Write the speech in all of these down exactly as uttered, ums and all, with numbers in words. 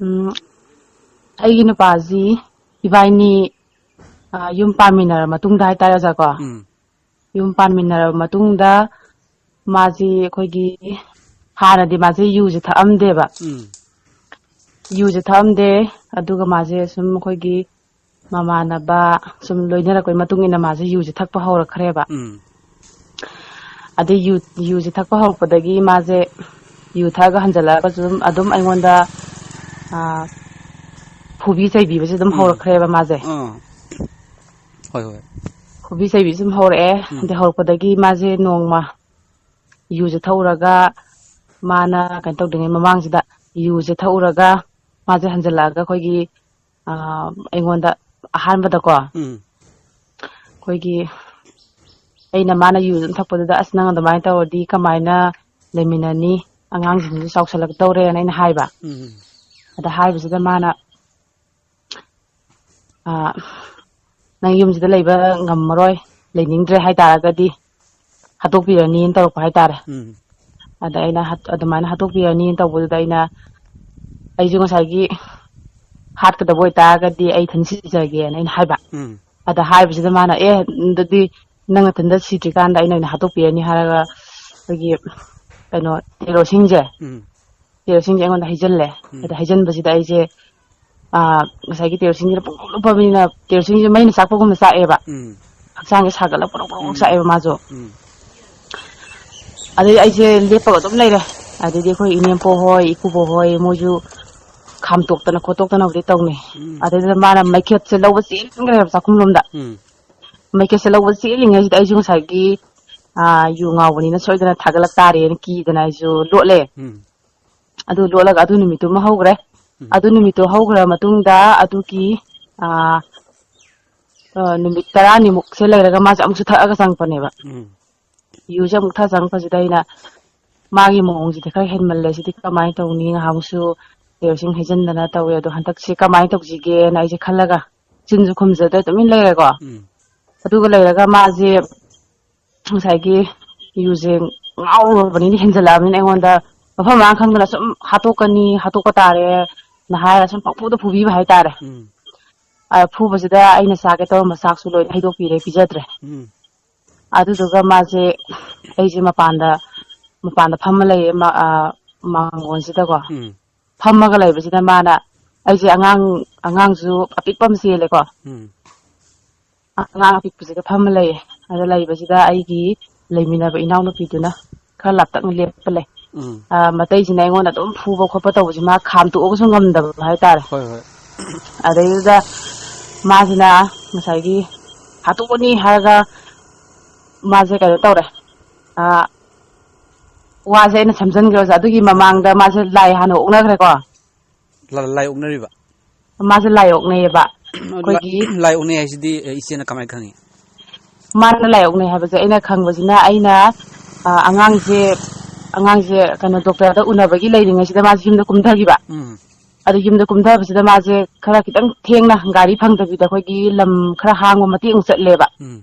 ꯎꯝ, ꯑꯩꯒꯤ ꯅꯨꯄꯥꯁꯤ ꯏꯕꯥꯏꯅꯤ, ꯑ, ꯌꯨꯝ ꯄꯥꯟꯃꯤꯟꯅꯔ ꯃꯇꯨꯡꯗ ꯍꯥꯏꯇꯥꯔꯦ, ꯑꯣꯖꯥꯀꯣ꯫ ꯎꯝ꯫ ꯌꯨꯝ ꯄꯥꯟꯃꯤꯟꯅꯔꯕ ꯃꯇꯨꯡꯗ ꯃꯥꯁꯤ ꯑꯩꯈꯣꯏꯒꯤ ꯍꯥꯟꯅꯗꯤ ꯃꯥꯁꯦ ꯌꯨꯁꯦ ꯊꯛꯑꯝꯗꯦꯕ꯫ ꯎꯝ꯫ ꯌꯨꯁꯦ ꯊꯛꯑꯝꯗꯦ꯫ ꯑꯗꯨꯒ ꯃꯥꯁꯦ ꯁꯨꯝ ꯑꯩꯈꯣꯏꯒꯤ ꯃꯃꯥꯟꯅꯕ ꯁꯨꯝ ꯂꯣꯏꯅꯔꯛꯄꯩ ꯃꯇꯨꯡ ꯏꯟꯅ ꯃꯥꯁꯦ ꯌꯨꯁꯦ ꯊꯛꯄ ꯍꯧꯔꯛꯈ꯭ꯔꯦꯕ꯫ ꯎꯝ꯫ ꯑꯗꯩ ꯌꯨ, ꯌꯨꯁꯦ ꯊꯛꯄ ꯍꯧꯔꯛꯄꯗꯒꯤ ꯃꯥꯁꯦ ꯌꯨ ꯊꯛꯑꯒ ꯍꯟꯖꯜꯂꯛꯑꯒꯁꯨ ꯑꯗꯨꯝ, ꯑꯗꯨꯝ ꯑꯩꯉꯣꯟꯗ, ꯑꯥ, ꯐꯨꯕꯤ ꯆꯩꯕꯤꯕꯁꯦ ꯑꯗꯨꯝ ꯎꯝ꯫ ꯍꯧꯔꯛꯈ꯭ꯔꯦꯕ ꯃꯥꯁꯦ꯫ ꯑꯥ꯫ ꯍꯣꯏ, ꯍꯣꯏ꯫ ꯐꯨꯕꯤ ꯆꯩꯕꯤꯁꯦ ꯑꯗꯨꯝ ꯍꯧꯔꯛꯑꯦ꯫ ꯎꯝ꯫ ꯑꯗꯩ ꯍꯧꯔꯛꯄꯗꯒꯤ ꯃꯥꯁꯦ ꯅꯣꯡꯃ ꯌꯨꯁꯦ ꯊꯛꯎꯔꯒ, ꯃꯥꯅ ꯀꯩꯅꯣ ꯇꯧꯗ꯭ꯔꯤꯉꯩ ꯃꯃꯥꯡꯁꯤꯗ ꯌꯨꯁꯦ ꯊꯛꯎꯔꯒ ꯃꯥꯁꯦ ꯍꯟꯖꯜꯂꯛꯑꯒ ꯑꯩꯈꯣꯏꯒꯤ, ꯑ, ꯑꯩꯉꯣꯟꯗ ꯑꯍꯥꯟꯕꯗꯀꯣ, ꯎꯝ꯫ ꯑꯩꯈꯣꯏꯒꯤ ꯑꯩꯅ, ꯃꯥꯅ ꯌꯨ ꯑꯗꯨꯝ ꯊꯛꯄꯗꯨꯗ, "ꯑꯁ, ꯅꯪ ꯑꯗꯨꯃꯥꯏꯅ ꯇꯧꯔꯗꯤ ꯀꯃꯥꯏꯅ ꯂꯩꯃꯤꯟꯅꯅꯤ? ꯑꯉꯥꯡꯁꯤꯡꯁꯨ ꯆꯥꯎꯁꯜꯂꯛꯇꯧꯔꯦꯅ" ꯑꯩꯅ ꯍꯥꯏꯕ꯫ ꯎꯝ꯫ ꯑꯗ ꯍꯥꯏꯕꯁꯤꯗ ꯃꯥꯅ, ꯑ, "ꯅꯪ ꯌꯨꯝꯁꯤꯗ ꯂꯩꯕ ꯉꯝꯃꯔꯣꯏ, ꯂꯩꯅꯤꯡꯗ꯭ꯔꯦ ꯍꯥꯏꯇꯥꯔꯒꯗꯤ ꯍꯥꯠꯇꯣꯛꯄꯤꯔꯅꯤꯅ" ꯇꯧꯔꯛꯄ ꯍꯥꯏꯇꯥꯔꯦ꯫ ꯎꯝ꯫ ꯑꯗ ꯑꯩꯅ ꯍꯥꯠ-, ꯑꯗꯨꯃꯥꯏꯅ ꯍꯥꯠꯇꯣꯛꯄꯤꯔꯅꯤꯅ ꯇꯧꯕꯗꯨꯗ ꯑꯩꯅ, "ꯑꯩꯁꯨ ꯉꯁꯥꯏꯒꯤ ꯍꯥꯠꯀꯗꯕ ꯑꯣꯏꯇꯥꯔꯒꯗꯤ ꯑꯩ ꯏꯊꯟ ꯁꯤꯖꯒꯦꯅ" ꯑꯩꯅ ꯍꯥꯏꯕ꯫ ꯎꯝ꯫ ꯑꯗ ꯍꯥꯏꯕꯁꯤꯗ ꯃꯥꯅ, "ꯑꯦ, ꯑꯗꯨꯗꯤ ꯅꯪ ꯅꯊꯟꯗ ꯁꯤꯗ꯭ꯔꯤꯀꯥꯟꯗ ꯑꯩꯅ ꯑꯣꯏꯅ ꯍꯥꯠꯇꯣꯛꯄꯤꯔꯅꯤ" ꯍꯥꯏꯔꯒ, ꯑꯩꯈꯣꯏꯒꯤ ꯀꯩꯅꯣ, ꯇꯦꯔꯣꯁꯤꯡꯁꯦ, ꯎꯝ꯫ ꯇꯦꯔꯣꯁꯤꯡꯁꯦ ꯑꯩꯉꯣꯟꯗ ꯍꯩꯖꯜꯂꯦ꯫ ꯎꯝ꯫ ꯑꯗ ꯍꯩꯖꯟꯕꯁꯤꯗ ꯑꯩꯁꯦ, ꯑ, ꯉꯁꯥꯏꯒꯤ ꯇꯦꯔꯣꯁꯤꯡꯁꯤꯅ ꯄꯨꯡꯂꯨꯞ ꯂꯨꯞꯄꯕꯅꯤꯅ, ꯇꯦꯔꯣꯁꯤꯡꯁꯦ ꯃꯩꯅ ꯆꯥꯛꯄꯒꯨꯝꯅ ꯆꯥꯛꯑꯦꯕ꯫ ꯎꯝ꯫ ꯍꯛꯆꯥꯡꯁꯦ ꯁꯥꯒꯠꯂꯒ ꯄ꯭ꯔꯣꯛ ꯄ꯭ꯔꯣꯛ ꯎꯝ꯫ ꯆꯥꯛꯑꯦꯕ ꯃꯥꯁꯨ꯫ ꯎꯝ꯫ ꯑꯗꯩ ꯑꯩꯁꯦ ꯂꯦꯞꯄꯒ ꯑꯗꯨꯝ ꯂꯩꯔꯦ꯫ ꯑꯗꯩꯗꯤ ꯑꯩꯈꯣꯏ ꯏꯅꯦꯝꯄꯣꯛ ꯍꯣꯏ, ꯏꯀꯨꯕꯣꯛ ꯍꯣꯏ, ꯃꯣꯏꯁꯨ ꯈꯥꯝꯇꯣꯛꯇꯅ ꯈꯣꯠꯇꯣꯛꯇꯅꯕꯨꯗꯤ ꯇꯧꯅꯩ꯫ ꯎꯝ꯫ ꯑꯗꯩꯗꯨꯗ ꯃꯥꯅ ꯃꯩꯈꯦꯠꯁꯦ ꯂꯧꯕ ꯆꯦꯟꯈ꯭ꯔꯦꯕ ꯆꯥꯛꯈꯨꯝꯂꯣꯝꯗ꯫ ꯎꯝ꯫ ꯃꯩꯈꯦꯠꯁꯦ ꯂꯧꯕ ꯆꯦꯜꯂꯤꯉꯩꯁꯤꯗ ꯑꯩꯁꯨ ꯉꯁꯥꯏꯒꯤ, ꯑ, ꯌꯨ ꯉꯥꯎꯕꯅꯤꯅ ꯁꯣꯏꯗꯅ ꯊꯥꯒꯠꯂꯛ ꯇꯥꯔꯦꯅ ꯀꯤꯗꯅ ꯑꯩꯁꯨ ꯂꯣꯠꯂꯦ꯫ ꯎꯝ꯫ ꯑꯗꯨ ꯂꯣꯠꯂꯒ ꯑꯗꯨ ꯅꯨꯃꯤꯠꯇꯨꯃ ꯍꯧꯈ꯭ꯔꯦ꯫ ꯎꯝ꯫ ꯑꯗꯨ ꯅꯨꯃꯤꯠꯇꯨ ꯍꯧꯈ꯭ꯔ ꯃꯇꯨꯡꯗ ꯑꯗꯨꯒꯤ, ꯑ, ꯑ, ꯅꯨꯃꯤꯠ ꯇꯔꯥꯅꯤꯃꯨꯛꯁꯦ ꯂꯩꯔꯒ ꯃꯥꯁꯦ ꯑꯃꯨꯛꯁꯨ ꯊꯛꯑꯒ ꯆꯪꯉꯛꯄꯅꯦꯕ꯫ ꯎꯝ꯫ ꯌꯨꯁꯦ ꯑꯃꯨꯛ ꯊꯛꯑ ꯆꯪꯉꯛꯄꯁꯤꯗ ꯑꯩꯅ, "ꯃꯥꯒꯤ ꯃꯑꯣꯡꯁꯤꯗꯤ ꯈꯔ ꯍꯦꯟꯃꯜꯂꯦ, ꯁꯤꯗꯤ ꯀꯃꯥꯏꯅ ꯇꯧꯅꯤ? ꯉꯍꯥꯟꯃꯨꯛꯁꯨ ꯇꯦꯔꯣꯁꯤꯡ ꯍꯩꯖꯤꯟꯗꯅ ꯇꯧꯋꯦ, ꯑꯗꯣ ꯍꯟꯗꯛꯁꯤ ꯀꯃꯥꯏꯅ ꯇꯧꯁꯤꯒꯦꯅ" ꯑꯩꯁꯦ ꯈꯜꯂꯒ ꯆꯤꯟꯁꯨ ꯈꯨꯝꯖꯗ꯭ꯔꯦ, ꯇꯨꯃꯤꯟ ꯂꯩꯔꯦꯀꯣ꯫ ꯎꯝ꯫ ꯑꯗꯨꯒ ꯂꯩꯔꯒ ꯃꯥꯁꯦ ꯉꯁꯥꯏꯒꯤ ꯌꯨꯁꯦ ꯉꯥꯎꯔꯨꯔꯕꯅꯤꯅ, ꯍꯦꯟꯖꯜꯂꯛꯑꯕꯅꯤꯅ ꯑꯩꯉꯣꯟꯗ ꯃꯐꯝ ꯃꯔꯥꯡ ꯈꯪꯗꯅ ꯁꯨꯝ ꯍꯥꯠꯇꯣꯛꯀꯅꯤ, ꯍꯥꯠꯇꯣꯛꯄ ꯇꯥꯔꯦ, ꯅ ꯍꯥꯏꯔꯒ ꯁꯨꯝ ꯄꯪꯐꯨꯗ ꯐꯨꯕꯤꯕ ꯍꯥꯏꯇꯥꯔꯦ꯫ ꯎꯝ꯫ ꯑ, ꯐꯨꯕꯁꯤꯗ ꯑꯩꯅ ꯆꯥꯒꯦ ꯇꯧꯔꯝꯕ ꯆꯥꯛꯁꯨ ꯂꯣꯏꯅ ꯍꯩꯗꯣꯛꯄꯤꯔꯦ, ꯄꯤꯖꯗ꯭ꯔꯦ꯫ ꯎꯝ꯫ ꯑꯗꯨꯗꯨꯒ ꯃꯥꯁꯦ, ꯑꯩꯁꯦ ꯃꯄꯥꯟꯗ, ꯃꯄꯥꯟꯗ ꯐꯝꯃ ꯂꯩꯌꯦ, ꯃꯥ-, ꯑ, ꯃꯥꯡꯒꯣꯟꯁꯤꯗꯀꯣ꯫ ꯎꯝ꯫ ꯐꯝꯃꯒ ꯂꯩꯕꯁꯤꯗ ꯃꯥꯅ, ꯑꯩꯁꯦ ꯑꯉꯥꯡ, ꯑꯉꯥꯡꯁꯨ ꯑꯄꯤꯛꯄ ꯑꯃ ꯆꯦꯜꯂꯦꯀꯣ꯫ ꯎꯝ꯫ ꯑꯉꯥꯡ ꯑꯄꯤꯛꯄꯁꯤꯗ ꯐꯝꯃ ꯂꯩꯌꯦ꯫ ꯑꯗ ꯂꯩꯕꯁꯤꯗ ꯑꯩꯒꯤ ꯂꯩꯃꯤꯟꯅꯕ ꯏꯅꯥꯎꯅꯨꯄꯤꯗꯨꯅ ꯈꯔ ꯂꯥꯞꯇꯛꯅ ꯂꯦꯞꯄ ꯂꯩ꯫ ꯎꯝ꯫ ꯑ, ꯃꯇꯩꯁꯤꯅ ꯑꯩꯉꯣꯟꯗ ꯑꯗꯨꯝ ꯐꯨꯕ ꯈꯣꯠꯄ ꯇꯧꯕꯁꯤ ꯃꯥ ꯈꯥꯝꯇꯣꯛꯑꯒꯁꯨ ꯉꯝꯗꯕ ꯍꯥꯏꯇꯥꯔꯦ꯫ ꯍꯣꯏ, ꯍꯣꯏ꯫ ꯑꯗꯩꯗꯨꯗ ꯃꯥꯁꯤꯅ ꯉꯁꯥꯏꯒꯤ ꯍꯥꯠꯇꯣꯛꯑꯅꯤ ꯍꯥꯏꯔꯒ ꯃꯥꯁꯦ ꯀꯩꯅꯣ ꯇꯧꯔꯦ꯫ ꯑ, ꯋꯥꯁꯦ ꯑꯩꯅ ꯁꯝꯖꯟꯈ꯭ꯔꯦ ꯑꯣꯖꯥ꯫ ꯑꯗꯨꯒꯤ ꯃꯃꯥꯡꯗ ꯃꯥꯁꯦ ꯂꯥꯏ ꯍꯥꯟꯅ ꯑꯣꯛꯅꯈ꯭ꯔꯦꯀꯣ꯫ ꯂ-, ꯂꯥꯏ ꯑꯣꯛꯅꯔꯤꯕ? ꯃꯥꯁꯦ ꯂꯥꯏ ꯑꯣꯛꯅꯩꯌꯦꯕ꯫ ꯂꯥ-, ꯑꯩꯈꯣꯏꯒꯤ ꯂꯥꯏ ꯑꯣꯛꯅꯩ ꯍꯥꯏꯁꯤꯗꯤ, ꯑꯦ, ꯏꯆꯦꯅ ꯀꯃꯥꯏꯅ ꯈꯪꯉꯤ? ꯃꯥꯅ ꯂꯥꯏ ꯑꯣꯛꯅꯩ ꯍꯥꯏꯕꯁꯦ ꯑꯩꯅ ꯈꯪꯕꯁꯤꯅ, ꯑꯩꯅ, ꯑ, ꯑꯉꯥꯡꯁꯦ, ꯑꯉꯥꯡꯁꯦ ꯀꯩꯅꯣ, ꯗꯣꯛꯇꯔꯗ ꯎꯅꯕꯒꯤ ꯂꯩꯔꯤꯉꯩꯁꯤꯗ ꯃꯥꯁꯦ ꯌꯨꯝꯗ ꯀꯨꯝꯊꯈꯤꯕ꯫ ꯎꯝ꯫ ꯑꯗꯨ ꯌꯨꯝꯗ ꯀꯨꯝꯊꯕꯁꯤꯗ ꯃꯥꯁꯦ ꯈꯔ ꯈꯤꯇꯪ ꯊꯦꯡꯅ, ꯒꯥꯔꯤ ꯐꯪꯗꯕꯤꯗ ꯑꯩꯈꯣꯏꯒꯤ ꯂꯝ ꯈꯔ ꯍꯥꯡꯕ ꯃꯇꯦꯛ ꯑꯃꯨꯛ ꯆꯠꯂꯦꯕ꯫ ꯎꯝ꯫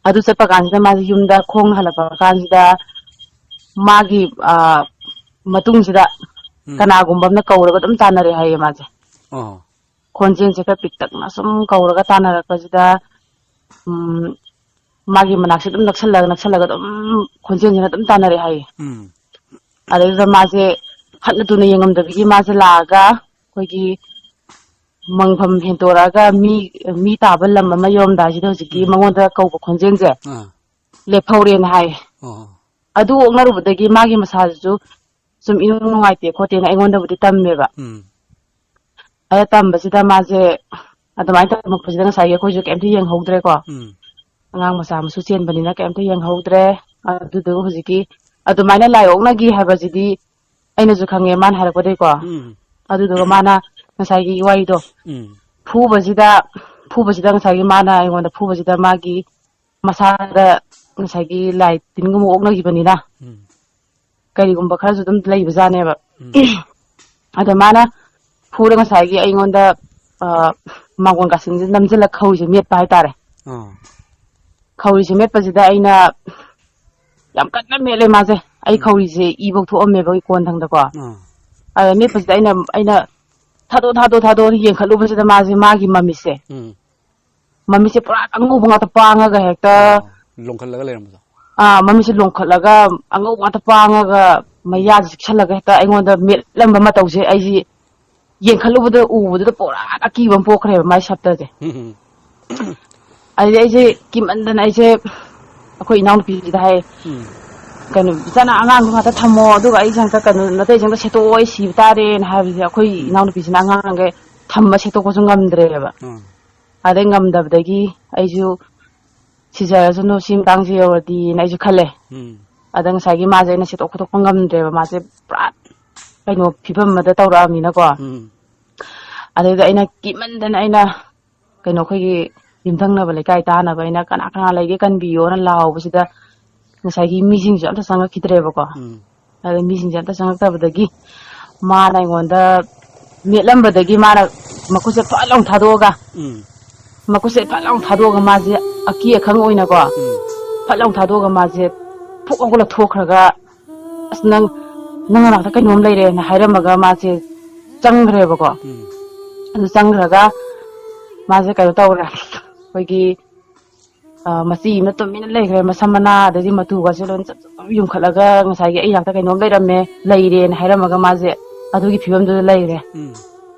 ꯑꯗꯨ ꯆꯠꯄ ꯀꯥꯟꯁꯤꯗ ꯃꯥꯁꯦ ꯌꯨꯝꯗ ꯈꯣꯡꯅ ꯍꯜꯂꯛꯄ ꯀꯥꯟꯁꯤꯗ ꯃꯥꯒꯤ, ꯑ, ꯃꯇꯨꯡꯁꯤꯗ ꯎꯝ꯫ ꯀꯅꯥꯒꯨꯝꯕ ꯑꯃꯅ ꯀꯧꯔꯒ ꯑꯗꯨꯝ ꯇꯥꯟꯅꯔꯦ ꯍꯥꯏꯌꯦ ꯃꯥꯁꯦ꯫ ꯑꯣ꯫ ꯈꯣꯟꯖꯦꯜꯁꯦ ꯈꯔ ꯄꯤꯛꯇꯛꯅ ꯁꯨꯝ ꯀꯧꯔꯒ ꯇꯥꯟꯅꯔꯛꯄꯁꯤꯗ, ꯎꯝ, ꯃꯥꯒꯤ ꯃꯅꯥꯛꯁꯦ ꯑꯗꯨꯝ ꯅꯛꯁꯜꯂꯒ, ꯅꯛꯁꯜꯂꯒ ꯑꯗꯨꯝ ꯈꯣꯟꯖꯦꯜꯁꯤꯅ ꯑꯗꯨꯝ ꯇꯥꯟꯅꯔꯛꯑꯦ ꯍꯥꯏꯌꯦ꯫ ꯎꯝ꯫ ꯑꯗꯩꯗꯨꯗ ꯃꯥꯁꯦ ꯍꯟꯅ ꯇꯨꯅ ꯌꯦꯡꯉꯝꯗꯕꯤꯒꯤ ꯃꯥꯁꯦ ꯂꯥꯛꯑꯒ ꯑꯩꯈꯣꯏꯒꯤ ꯃꯪꯐꯝ ꯍꯦꯟꯗꯣꯔꯛꯑꯒ ꯃꯤ, ꯃꯤ ꯇꯥꯕ ꯂꯝ ꯑꯃ ꯌꯧꯔꯝꯗꯥꯏꯁꯤꯗ ꯍꯧꯖꯤꯛꯀꯤ ꯎꯝ꯫ ꯃꯉꯣꯟꯗ ꯀꯧꯕ ꯈꯣꯟꯖꯦꯜꯁꯦ ꯑꯥ꯫ ꯂꯦꯞꯍꯧꯔꯦꯅ ꯍꯥꯏꯌꯦ꯫ ꯑꯣ꯫ ꯑꯗꯨ ꯑꯣꯛꯅꯔꯨꯕꯗꯒꯤ ꯃꯥꯒꯤ ꯃꯁꯥꯁꯤꯁꯨ ꯁꯨꯝ ꯏꯅꯨꯡ ꯅꯨꯡꯉꯥꯏꯇꯦ ꯈꯣꯠꯇꯦꯅ ꯑꯩꯉꯣꯟꯗꯕꯨꯗꯤ ꯇꯝꯃꯦꯕ꯫ ꯎꯝ꯫ ꯑꯗ ꯇꯝꯕꯁꯤꯗ ꯃꯥꯁꯦ ꯑꯗꯨꯃꯥꯏꯅ ꯇꯝꯃꯛꯄꯁꯤꯗ ꯉꯁꯥꯏꯒꯤ ꯑꯩꯈꯣꯏꯁꯨ ꯀꯩꯝꯇ ꯌꯦꯡꯍꯧꯗ꯭ꯔꯦꯀꯣ꯫ ꯎꯝ꯫ ꯑꯉꯥꯡ ꯃꯆꯥ ꯃꯁꯨ ꯆꯦꯟꯕꯅꯤꯅ ꯀꯩꯝꯇ ꯌꯦꯡꯍꯧꯗ꯭ꯔꯦ꯫ ꯑꯗꯨꯗꯨꯒ ꯍꯧꯖꯤꯛꯀꯤ ꯑꯗꯨꯃꯥꯏꯅ ꯂꯥꯏ ꯑꯣꯛꯅꯈꯤ ꯍꯥꯏꯕꯁꯤꯗꯤ ꯑꯩꯅꯁꯨ ꯈꯪꯉꯦ ꯃꯥꯅ ꯍꯥꯏꯔꯛꯄꯗꯒꯤꯀꯣ꯫ ꯎꯝ꯫ ꯑꯗꯨꯗꯨꯒ ꯃꯥꯅ ꯉꯁꯥꯏꯒꯤ ꯋꯥꯔꯤꯗꯣ ꯎꯝ꯫ ꯐꯨꯕꯁꯤꯗ, ꯐꯨꯕꯁꯤꯗ ꯉꯁꯥꯏꯒꯤ ꯃꯥꯅ ꯑꯩꯉꯣꯟꯗ ꯐꯨꯕꯁꯤꯗ ꯃꯥꯒꯤ ꯃꯁꯥꯗ ꯉꯁꯥꯏꯒꯤ ꯂꯥꯏ ꯇꯤꯟꯒꯨꯝꯕ ꯑꯣꯛꯅꯈꯤꯕꯅꯤꯅ ꯎꯝ꯫ ꯀꯔꯤꯒꯨꯝꯕ ꯈꯔꯁꯨ ꯑꯗꯨꯝ ꯂꯩꯕꯖꯥꯠꯅꯦꯕ꯫ ꯎꯝ꯫ ꯑꯗ ꯃꯥꯅ ꯐꯨꯔ ꯉꯁꯥꯏꯒꯤ ꯑꯩꯉꯣꯟꯗ, ꯑ, ꯃꯥꯡꯒꯣꯟ ꯀꯥꯁꯤꯟꯁꯦ ꯅꯝꯁꯤꯜꯂ ꯈꯧꯔꯤꯁꯦ ꯃꯦꯠꯄ ꯍꯥꯏꯇꯥꯔꯦ꯫ ꯑꯥ꯫ ꯈꯧꯔꯤꯁꯦ ꯃꯦꯠꯄꯁꯤꯗ ꯑꯩꯅ ꯌꯥꯝ ꯀꯟꯅ ꯃꯦꯠꯂꯦ ꯃꯥꯁꯦ꯫ ꯑꯩ ꯎꯝ꯫ ꯈꯧꯔꯤꯁꯦ ꯏꯐꯧ ꯊꯣꯛꯑꯝꯃꯦꯕ ꯑꯩ ꯀꯣꯟꯊꯪꯗꯀꯣ꯫ ꯑꯥ꯫ ꯑꯗ ꯃꯦꯠꯄꯁꯤꯗ ꯑꯩꯅ, ꯑꯩꯅ ꯊꯥꯗꯣꯛ ꯊꯥꯗꯣꯛ ꯊꯥꯗꯣꯛ ꯌꯦꯡꯈꯠꯂꯨꯕꯁꯤꯗ ꯃꯥꯁꯦ, ꯃꯥꯒꯤ ꯃꯃꯤꯠꯁꯦ, ꯎꯝ꯫ ꯃꯃꯤꯠꯁꯦ ꯄꯨꯔꯥ ꯑꯉꯧꯕ ꯉꯥꯛꯇ ꯄꯥꯡꯉꯒ ꯍꯦꯛꯇ, ꯂꯣꯡꯈꯠꯂꯒ ꯂꯩꯔꯝꯕꯗꯣ꯫ ꯑꯥ, ꯃꯃꯤꯠꯁꯦ ꯂꯣꯡꯈꯠꯂꯒ ꯑꯉꯧꯕ ꯉꯥꯛꯇ ꯄꯥꯡꯉꯒ ꯃꯌꯥꯁꯦ ꯆꯤꯛꯁꯜꯂꯒ ꯍꯦꯛꯇ ꯑꯩꯉꯣꯟꯗ ꯃꯦꯠꯂꯝꯕ ꯃꯇꯧꯁꯦ, ꯑꯩꯁꯦ ꯌꯦꯡꯈꯠꯂꯨꯕꯗ, ꯎꯕꯗꯨꯗ ꯄꯨꯔꯥ ꯑꯀꯤꯕ ꯑꯃ ꯄꯣꯛꯈ꯭ꯔꯦꯕ ꯃꯥꯏ ꯁꯞꯇꯁꯦ꯫ ꯎꯝ꯫ ꯑꯗꯨꯗꯤ ꯑꯩꯁꯦ ꯀꯤꯃꯟꯗꯅ ꯑꯩꯁꯦ ꯑꯩꯈꯣꯏ ꯏꯅꯥꯎꯅꯨꯄꯤꯁꯤꯗ ꯍꯥꯏ, ꯎꯝ꯫ "ꯀꯩꯅꯣ, ꯏꯆꯥꯅ ꯑꯉꯥꯡꯗꯣ ꯉꯥꯛꯇ ꯊꯝꯃꯣ, ꯑꯗꯨꯒ ꯑꯩꯁꯦ ꯑꯝꯇ, ꯀꯩꯅꯣ, ꯅꯇꯩꯁꯦ ꯑꯝꯇ ꯁꯦꯠꯇꯣꯛꯑꯣ, ꯑꯩ ꯁꯤꯕ ꯇꯥꯔꯦꯅ" ꯍꯥꯏꯕꯁꯦ, ꯑꯩꯈꯣꯏ ꯏꯅꯥꯎꯅꯨꯄꯤꯁꯤꯅ ꯑꯉꯥꯡꯈꯩ ꯊꯝꯕ ꯁꯦꯠꯇꯣꯛꯄꯁꯨ ꯉꯝꯗ꯭ꯔꯦꯕ꯫ ꯎꯝ꯫ ꯑꯗꯩ ꯉꯝꯗꯕꯗꯒꯤ ꯑꯩꯁꯨ ꯁꯤꯖꯔꯁꯅꯨ, ꯁꯤ ꯃꯇꯥꯡꯁꯦ ꯌꯧꯔꯗꯤꯅ ꯑꯩꯁꯨ ꯈꯜꯂꯦ꯫ ꯎꯝ꯫ ꯑꯗ ꯉꯁꯥꯏꯒꯤ ꯃꯥꯁꯦ ꯑꯩꯅ ꯁꯦꯠꯇꯣꯛ ꯈꯣꯠꯇꯣꯛꯄ ꯉꯝꯗ꯭ꯔꯦꯕ, ꯃꯥꯁꯦ ꯄꯨꯔꯥ ꯀꯩꯅꯣ ꯐꯤꯕꯝ ꯑꯃꯗ ꯇꯧꯔꯛꯑꯃꯤꯅꯀꯣ꯫ ꯎꯝ꯫ ꯑꯗꯩꯗ ꯑꯩꯅ ꯀꯤꯃꯟꯗꯅ ꯑꯩꯅ, ꯀꯩꯅꯣ, ꯑꯩꯈꯣꯏꯒꯤ ꯌꯨꯝꯊꯪꯅꯕ ꯂꯩꯀꯥꯏ ꯇꯥꯅꯕ ꯑꯩꯅ, "ꯀꯅꯥ ꯀꯅꯥ ꯂꯩꯒꯦ ꯀꯟꯕꯤꯌꯣꯅ" ꯂꯥꯎꯕꯁꯤꯗ ꯉꯁꯥꯏꯒꯤ ꯃꯤꯁꯤꯡꯁꯨ ꯑꯝꯇ ꯆꯪꯉꯛꯈꯤꯗ꯭ꯔꯦꯕꯀꯣ꯫ ꯎꯝ꯫ ꯑꯗ ꯃꯤꯁꯤꯡꯁꯦ ꯑꯝꯇ ꯆꯪꯉꯛꯇꯕꯗꯒꯤ ꯃꯥꯅ ꯑꯩꯉꯣꯟꯗ ꯃꯦꯠꯂꯝꯕꯗꯒꯤ ꯃꯥꯅ ꯃꯈꯨꯠꯁꯦ ꯐꯠ ꯂꯥꯎ ꯊꯥꯗꯣꯛꯑꯒ, ꯎꯝ꯫ ꯃꯈꯨꯠꯁꯦ ꯐꯠ ꯂꯥꯎ ꯊꯥꯗꯣꯛꯑꯒ ꯃꯥꯁꯦ ꯑꯀꯤ ꯑꯈꯪ ꯑꯣꯏꯅꯀꯣ, ꯎꯝ꯫ ꯐꯠ ꯂꯥꯎ ꯊꯥꯗꯣꯛꯑꯒ ꯃꯥꯁꯦ ꯐꯨꯛ ꯍꯧꯒꯠꯂ ꯊꯣꯛꯈ꯭ꯔꯒ, "ꯑꯁ, ꯅꯪ, ꯅꯪ ꯅꯅꯥꯛꯇ ꯀꯩꯅꯣꯝ ꯂꯩꯔꯦꯅ" ꯍꯥꯏꯔꯝꯃꯒ ꯃꯥꯁꯦ ꯆꯪꯈ꯭ꯔꯦꯕꯀꯣ꯫ ꯎꯝ꯫ ꯑꯗꯨ ꯆꯪꯈ꯭ꯔꯒ ꯃꯥꯁꯦ ꯀꯩꯅꯣ ꯇꯧꯔꯦ, ꯑꯩꯈꯣꯏꯒꯤ, ꯑ, ꯃꯆꯤ ꯑꯃ ꯇꯨꯃꯤꯟꯅ ꯂꯩꯈ꯭ꯔꯦ, ꯃꯁꯝ ꯃꯅꯥ ꯑꯗꯩꯗꯤ ꯃꯇꯨꯒꯁꯦ ꯂꯣꯏꯅ ꯆꯞ ꯆꯞ ꯌꯨꯝꯈꯠꯂꯒ, "ꯉꯁꯥꯏꯒꯤ ꯑꯩ ꯅꯥꯛꯇ ꯀꯩꯅꯣꯝ ꯂꯩꯔꯝꯃꯦ, ꯂꯩꯔꯦꯅ" ꯍꯥꯏꯔꯝꯃꯒ ꯃꯥꯁꯦ ꯑꯗꯨꯒꯤ ꯐꯤꯕꯝꯗꯨꯗ ꯂꯩꯔꯦ꯫ ꯎꯝ꯫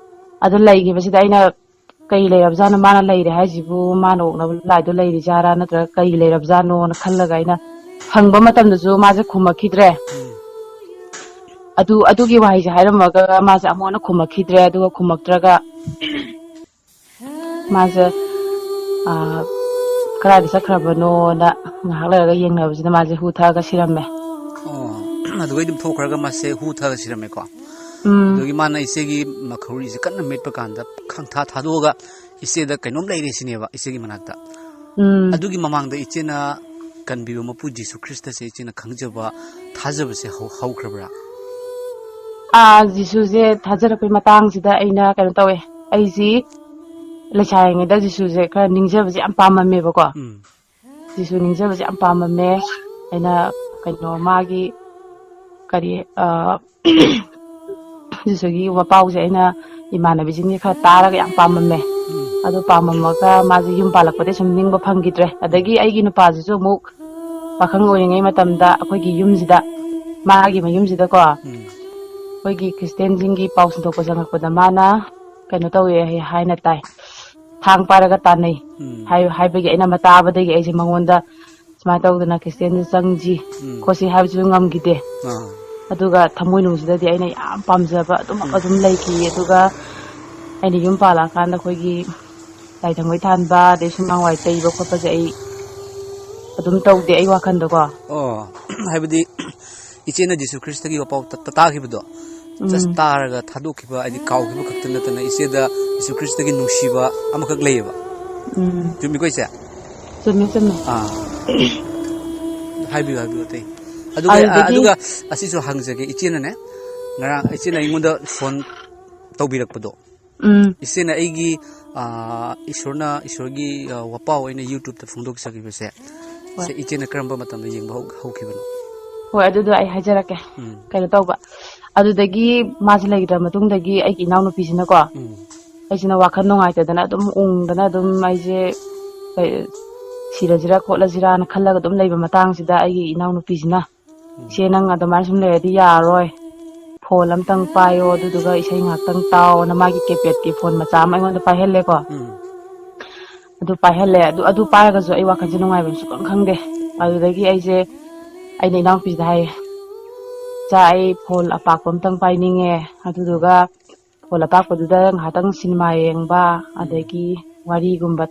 ꯑꯗꯨ ꯂꯩꯈꯤꯕꯁꯤꯗ ꯑꯩꯅ, "ꯀꯩ ꯂꯩꯔꯕꯖꯥꯠꯅꯣ? ꯃꯥꯅ ꯂꯩꯔꯦ ꯍꯥꯏꯁꯤꯕꯨ ꯃꯥꯅ ꯑꯣꯛꯅꯕ ꯂꯥꯏꯗꯣ ꯂꯩꯔꯤꯖꯥꯔꯥ, ꯅꯠꯇ꯭ꯔꯒ ꯀꯩ ꯂꯩꯔꯕꯖꯥꯠꯅꯣꯅ" ꯈꯜꯂꯒ ꯑꯩꯅ ꯍꯪꯕ ꯃꯇꯝꯗꯁꯨ ꯃꯥꯁꯦ ꯈꯨꯝꯃꯛꯈꯤꯗ꯭ꯔꯦ꯫ ꯎꯝ꯫ ꯑꯗꯨ, ꯑꯗꯨꯒꯤ ꯋꯥꯍꯩꯁꯦ ꯍꯥꯏꯔꯝꯃꯒ ꯃꯥꯁꯦ ꯑꯃꯨꯛ ꯍꯟꯅ ꯈꯨꯝꯃꯛꯈꯤꯗ꯭ꯔꯦ꯫ ꯑꯗꯨꯒ ꯈꯨꯝꯃꯛꯇ꯭ꯔꯒ ꯃꯥꯁꯦ, ꯑ, ꯀꯗꯥꯏꯗ ꯆꯠꯈ꯭ꯔꯕꯅꯣꯅ ꯉꯥꯏꯍꯥꯛ ꯂꯩꯔꯒ ꯌꯦꯡꯅꯕꯁꯤꯗ ꯃꯥꯁꯦ ꯍꯨ ꯊꯛꯑꯒ ꯁꯤꯔꯝꯃꯦ꯫ ꯑꯣ, ꯑꯗꯨꯒꯩ ꯑꯗꯨꯝ ꯊꯣꯛꯈ꯭ꯔꯒ ꯃꯥꯁꯦ ꯍꯨ ꯊꯛꯑꯒ ꯁꯤꯔꯝꯃꯦꯀꯣ꯫ ꯎꯝ꯫ ꯑꯗꯨꯒꯤ ꯃꯥꯅ ꯏꯆꯦꯒꯤ ꯃꯈꯧꯔꯤꯁꯦ ꯀꯟꯅ ꯃꯦꯠꯄ ꯀꯥꯟꯗ ꯈꯪꯊꯥ ꯊꯥꯗꯣꯛꯑꯒ ꯏꯆꯦꯗ ꯀꯩꯅꯣꯝ ꯂꯩꯔꯦ ꯁꯤꯅꯦꯕ, ꯏꯆꯦꯒꯤ ꯃꯅꯥꯛꯇ꯫ ꯎꯝ꯫ ꯑꯗꯨꯒꯤ ꯃꯃꯥꯡꯗ ꯏꯆꯦꯅ ꯀꯟꯕꯤꯕ ꯃꯄꯨ ꯖꯤꯁꯨ ꯈ꯭ꯔꯤꯁꯇꯁꯦ ꯏꯆꯦꯅ ꯈꯪꯖꯕ, ꯊꯥꯖꯕꯁꯦ ꯍꯧ-, ꯍꯧꯈ꯭ꯔꯕ꯭ꯔꯥ? ꯑꯥ, ꯖꯤꯁꯨꯁꯦ ꯊꯥꯖꯔꯛꯄꯩ ꯃꯇꯥꯡꯁꯤꯗ ꯑꯩꯅ ꯀꯩꯅꯣ ꯇꯧꯋꯦ꯫ ꯑꯩꯁꯤ ꯂꯩꯁꯥꯔꯤꯉꯩꯗ ꯖꯤꯁꯨꯁꯦ ꯈꯔ ꯅꯤꯡꯖꯕꯁꯦ ꯌꯥꯝ ꯄꯥꯝꯃꯝꯃꯦꯕꯀꯣ꯫ ꯎꯝ꯫ ꯖꯤꯁꯨ ꯅꯤꯡꯖꯕꯁꯦ ꯌꯥꯝ ꯄꯥꯝꯃꯝꯃꯦ꯫ ꯑꯩꯅ, ꯀꯩꯅꯣ, ꯃꯥꯒꯤ ꯀꯔꯤ, ꯑ, ꯖꯤꯁꯨꯒꯤ ꯋꯥꯄꯥꯎꯁꯦ ꯑꯩꯅ ꯏꯃꯥꯟꯅꯕꯤꯁꯤꯡꯁꯦ ꯈꯔ ꯇꯥꯔꯒ ꯌꯥꯝ ꯄꯥꯝꯃꯝꯃꯦ꯫ ꯑꯗꯨ ꯄꯥꯝꯃꯝꯃꯒ ꯃꯥꯁꯦ ꯌꯨꯝ ꯄꯥꯜꯂꯛꯄꯗꯒꯤ ꯁꯨꯝ ꯅꯤꯡꯕ ꯐꯪꯈꯤꯗ꯭ꯔꯦ꯫ ꯑꯗꯒꯤ ꯑꯩꯒꯤ ꯅꯨꯄꯥꯁꯤꯁꯨ ꯑꯃꯨꯛ ꯄꯥꯈꯪ ꯑꯣꯏꯔꯤꯉꯩ ꯃꯇꯝꯗ ꯑꯩꯈꯣꯏꯒꯤ ꯌꯨꯝꯁꯤꯗ, ꯃꯥꯒꯤ ꯃꯌꯨꯝꯁꯤꯗꯀꯣ, ꯑꯩꯈꯣꯏꯒꯤ ꯈ꯭ꯔꯤꯁꯇꯦꯟꯁꯤꯡꯒꯤ ꯄꯥꯎ ꯁꯟꯗꯣꯛꯄ ꯆꯪꯉꯛꯄꯗ ꯃꯥꯅ ꯀꯩꯅꯣ ꯇꯧꯋꯦ ꯍꯥꯏ-, ꯍꯥꯏꯅ ꯇꯥꯏ, ꯊꯥꯡ ꯄꯥꯏꯔꯒ ꯇꯥꯟꯅꯩ ꯍꯥꯏ-, ꯍꯥꯏꯕꯒꯤ ꯑꯩꯅ ꯃꯇꯥꯕꯗꯒꯤ ꯑꯩꯁꯦ ꯃꯉꯣꯟꯗ ꯁꯨꯃꯥꯏꯅ ꯇꯧꯗꯅ ꯈ꯭ꯔꯤꯁꯇꯦꯟꯗ ꯆꯪꯁꯤ ꯈꯣꯠꯁꯤ ꯍꯥꯏꯕꯁꯨ ꯉꯝꯈꯤꯗꯦ꯫ ꯑꯥ꯫ ꯑꯗꯨꯒ ꯊꯃꯣꯏꯅꯨꯡꯁꯤꯗꯗꯤ ꯑꯩꯅ ꯌꯥꯝ ꯄꯥꯝꯖꯕ ꯑꯗꯨꯝ, ꯎꯝ꯫ ꯑꯗꯨꯝ ꯂꯩꯈꯤ꯫ ꯑꯗꯨꯒ ꯑꯩꯅ ꯌꯨꯝ ꯄꯥꯜꯂꯛꯑꯀꯥꯟꯗ ꯑꯩꯈꯣꯏꯒꯤ ꯂꯥꯏ ꯊꯪꯕꯩ ꯊꯥꯟꯕ, ꯑꯗꯩ ꯁꯨꯃꯥꯡ ꯋꯥꯏ ꯇꯩꯕ ꯈꯣꯠꯄꯁꯦ ꯑꯩ ꯑꯗꯨꯝ ꯇꯧꯗꯦ ꯑꯩ ꯋꯥꯈꯜꯗꯀꯣ꯫ ꯑꯣ, ꯍꯥꯏꯕꯗꯤ ꯏꯆꯦꯅ ꯖꯤꯁꯨ ꯈ꯭ꯔꯤꯁꯇꯒꯤ ꯋꯥꯄꯥꯎ ꯇ-, ꯇ-, ꯇꯥꯈꯤꯕꯗꯣ, ꯎꯝ꯫ Just ꯇꯥꯔꯒ ꯊꯥꯗꯣꯛꯈꯤꯕ, ꯍꯥꯏꯗꯤ ꯀꯥꯎꯈꯤꯕ ꯈꯛꯇ ꯅꯠꯇꯅ ꯏꯆꯦꯗ ꯖꯤꯁꯨ ꯈ꯭ꯔꯤꯁꯇꯒꯤ ꯅꯨꯡꯁꯤꯕ ꯑꯃꯈꯛ ꯂꯩꯌꯦꯕ꯫ ꯎꯝ꯫ ꯆꯨꯝꯃꯤꯀꯣ ꯏꯆꯦ? ꯆꯨꯝꯃꯦ, ꯆꯨꯝꯃꯦ꯫ ꯑꯥ꯫ ꯍꯥꯏꯕꯤꯌꯨ, ꯍꯥꯏꯕꯤꯌꯨ, ꯑꯇꯩ꯫ ꯑꯗꯨꯒ, ꯑꯗꯨꯗꯒꯤ ꯑꯗꯨꯒ ꯑꯁꯤꯁꯨ ꯍꯪꯖꯒꯦ, ꯏꯆꯦꯅꯅꯦ, ꯉꯔꯥꯡ ꯏꯆꯦꯅ ꯑꯩꯉꯣꯟꯗ ꯐꯣꯟ ꯇꯧꯕꯤꯔꯛꯄꯗꯣ, ꯎꯝ꯫ ꯏꯆꯦꯅ ꯑꯩꯒꯤ, ꯑꯥ, ꯏꯁꯣꯔꯅ, ꯏꯁꯣꯔꯒꯤ, ꯑꯥ, ꯋꯥꯄꯥꯎ ꯑꯩꯅ YouTube-ꯇ ꯐꯣꯡꯗꯣꯛꯆꯈꯤꯕꯁꯦ, ꯍꯣꯏ꯫ ꯁꯦ ꯏꯆꯦꯅ ꯀꯔꯝꯕ ꯃꯇꯝꯗ ꯌꯦꯡꯕ ꯍꯧ-, ꯍꯧꯈꯤꯕꯅꯣ? ꯍꯣꯏ, ꯑꯗꯨꯗꯣ ꯑꯩ ꯍꯥꯏꯖꯔꯛꯀꯦ꯫ ꯎꯝ꯫ ꯀꯩꯅꯣ ꯇꯧꯕ, ꯑꯗꯨꯗꯒꯤ ꯃꯥꯁꯦ ꯂꯩꯈꯤꯗ꯭ꯔ ꯃꯇꯨꯡꯗꯒꯤ ꯑꯩꯒꯤ ꯏꯅꯥꯎꯅꯨꯄꯤꯁꯤꯅꯀꯣ, ꯎꯝ꯫ ꯑꯩꯁꯤꯅ ꯋꯥꯈꯜ ꯅꯨꯡꯉꯥꯏꯇꯗꯅ ꯑꯗꯨꯝ ꯎꯪꯗꯅ ꯑꯗꯨꯝ ꯑꯩꯁꯦ ꯀꯩ, ꯁꯤꯔꯁꯤꯔꯥ ꯈꯣꯠꯂꯁꯤꯔꯥꯅ ꯈꯜꯂꯒ ꯑꯗꯨꯝ ꯂꯩꯕ ꯃꯇꯥꯡꯁꯤꯗ ꯑꯩꯒꯤ ꯏꯅꯥꯎꯅꯨꯄꯤꯁꯤꯅ, ꯎꯝ꯫ "ꯏꯆꯦ, ꯅꯪ ꯑꯗꯨꯃꯥꯏꯅ ꯁꯨꯝ ꯂꯩꯔꯗꯤ ꯌꯥꯔꯔꯣꯏ꯫ ꯐꯣꯟ ꯑꯝꯇꯪ ꯄꯥꯏꯌꯣ, ꯑꯗꯨꯗꯨꯒ ꯏꯁꯩ ꯉꯥꯛꯇꯪ ꯇꯥꯎꯑꯣꯅ" ꯃꯥꯒꯤ ꯀꯦꯄꯦꯗꯀꯤ ꯐꯣꯟ ꯃꯆꯥ ꯑꯃ ꯑꯩꯉꯣꯟꯗ ꯄꯥꯏꯍꯜꯂꯦꯀꯣ꯫ ꯎꯝ꯫ ꯑꯗꯨ ꯄꯥꯏꯍꯜꯂꯦ꯫ ꯑꯗꯨ, ꯑꯗꯨ ꯄꯥꯏꯔꯒꯁꯨ ꯑꯩ ꯋꯥꯈꯜꯁꯦ ꯅꯨꯡꯉꯥꯏꯕ ꯁꯨꯡꯈꯪ ꯈꯪꯗꯦ꯫ ꯑꯗꯨꯗꯒꯤ ꯑꯩꯁꯦ, ꯑꯩꯅ ꯏꯅꯥꯎꯄꯤꯁꯤꯗ ꯍꯥꯏꯌꯦ, "ꯏꯆꯥ, ꯑꯩ ꯐꯣꯟ ꯑꯄꯥꯛꯄ ꯑꯝꯇꯪ ꯄꯥꯏꯅꯤꯡꯉꯦ, ꯑꯗꯨꯗꯨꯒ ꯐꯣꯟ ꯑꯄꯥꯛꯄꯗꯨꯗ ꯉꯥꯏꯍꯥꯛꯇꯪ ꯁꯤꯅꯦꯃꯥ ꯌꯦꯡꯕ, ꯎꯝ꯫ ꯑꯗꯒꯤ ꯋꯥꯔꯤꯒꯨꯝꯕ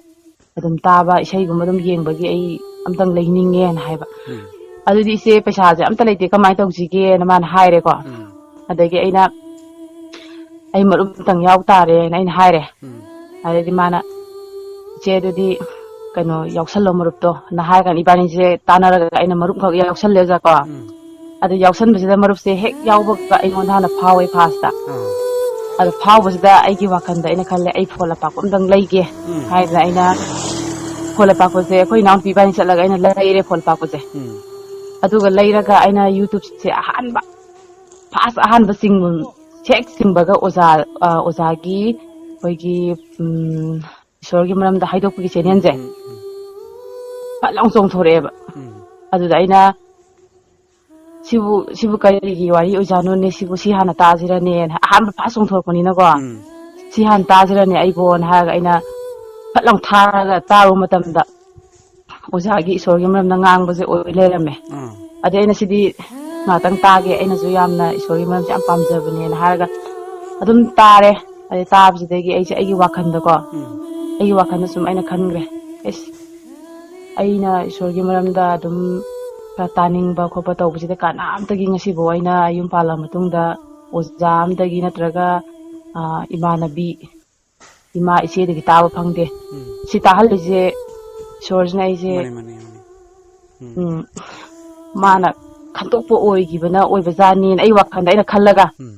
ꯑꯗꯨꯝ ꯇꯥꯕ, ꯏꯁꯩꯒꯨꯝꯕ ꯑꯗꯨꯝ ꯌꯦꯡꯕꯒꯤ ꯑꯩ ꯑꯝꯇꯪ ꯂꯩꯅꯤꯡꯉꯦꯅ" ꯍꯥꯏꯕ꯫ ꯎꯝ꯫ "ꯑꯗꯨꯗꯤ ꯏꯆꯦ, ꯄꯩꯁꯥꯁꯦ ꯑꯝꯇ ꯂꯩꯇꯦ, ꯀꯃꯥꯏꯅ ꯇꯧꯁꯤꯒꯦꯅ?" ꯃꯥꯅ ꯍꯥꯏꯔꯦꯀꯣ꯫ ꯎꯝ꯫ ꯑꯗꯒꯤ ꯑꯩꯅ, "ꯑꯩ ꯃꯔꯨꯞ ꯑꯝꯇꯪ ꯌꯥꯎ ꯇꯥꯔꯦꯅ" ꯑꯩꯅ ꯍꯥꯏꯔꯦ꯫ ꯎꯝ꯫ ꯑꯗꯩꯗꯤ ꯃꯥꯅ, "ꯏꯆꯦ, ꯑꯗꯨꯗꯤ ꯀꯩꯅꯣ, ꯌꯥꯎꯁꯜꯂꯣ ꯃꯔꯨꯞꯇꯣ" ꯅ ꯍꯥꯏꯔꯒ ꯏꯕꯥꯅꯤꯁꯦ ꯇꯥꯟꯅꯔꯒ ꯑꯩꯅ ꯃꯔꯨꯞ ꯈꯛ ꯌꯥꯎꯁꯜꯂꯦ ꯑꯣꯖꯥꯀꯣ꯫ ꯎꯝ꯫ ꯑꯗꯨ ꯌꯥꯎꯁꯟꯕꯁꯤꯗ ꯃꯔꯨꯞꯁꯦ ꯍꯦꯛ ꯌꯥꯎꯕꯒ ꯑꯩꯉꯣꯟꯗ ꯍꯥꯟꯅ ꯐꯥꯎꯋꯦ ꯐꯥꯁꯇ꯫ ꯑꯥ꯫ ꯑꯗꯣ ꯐꯥꯎꯕꯁꯤꯗ ꯑꯩꯒꯤ ꯋꯥꯈꯜꯗ ꯑꯩꯅ ꯈꯜꯂꯦ, "ꯑꯩ ꯐꯣꯟ ꯑꯄꯥꯛꯄ ꯑꯝꯇꯪ ꯂꯩꯒꯦ" ꯎꯝ꯫ ꯍꯥꯏꯗꯅ ꯑꯩꯅ ꯐꯣꯟ ꯑꯄꯥꯛꯄꯁꯦ ꯑꯩꯈꯣꯏ ꯏꯅꯥꯎꯄꯤ ꯏꯕꯥꯅꯤ ꯆꯠꯂꯒ ꯑꯩꯅ ꯂꯩꯔꯦ ꯐꯣꯟ ꯑꯄꯥꯛꯄꯁꯦ꯫ ꯎꯝ꯫ ꯑꯗꯨꯒ ꯂꯩꯔꯒ ꯑꯩꯅ YouTube-ꯁꯦ ꯑꯍꯥꯟꯕ, ꯐꯥꯁ ꯑꯍꯥꯟꯕ ꯆꯤꯡꯕ ꯍꯦꯛ ꯆꯤꯡꯕꯒ ꯑꯣꯖꯥ, ꯑ, ꯑꯣꯖꯥꯒꯤ ꯑꯩꯈꯣꯏꯒꯤ, ꯎꯝ, ꯏꯁꯣꯔꯒꯤ ꯃꯔꯝꯗ ꯍꯥꯏꯗꯣꯛꯄꯒꯤ ꯆꯦꯅꯦꯜꯁꯦ ꯎꯝ, ꯎꯝ, ꯐꯠ ꯂꯥꯎ ꯆꯣꯡꯊꯣꯔꯛꯑꯦꯕ꯫ ꯎꯝ, ꯑꯗꯨꯗ ꯑꯩꯅ, "ꯁꯤꯕꯨ, ꯁꯤꯕꯨ ꯀꯔꯤꯒꯤ ꯋꯥꯔꯤ ꯑꯣꯏꯖꯥꯠꯅꯣꯅꯦ? ꯁꯤꯕꯨ ꯁꯤ ꯍꯥꯟꯅ ꯇꯥꯁꯤꯔꯅꯦꯅ?" ꯑꯍꯥꯟꯕ ꯐꯥꯔꯁ ꯆꯣꯡꯊꯣꯔꯛꯄꯅꯤꯅꯀꯣ, ꯎꯝ, "ꯁꯤ ꯍꯥꯟꯅ ꯇꯥꯁꯤꯔꯅꯦ ꯑꯩꯕꯣꯅ?" ꯍꯥꯏꯔꯒ ꯑꯩꯅ ꯐꯠ ꯂꯥꯎ ꯊꯥꯔꯒ ꯇꯥꯔꯨꯕ ꯃꯇꯝꯗ, ꯑꯣꯖꯥꯒꯤ ꯏꯁꯣꯔꯒꯤ ꯃꯔꯝꯗ ꯉꯥꯡꯕꯁꯦ ꯑꯣꯏ ꯂꯩꯔꯝꯃꯦ꯫ ꯎꯝ, ꯑꯗꯩ ꯑꯩꯅ, "ꯁꯤꯗꯤ ꯉꯥꯛꯇꯪ ꯇꯥꯒꯦ, ꯑꯩꯅꯁꯨ ꯌꯥꯝꯅ ꯏꯁꯣꯔꯒꯤ ꯃꯔꯝꯁꯦ ꯌꯥꯝ ꯄꯥꯝꯖꯕꯅꯦꯅ" ꯍꯥꯏꯔꯒ ꯑꯗꯨꯝ ꯇꯥꯔꯦ꯫ ꯑꯗꯩ ꯇꯥꯕꯁꯤꯗꯒꯤ ꯑꯩꯁꯦ ꯑꯩꯒꯤ ꯋꯥꯈꯜꯗꯀꯣ, ꯎꯝ, ꯑꯩꯒꯤ ꯋꯥꯈꯜꯗ ꯁꯨꯝ ꯑꯩꯅ ꯈꯟꯈ꯭ꯔꯦ, "ꯑꯦꯁ, ꯑꯩꯅ ꯏꯁꯣꯔꯒꯤ ꯃꯔꯝꯗ ꯑꯗꯨꯝ ꯈꯔ ꯇꯥꯅꯤꯡꯕ ꯈꯣꯠꯄ ꯇꯧꯕꯁꯤꯗ ꯀꯅꯥꯝꯇꯒꯤ ꯉꯁꯤꯐꯥꯎ ꯑꯩꯅ ꯌꯨꯝ ꯄꯥꯜꯂ ꯃꯇꯨꯡꯗ ꯑꯣꯖꯥ ꯑꯝꯗꯒꯤ ꯅꯠꯇ꯭ꯔꯒ, ꯑ, ꯏꯃꯥꯟꯅꯕꯤ, ꯏꯃꯥ ꯏꯆꯦꯗꯒꯤ ꯇꯥꯕ ꯐꯪꯗꯦ꯫ ꯎꯝ꯫ ꯁꯤ ꯇꯥꯍꯜꯂꯤꯁꯦ ꯏꯁꯣꯔꯁꯤꯅ ꯑꯩꯁꯦ, ꯃꯥꯅꯤ, ꯃꯥꯅꯤ, ꯃꯥꯅꯤ꯫ ꯎꯝ, ꯎꯝ, ꯃꯥꯅ ꯈꯟꯗꯣꯛꯄ ꯑꯣꯏꯈꯤꯕꯅ ꯑꯣꯏꯕꯖꯥꯠꯅꯦꯅ ꯑꯩ ꯋꯥꯈꯜꯗ ꯑꯩꯅ ꯈꯜꯂꯒ ꯎꯝ,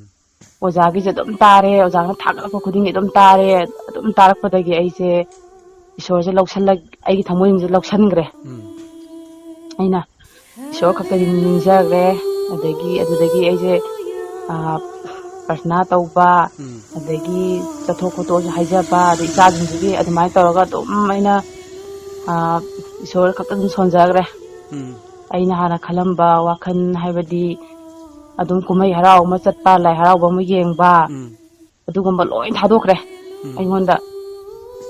ꯑꯣꯖꯥꯒꯤꯁꯦ ꯑꯗꯨꯝ ꯇꯥꯔꯦ, ꯑꯣꯖꯥꯅ ꯊꯥꯒꯠꯂꯛꯄ ꯈꯨꯗꯤꯡꯒꯤ ꯑꯗꯨꯝ ꯇꯥꯔꯦ꯫ ꯑꯗꯨꯝ ꯇꯥꯔꯛꯄꯗꯒꯤ ꯑꯩꯁꯦ ꯏꯁꯣꯔꯁꯦ ꯂꯧꯁꯜꯂ-, ꯑꯩꯒꯤ ꯊꯃꯣꯏꯁꯤꯡꯁꯦ ꯂꯧꯁꯟꯈ꯭ꯔꯦ꯫ ꯎꯝ, ꯑꯩꯅ ꯏꯁꯣꯔ ꯈꯛꯇꯗꯤ ꯅꯤꯡꯖꯈ꯭ꯔꯦ꯫ ꯑꯗꯒꯤ ꯑꯗꯨꯗꯒꯤ ꯑꯩꯁꯦ, ꯑ, ꯄ꯭ꯔꯊꯅꯥ ꯇꯧꯕ, ꯎꯝ, ꯑꯗꯒꯤ ꯆꯠꯊꯣꯛ ꯈꯣꯠꯇꯣꯛꯑꯁꯨ ꯍꯥꯏꯖꯕ, ꯑꯗꯩ ꯏꯆꯥꯁꯤꯡꯁꯤꯒꯤ ꯑꯗꯨꯃꯥꯏꯅ ꯇꯧꯔꯒ ꯑꯗꯨꯝ ꯑꯩꯅ, ꯑ, ꯏꯁꯣꯔ ꯈꯛꯇ ꯑꯗꯨꯝ ꯁꯣꯟꯖꯈ꯭ꯔꯦ꯫ ꯎꯝ, ꯑꯩꯅ ꯍꯥꯟꯅ ꯈꯜꯂꯝꯕ ꯋꯥꯈꯜ ꯍꯥꯏꯕꯗꯤ ꯑꯗꯨꯝ ꯀꯨꯝꯍꯩ ꯍꯔꯥꯎ ꯑꯃ ꯆꯠꯄ, ꯂꯥꯏ ꯍꯔꯥꯎꯕ ꯑꯃ ꯌꯦꯡꯕ, ꯎꯝ, ꯑꯗꯨꯒꯨꯝꯕ ꯂꯣꯏ ꯊꯥꯗꯣꯛꯈ꯭ꯔꯦ ꯎꯝ, ꯑꯩꯉꯣꯟꯗ꯫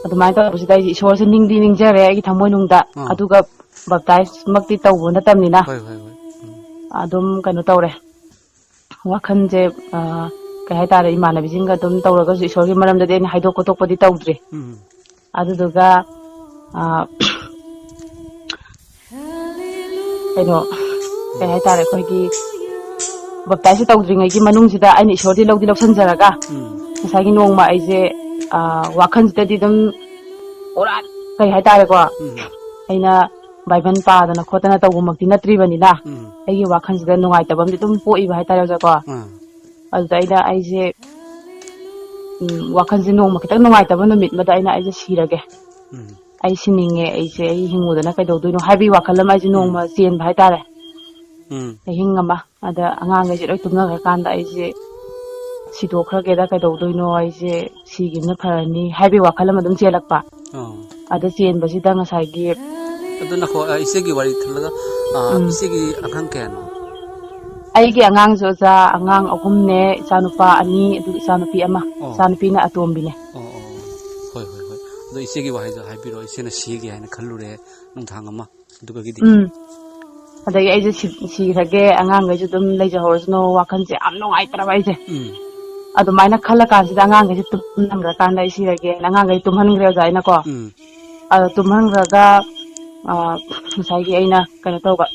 ꯑꯗꯨꯃꯥꯏꯅ ꯇꯧꯕꯁꯤꯗ ꯑꯩꯁꯦ ꯏꯁꯣꯔꯁꯦ ꯅꯤꯡꯗꯤ ꯅꯤꯡꯖꯔꯦ ꯑꯩꯒꯤ ꯊꯃꯣꯏꯅꯨꯡꯗ, ꯑꯥ, ꯑꯗꯨꯒ ꯕꯞꯇꯥꯏꯁꯃꯛꯇꯤ ꯇꯧꯕ ꯅꯠꯇꯕꯅꯤꯅ ꯍꯣꯏ, ꯍꯣꯏ, ꯍꯣꯏ꯫ ꯎꯝ, ꯑꯗꯨꯝ ꯀꯩꯅꯣ ꯇꯧꯔꯦ꯫ ꯋꯥꯈꯜꯁꯦ, ꯑ, ꯀꯩ ꯍꯥꯏꯇꯥꯔꯦ, ꯏꯃꯥꯟꯅꯕꯤꯁꯤꯡꯒ ꯑꯗꯨꯝ ꯇꯧꯔꯒꯁꯨ ꯏꯁꯣꯔꯒꯤ ꯃꯔꯝꯗꯗꯤ ꯑꯩꯅ ꯍꯥꯏꯗꯣꯛ ꯈꯣꯠꯇꯣꯛꯄꯗꯤ ꯇꯧꯗ꯭ꯔꯤ꯫ ꯎꯝ, ꯑꯗꯨꯗꯨꯒ, ꯑ, ꯀꯩꯅꯣ, ꯀꯩ ꯍꯥꯏꯇꯥꯔꯦ, ꯑꯩꯈꯣꯏꯒꯤ ꯕꯞꯇꯥꯏꯁ ꯇꯧꯗ꯭ꯔꯤꯉꯩꯒꯤ ꯃꯅꯨꯡꯁꯤꯗ ꯑꯩꯅ ꯏꯁꯣꯔꯗꯤ ꯂꯧꯗꯤ ꯂꯧꯁꯟꯖꯔꯒ, ꯎꯝ, ꯉꯁꯥꯏꯒꯤ ꯅꯣꯡꯃ ꯑꯩꯁꯦ, ꯑ, ꯋꯥꯈꯜꯁꯤꯗꯗꯤ ꯑꯗꯨꯝ ꯄꯨꯔꯥ, ꯀꯩ ꯍꯥꯏꯇꯥꯔꯦꯀꯣ, ꯎꯝ, ꯑꯩꯅ ꯕꯥꯏꯕꯜ ꯄꯥꯗꯅ ꯈꯣꯠꯇꯅ ꯇꯧꯕꯃꯛꯇꯤ ꯅꯠꯇ꯭ꯔꯤꯕꯅꯤꯅ, ꯎꯝ, ꯑꯩꯒꯤ ꯋꯥꯈꯜꯁꯤꯗ ꯅꯨꯡꯉꯥꯏꯇꯕ ꯑꯃꯗꯤ ꯑꯗꯨꯝ ꯄꯣꯛꯏꯕ ꯍꯥꯏꯇꯥꯔꯦ, ꯑꯣꯖꯥꯀꯣ꯫ ꯑꯥ, ꯑꯗꯨꯗ ꯑꯩꯅ, ꯑꯩꯁꯦ, ꯎꯝ, ꯋꯥꯈꯜꯁꯦ ꯅꯣꯡꯃ ꯈꯤꯇꯪ ꯅꯨꯡꯉꯥꯏꯇꯕ ꯅꯨꯃꯤꯠ ꯑꯃꯗ ꯑꯩꯅ, "ꯑꯩꯁꯦ ꯁꯤꯔꯒꯦ, ꯎꯝ, ꯑꯩ ꯁꯤꯅꯤꯡꯉꯦ, ꯑꯩꯁꯦ ꯑꯩ ꯍꯤꯡꯉꯨꯗꯅ ꯀꯩꯗꯧꯗꯣꯏꯅꯣ?" ꯍꯥꯏꯕꯒꯤ ꯋꯥꯈꯜ ꯑꯃ ꯑꯩꯁꯦ ꯅꯣꯡꯃ ꯆꯦꯟꯕ ꯍꯥꯏꯇꯥꯔꯦ꯫ ꯎꯝ, ꯑꯍꯤꯡ ꯑꯃ ꯑꯗ ꯑꯉꯥꯡꯈꯩꯁꯦ ꯂꯣꯏ ꯇꯨꯝꯅꯈ꯭ꯔꯀꯥꯟꯗ ꯑꯩꯁꯦ ꯁꯤꯗꯣꯛꯈ꯭ꯔꯒꯦꯗ, ꯀꯩꯗꯧꯗꯣꯏꯅꯣ, ꯑꯩꯁꯦ ꯁꯤꯈꯤꯕꯅ ꯐꯔꯅꯤ ꯍꯥꯏꯕꯒꯤ ꯋꯥꯈꯜ ꯑꯃ ꯑꯗꯨꯝ ꯆꯦꯜꯂꯛꯄ꯫ ꯑꯣ꯫ ꯑꯗ ꯆꯦꯟꯕꯁꯤꯗ ꯉꯁꯥꯏꯒꯤ ꯑꯗꯨ ꯅꯈꯣ ꯑ, ꯏꯆꯦꯒꯤ ꯋꯥꯔꯤ ꯈꯜꯂꯒ ꯑ, ꯎꯝ꯫ ꯏꯆꯦꯒꯤ ꯑꯉꯥꯡ ꯀꯌꯥꯅꯣ? ꯑꯩꯒꯤ ꯑꯉꯥꯡꯁꯨ ꯑꯣꯖꯥ, ꯑꯉꯥꯡ ꯑꯍꯨꯝꯅꯦ, ꯏꯆꯥꯅꯨꯄꯥ ꯑꯅꯤ, ꯑꯗꯨꯒ ꯏꯆꯥꯅꯨꯄꯤ ꯑꯃ꯫ ꯑꯣ꯫ ꯏꯆꯥꯅꯨꯄꯤꯅ ꯑꯇꯣꯝꯕꯤꯅꯦ꯫ ꯑꯣ ꯑꯣ꯫ ꯍꯣꯏ ꯍꯣꯏ ꯍꯣꯏ꯫ ꯑꯗꯣ ꯏꯆꯦꯒꯤ ꯋꯥꯍꯩꯗꯣ ꯍꯥꯏꯕꯤꯔꯣ, "ꯏꯆꯦꯅ ꯁꯤꯒꯦ ꯍꯥꯏꯅ ꯈꯜꯂꯨꯔꯦ ꯅꯨꯡꯗꯥꯡ ꯑꯃ", ꯑꯗꯨꯒꯗꯤ? ꯎꯝ꯫ ꯑꯗꯒꯤ ꯑꯩꯁꯦ ꯁꯤ-, ꯁꯤꯈ꯭ꯔꯒꯦ, ꯑꯉꯥꯡꯈꯩꯁꯨ ꯑꯗꯨꯝ ꯂꯩꯖꯍꯧꯔꯁꯅꯨ, ꯋꯥꯈꯜꯁꯦ ꯌꯥꯝ ꯅꯨꯡꯉꯥꯏꯇ꯭ꯔꯕ ꯑꯩꯁꯦ꯫ ꯎꯝ꯫ ꯑꯗꯨꯃꯥꯏꯅ ꯈꯜꯂ ꯀꯥꯟꯁꯤꯗ ꯑꯉꯥꯡꯈꯩꯁꯦ ꯇꯨꯝꯍꯟꯈ꯭ꯔꯀꯥꯟꯗ ꯑꯩ ꯁꯤꯔꯒꯦꯅ ꯑꯉꯥꯡꯈꯩ ꯇꯨꯝꯍꯟꯈ꯭ꯔꯦ ꯑꯣꯖꯥ ꯑꯩꯅꯀꯣ꯫ ꯎꯝ꯫ ꯑꯗꯣ ꯇꯨꯝꯍꯟꯈ꯭ꯔꯒ, ꯑ, ꯉꯁꯥꯏꯒꯤ ꯑꯩꯅ ꯀꯩꯅꯣ ꯇꯧꯕ,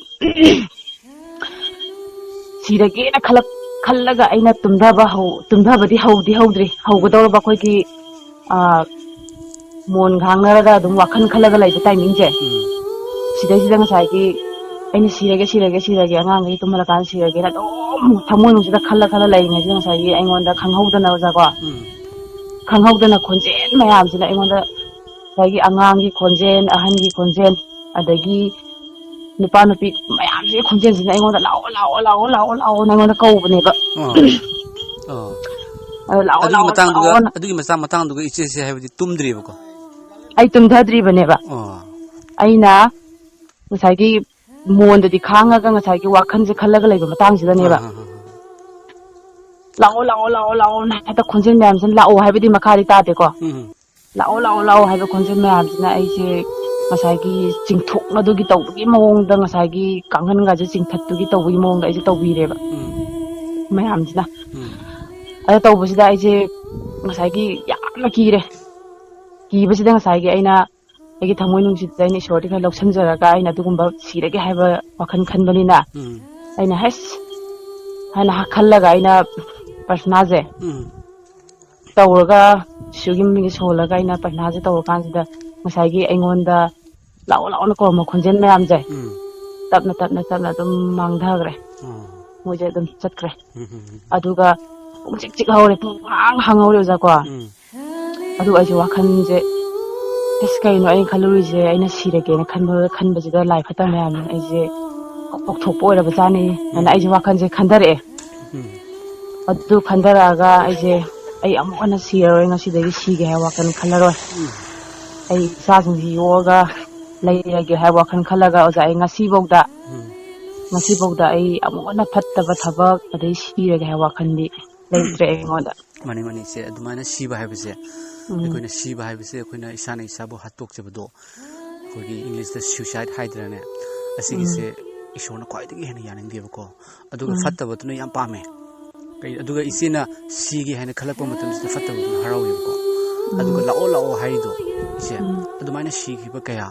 ꯁꯤꯔꯒꯦꯅ ꯈꯜꯂꯛ-, ꯈꯜꯂꯒ ꯑꯩꯅ ꯇꯨꯝꯊꯕ ꯍꯧ-, ꯇꯨꯝꯊꯕꯗꯤ ꯍꯧꯗꯤ ꯍꯧꯗ꯭ꯔꯤ꯫ ꯍꯧꯒꯗꯧꯔꯕ ꯑꯩꯈꯣꯏꯒꯤ, ꯑ, ꯃꯣꯟ ꯈꯥꯡꯅꯔꯒ ꯑꯗꯨꯝ ꯋꯥꯈꯜ ꯈꯜꯂꯒ ꯂꯩꯕ timingꯁꯦ꯫ ꯎꯝ꯫ ꯁꯤꯗꯩꯁꯤꯗ ꯉꯁꯥꯏꯒꯤ ꯑꯩꯅ ꯁꯤꯔꯒꯦ, ꯁꯤꯔꯒꯦ, ꯁꯤꯔꯒꯦ, ꯑꯉꯥꯡꯈꯩ ꯇꯨꯝꯍꯜꯂꯀꯥꯟꯗ ꯁꯤꯔꯒꯦꯅ ꯑꯗꯨꯝ ꯊꯃꯣꯏꯅꯨꯡꯁꯤꯗ ꯈꯜꯂ ꯈꯜꯂ ꯂꯩꯔꯤꯉꯩꯁꯤꯗ ꯉꯁꯥꯏꯒꯤ ꯑꯩꯉꯣꯟꯗ ꯈꯪꯍꯧꯗꯅ ꯑꯣꯖꯥꯀꯣ, ꯎꯝ꯫ ꯈꯪꯍꯧꯗꯅ ꯈꯣꯟꯖꯦꯜ ꯃꯌꯥꯝꯁꯤꯅ ꯑꯩꯉꯣꯟꯗ ꯉꯁꯥꯏꯒꯤ ꯑꯉꯥꯡꯒꯤ ꯈꯣꯟꯖꯦꯜ, ꯑꯍꯟꯒꯤ ꯈꯣꯟꯖꯦꯜ, ꯑꯗꯒꯤ ꯅꯨꯄꯥ ꯅꯨꯄꯤ ꯃꯌꯥꯝꯁꯤꯒꯤ ꯈꯣꯟꯖꯦꯜꯁꯤꯅ ꯑꯩꯉꯣꯟꯗ "ꯂꯥꯛꯑꯣ, ꯂꯥꯛꯑꯣ, ꯂꯥꯛꯑꯣ, ꯂꯥꯛꯑꯣ, ꯂꯥꯛꯑꯣ" ꯑꯩꯉꯣꯟꯗ ꯀꯧꯕꯅꯦꯕ꯫ ꯑꯣ꯫ ꯑꯣ꯫ ꯑꯗꯣ "ꯂꯥꯛꯑꯣ, ꯑꯗꯨꯒꯤ ꯂꯥꯛꯑꯣ, ꯃꯇꯥꯡꯗꯨꯒ ꯂꯥꯛꯑꯣꯅ꯫ ꯑꯗꯨꯒꯤ ꯃꯆꯥ ꯃꯇꯥꯡꯗꯨꯒ ꯏꯆꯦꯁꯦ ꯍꯥꯏꯕꯗꯤ ꯇꯨꯝꯗ꯭ꯔꯤꯕꯀꯣ? ꯑꯩ ꯇꯨꯝꯊꯗ꯭ꯔꯤꯕꯅꯦꯕ꯫ ꯑꯣ꯫ ꯑꯩꯅ ꯉꯁꯥꯏꯒꯤ ꯃꯣꯟꯗꯗꯤ ꯈꯥꯡꯉꯒ ꯉꯁꯥꯏꯒꯤ ꯋꯥꯈꯜꯁꯦ ꯈꯜꯂꯒ ꯂꯩꯕ ꯃꯇꯥꯡꯁꯤꯗꯅꯦꯕ꯫ ꯑꯥ, ꯑꯥ, ꯑꯥ, ꯑꯥ꯫ "ꯂꯥꯛꯑꯣ, ꯂꯥꯛꯑꯣ, ꯂꯥꯛꯑꯣ, ꯂꯥꯛꯑꯣꯅ" ꯍꯦꯛꯇ ꯈꯣꯟꯖꯦꯜ ꯃꯌꯥꯝꯁꯤꯅ "ꯂꯥꯛꯑꯣ" ꯍꯥꯏꯕꯗꯤ ꯃꯈꯥꯗꯤ ꯇꯥꯗꯦꯀꯣ꯫ ꯎꯝ꯫ "ꯂꯥꯛꯑꯣ, ꯂꯥꯛꯑꯣ, ꯂꯥꯛꯑꯣ" ꯍꯥꯏꯕ ꯈꯣꯟꯖꯦꯜ ꯃꯌꯥꯝꯁꯤꯅ ꯑꯩꯁꯦ ꯉꯁꯥꯏꯒꯤ ꯆꯤꯡꯊꯣꯛꯅꯗꯨꯒꯤ ꯇꯧꯕꯒꯤ ꯃꯑꯣꯡꯗ, ꯉꯁꯥꯏꯒꯤ ꯀꯥꯡꯈꯟꯒꯁꯦ ꯆꯤꯡꯊꯠꯇꯨꯒꯤ ꯇꯧꯕꯒꯤ ꯃꯑꯣꯡꯗ ꯑꯩꯁꯦ ꯇꯧꯕꯤꯔꯦꯕ ꯎꯝ꯫ ꯃꯌꯥꯝꯁꯤꯅ꯫ ꯎꯝ꯫ ꯑꯗ ꯇꯧꯕꯁꯤꯗ ꯑꯩꯁꯦ ꯉꯁꯥꯏꯒꯤ ꯌꯥꯝꯅ ꯀꯤꯔꯦ꯫ ꯀꯤꯕꯁꯤꯗ ꯉꯁꯥꯏꯒꯤ ꯑꯩꯅ ꯑꯩꯒꯤ ꯊꯃꯣꯏ ꯅꯨꯡꯁꯤꯠꯇ ꯑꯩꯅ ꯏꯁꯣꯔꯗꯤ ꯈꯔ ꯂꯧꯁꯟꯖꯔꯒ, ꯑꯩꯅ ꯑꯗꯨꯒꯨꯝꯕ ꯁꯤꯔꯒꯦ ꯍꯥꯏꯕ ꯋꯥꯈꯜ ꯈꯟꯕꯅꯤꯅ, ꯎꯝ꯫ ꯑꯩꯅ "ꯍꯩꯁ" ꯍꯥꯏꯅ ꯈꯜꯂꯒ ꯑꯩꯅ ꯄ꯭ꯔꯊꯅꯥꯁꯦ ꯎꯝ꯫ ꯇꯧꯔꯒ, ꯖꯤꯁꯨꯒꯤ ꯃꯤꯡꯁꯦ ꯁꯣꯜꯂꯒ ꯑꯩꯅ ꯄ꯭ꯔꯊꯅꯥꯁꯦ ꯇꯧꯔꯀꯥꯟꯁꯤꯗ, ꯉꯁꯥꯏꯒꯤ ꯑꯩꯉꯣꯟꯗ "ꯂꯥꯛꯑꯣ, ꯂꯥꯛꯑꯣꯅ" ꯀꯧꯔꯝꯕ ꯈꯣꯟꯖꯦꯜ ꯃꯌꯥꯝꯁꯦ ꯎꯝ꯫ ꯇꯞꯅ, ꯇꯞꯅ, ꯇꯞꯅ ꯑꯗꯨꯝ ꯃꯥꯡꯊꯈ꯭ꯔꯦ꯫ ꯑꯣ꯫ ꯃꯣꯏꯁꯦ ꯑꯗꯨꯝ ꯆꯠꯈ꯭ꯔꯦ꯫ ꯎꯝ, ꯎꯝ, ꯎꯝ꯫ ꯑꯗꯨꯒ ꯄꯨꯡꯆꯤꯛ ꯆꯤꯛ ꯍꯧꯔꯦ, ꯄꯨꯡꯍꯥꯡ ꯍꯥꯡꯍꯧꯔꯦ, ꯑꯣꯖꯥꯀꯣ꯫ ꯎꯝ꯫ ꯑꯗꯨꯒ ꯑꯩꯁꯦ ꯋꯥꯈꯜꯁꯦ, "ꯑꯁ, ꯀꯩꯅꯣ ꯑꯩꯅ ꯈꯜꯂꯨꯔꯤꯁꯦ? ꯑꯩꯅ ꯁꯤꯔꯒꯦꯅ ꯈꯟꯕ, ꯈꯟꯕꯁꯤꯗ ꯂꯥꯏ ꯐꯠꯇꯕ ꯃꯌꯥꯝꯅ ꯑꯩꯁꯦ ꯀꯥꯎꯊꯣꯛꯄ ꯑꯣꯏꯔꯕꯖꯥꯠꯅꯤ" ꯍꯥꯏꯅ ꯎꯝ꯫ ꯑꯩꯁꯦ ꯋꯥꯈꯜꯁꯦ ꯈꯟꯊꯔꯛꯑꯦ꯫ ꯎꯝ꯫ ꯑꯗꯨ ꯈꯟꯊꯔꯛꯑꯒ ꯑꯩꯁꯦ, ꯑꯩ ꯑꯃꯨꯛ ꯍꯟꯅ ꯁꯤꯔꯔꯣꯏ, ꯉꯁꯤꯗꯒꯤ ꯁꯤꯒꯦ ꯍꯥꯏꯕ ꯋꯥꯈꯜ ꯈꯜꯂꯔꯣꯏ꯫ ꯑꯩ ꯏꯆꯥꯁꯤꯡꯁꯤ ꯌꯣꯛꯑꯒ ꯂꯩꯔꯒꯦ ꯍꯥꯏꯕ ꯋꯥꯈꯜ ꯈꯜꯂꯒ ꯑꯣꯖꯥ, ꯑꯩ ꯉꯁꯤꯐꯧꯗ, ꯉꯁꯤꯐꯧꯗ ꯑꯩ ꯑꯃꯨꯛ ꯍꯟꯅ ꯐꯠꯇꯕ ꯊꯕꯛ ꯑꯗꯩ ꯁꯤꯔꯒꯦ ꯍꯥꯏꯕ ꯋꯥꯈꯜꯗꯤ ꯂꯩꯇ꯭ꯔꯦ ꯑꯩꯉꯣꯟꯗ꯫ ꯃꯥꯅꯤ, ꯃꯥꯅꯤ, ꯏꯆꯦ꯫ ꯑꯗꯨꯃꯥꯏꯅ ꯁꯤꯕ ꯍꯥꯏꯕꯁꯦ, ꯑꯩꯈꯣꯏꯅ ꯁꯤꯕ ꯍꯥꯏꯕꯁꯦ ꯑꯩꯈꯣꯏꯅ ꯏꯁꯥꯅ ꯏꯁꯥꯕꯨ ꯍꯥꯠꯇꯣꯛꯆꯕꯗꯣ, ꯑꯩꯈꯣꯏꯒꯤ ꯏꯪꯂꯤꯁꯇ suicide ꯍꯥꯏꯗ꯭ꯔꯅꯦ, ꯑꯁꯤꯒꯤꯁꯦ ꯏꯁꯣꯔꯅ ꯈ꯭ꯋꯥꯏꯗꯒꯤ ꯍꯦꯟꯅ ꯌꯥꯅꯤꯡꯗꯦꯕꯀꯣ꯫ ꯑꯗꯨꯒ ꯐꯠꯇꯕꯗꯨꯅ ꯌꯥꯝ ꯄꯥꯝꯃꯦ꯫ ꯀꯩ-, ꯑꯗꯨꯒ ꯏꯆꯦꯅ ꯁꯤꯒꯦ ꯍꯥꯏꯅ ꯈꯜꯂꯛꯄ ꯃꯇꯝꯁꯤꯗ ꯐꯠꯇꯕꯗꯨꯅ ꯍꯔꯥꯎꯋꯦꯕꯀꯣ꯫ ꯑꯗꯨꯒ "ꯂꯥꯛꯑꯣ, ꯂꯥꯛꯑꯣ" ꯍꯥꯏꯔꯤꯗꯣ, ꯏꯆꯦ, ꯑꯗꯨꯃꯥꯏꯅ ꯁꯤꯈꯤꯕ ꯀꯌꯥ,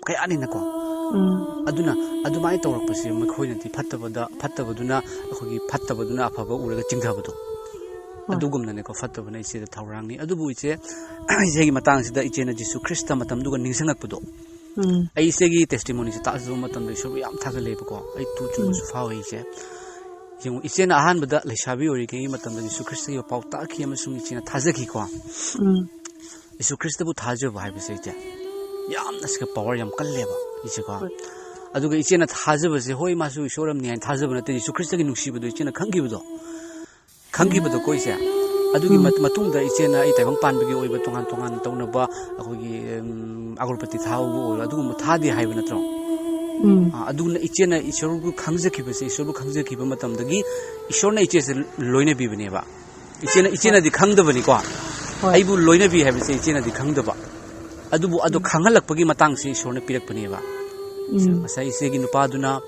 ꯀꯌꯥꯅꯤꯅꯀꯣ꯫ ꯑꯗꯨꯅ ꯑꯗꯨꯃꯥꯏꯅ ꯇꯧꯔꯛꯄꯁꯦ ꯃꯈꯣꯏꯅꯗꯤ ꯐꯠꯇꯕꯗ, ꯐꯠꯇꯕꯗꯨꯅ, ꯑꯩꯈꯣꯏꯒꯤ ꯐꯠꯇꯕꯗꯨꯅ ꯑꯐꯕ ꯎꯔꯒ ꯆꯤꯡꯊꯕꯗꯣ꯫ ꯑꯗꯨꯒꯨꯝꯅꯅꯦꯀꯣ, ꯐꯠꯇꯕꯅ ꯏꯆꯦꯗ ꯊꯧꯔꯥꯡꯅꯤ꯫ ꯑꯗꯨꯕꯨ ꯏꯆꯦ, ꯏꯆꯦꯒꯤ ꯃꯇꯥꯡꯁꯤꯗ ꯏꯆꯦꯅ ꯖꯤꯁꯨ ꯈ꯭ꯔꯤꯁꯇ ꯃꯇꯝꯗꯨꯒ ꯅꯤꯡꯁꯤꯡꯉꯛꯄꯗꯣ, ꯑꯩ ꯏꯆꯦꯒꯤ testimonyꯁꯦ ꯇꯥꯖꯕ ꯃꯇꯝꯗ ꯏꯁꯣꯔꯕꯨ ꯌꯥꯝ ꯊꯥꯒꯠꯂꯦꯕꯀꯣ꯫ ꯑꯩ ꯇꯨ ꯆꯨꯡꯕꯁꯨ ꯐꯥꯎꯋꯦ ꯏꯆꯦ꯫ ꯌꯦꯡꯉꯨ, ꯏꯆꯦꯅ ꯑꯍꯥꯟꯕꯗ ꯂꯩꯁꯥꯕꯤ ꯑꯣꯏꯔꯤꯉꯩꯒꯤ ꯃꯇꯝꯗ ꯖꯤꯁꯨ ꯈ꯭ꯔꯤꯁꯇꯒꯤ ꯄꯥꯎ ꯇꯥꯛꯈꯤ ꯑꯃꯁꯨꯡ ꯏꯆꯦꯅ ꯊꯥꯖꯈꯤꯀꯣ꯫ ꯖꯤꯁꯨ ꯈ꯭ꯔꯤꯁꯇꯕꯨ ꯊꯥꯖꯕ ꯍꯥꯏꯕꯁꯦ ꯏꯆꯦ, ꯌꯥꯝꯅ ꯁꯤꯒ power ꯌꯥꯝ ꯀꯜꯂꯦꯕ ꯏꯆꯦꯀꯣ꯫ ꯑꯗꯨꯒ ꯏꯆꯦꯅ ꯊꯥꯖꯕꯁꯦ, ꯍꯣꯏ, ꯃꯥꯁꯨ ꯏꯁꯣꯔ ꯑꯃꯅꯤ ꯍꯥꯏꯅ ꯊꯥꯖꯕ ꯅꯠꯇꯦ, ꯖꯤꯁꯨ ꯈ꯭ꯔꯤꯁꯇꯒꯤ ꯅꯨꯡꯁꯤꯕꯗꯣ ꯏꯆꯦꯅ ꯈꯪꯈꯤꯕꯗꯣ, ꯈꯪꯈꯤꯕꯗꯣ ꯀꯣ ꯏꯆꯦ꯫ ꯑꯗꯨꯒꯤ ꯃꯠ-, ꯃꯇꯨꯡꯗ ꯏꯆꯦꯅ ꯑꯩ ꯇꯥꯏꯕꯪ ꯄꯥꯟꯕꯒꯤ ꯑꯣꯏꯕ ꯇꯣꯉꯥꯟ ꯇꯣꯉꯥꯟꯅ ꯇꯧꯅꯕ ꯑꯩꯈꯣꯏꯒꯤ, ꯎꯝ, ꯑꯒꯔꯕꯇꯤ ꯊꯥꯕꯕꯨ ꯑꯣꯏꯔꯣ, ꯑꯗꯨꯒꯨꯝꯕ ꯊꯥꯗꯦ ꯍꯥꯏꯕ ꯅꯠꯇ꯭ꯔꯣ? ꯑꯥ, ꯑꯗꯨꯅ ꯏꯆꯦꯅ ꯏꯁꯣꯔꯕꯨ ꯈꯪꯖꯈꯤꯕꯁꯦ, ꯏꯁꯣꯔꯕꯨ ꯈꯪꯖꯈꯤꯕ ꯃꯇꯝꯗꯒꯤ ꯏꯁꯣꯔꯅ ꯏꯆꯦꯁꯦ ꯂꯣꯏꯅꯕꯤꯕꯅꯦꯕ꯫ ꯏꯆꯦꯅ, ꯏꯆꯦꯅꯗꯤ ꯈꯪꯗꯕꯅꯤꯀꯣ꯫ ꯑꯩꯕꯨ ꯂꯣꯏꯅꯕꯤ ꯍꯥꯏꯕꯁꯦ ꯏꯆꯦꯅꯗꯤ ꯈꯪꯗꯕ꯫ ꯑꯗꯨꯕꯨ ꯑꯗꯣ ꯈꯪꯍꯜꯂꯛꯄꯒꯤ ꯃꯇꯥꯡꯁꯦ ꯏꯁꯣꯔꯅ ꯄꯤꯔꯛꯄꯅꯦꯕ꯫ ꯉꯁꯥꯏ ꯏꯆꯦꯒꯤ ꯅꯨꯄꯥꯗꯨꯅ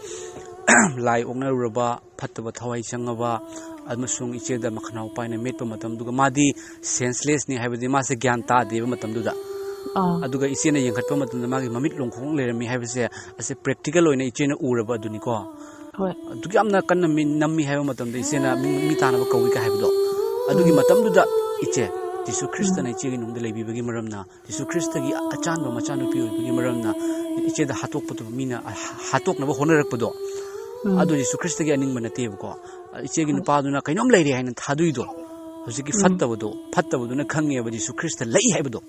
ꯂꯥꯏ ꯑꯣꯛꯅꯔꯨꯔꯕ, ꯐꯠꯇꯕ ꯊꯋꯥꯏ ꯆꯪꯉꯕ, ꯑꯃꯁꯨꯡ ꯏꯆꯦꯗ ꯃꯈꯅꯥꯎ ꯄꯥꯏꯅ ꯃꯦꯠꯄ ꯃꯇꯝꯗꯨꯒ ꯃꯥꯗꯤ senselessꯅꯤ, ꯍꯥꯏꯕꯗꯤ ꯃꯥꯁꯦ ꯒ꯭ꯌꯥꯟ ꯇꯥꯗꯦꯕ ꯃꯇꯝꯗꯨꯗ꯫ ꯑꯥ꯫ ꯑꯗꯨꯒ ꯏꯆꯦꯅ ꯌꯦꯡꯈꯠꯄ ꯃꯇꯝꯗ ꯃꯥꯒꯤ ꯃꯃꯤꯠ ꯂꯣꯡꯈꯣꯡ ꯂꯩꯔꯝꯃꯤ ꯍꯥꯏꯕꯁꯦ, ꯑꯁꯦ practical ꯑꯣꯏꯅ ꯏꯆꯦꯅ ꯎꯔꯕ ꯑꯗꯨꯅꯤꯀꯣ꯫ ꯍꯣꯏ꯫ ꯑꯗꯨꯛ ꯌꯥꯝꯅ ꯀꯟꯅ ꯃꯤ ꯅꯝꯃꯤ ꯍꯥꯏꯕ ꯃꯇꯝꯗ ꯏꯆꯦꯅ ꯃꯤ, ꯃꯤ ꯇꯥꯅꯕ ꯀꯧꯏꯒ ꯍꯥꯏꯕꯗꯣ꯫ ꯑꯗꯨꯒꯤ ꯃꯇꯝꯗꯨꯗ ꯏꯆꯦ, ꯖꯤꯁꯨ ꯈ꯭ꯔꯤꯁꯇꯅ ꯏꯆꯦꯒꯤ ꯅꯨꯡꯗ ꯂꯩꯕꯤꯕꯒꯤ ꯃꯔꯝꯅ, ꯖꯤꯁꯨ ꯈ꯭ꯔꯤꯁꯇꯒꯤ ꯑꯆꯥꯟꯕ ꯃꯆꯥꯅꯨꯄꯤ ꯑꯣꯏꯕꯒꯤ ꯃꯔꯝꯅ ꯏꯆꯦꯗ ꯍꯥꯠꯇꯣꯛꯄꯗꯨ ꯃꯤꯅ ꯍꯥꯠꯇꯣꯛꯅꯕ ꯍꯣꯠꯅꯔꯛꯄꯗꯣ, ꯑꯗꯨ ꯖꯤꯁꯨ ꯈ꯭ꯔꯤꯁꯇꯒꯤ ꯑꯅꯤꯡꯕ ꯅꯠꯇꯦꯕꯀꯣ꯫ ꯏꯆꯦꯒꯤ ꯅꯨꯄꯥꯗꯨꯅ ꯀꯩꯅꯣꯝ ꯂꯩꯔꯦ ꯍꯥꯏꯅ ꯊꯥꯗꯣꯛꯏꯗꯣ, ꯍꯧꯖꯤꯛꯀꯤ ꯐꯠꯇꯕꯗꯣ, ꯐꯠꯇꯕꯗꯨꯅ ꯈꯪꯉꯦꯕ ꯖꯤꯁꯨ ꯈ꯭ꯔꯤꯁꯇ ꯂꯩ ꯍꯥꯏꯕꯗꯣ꯫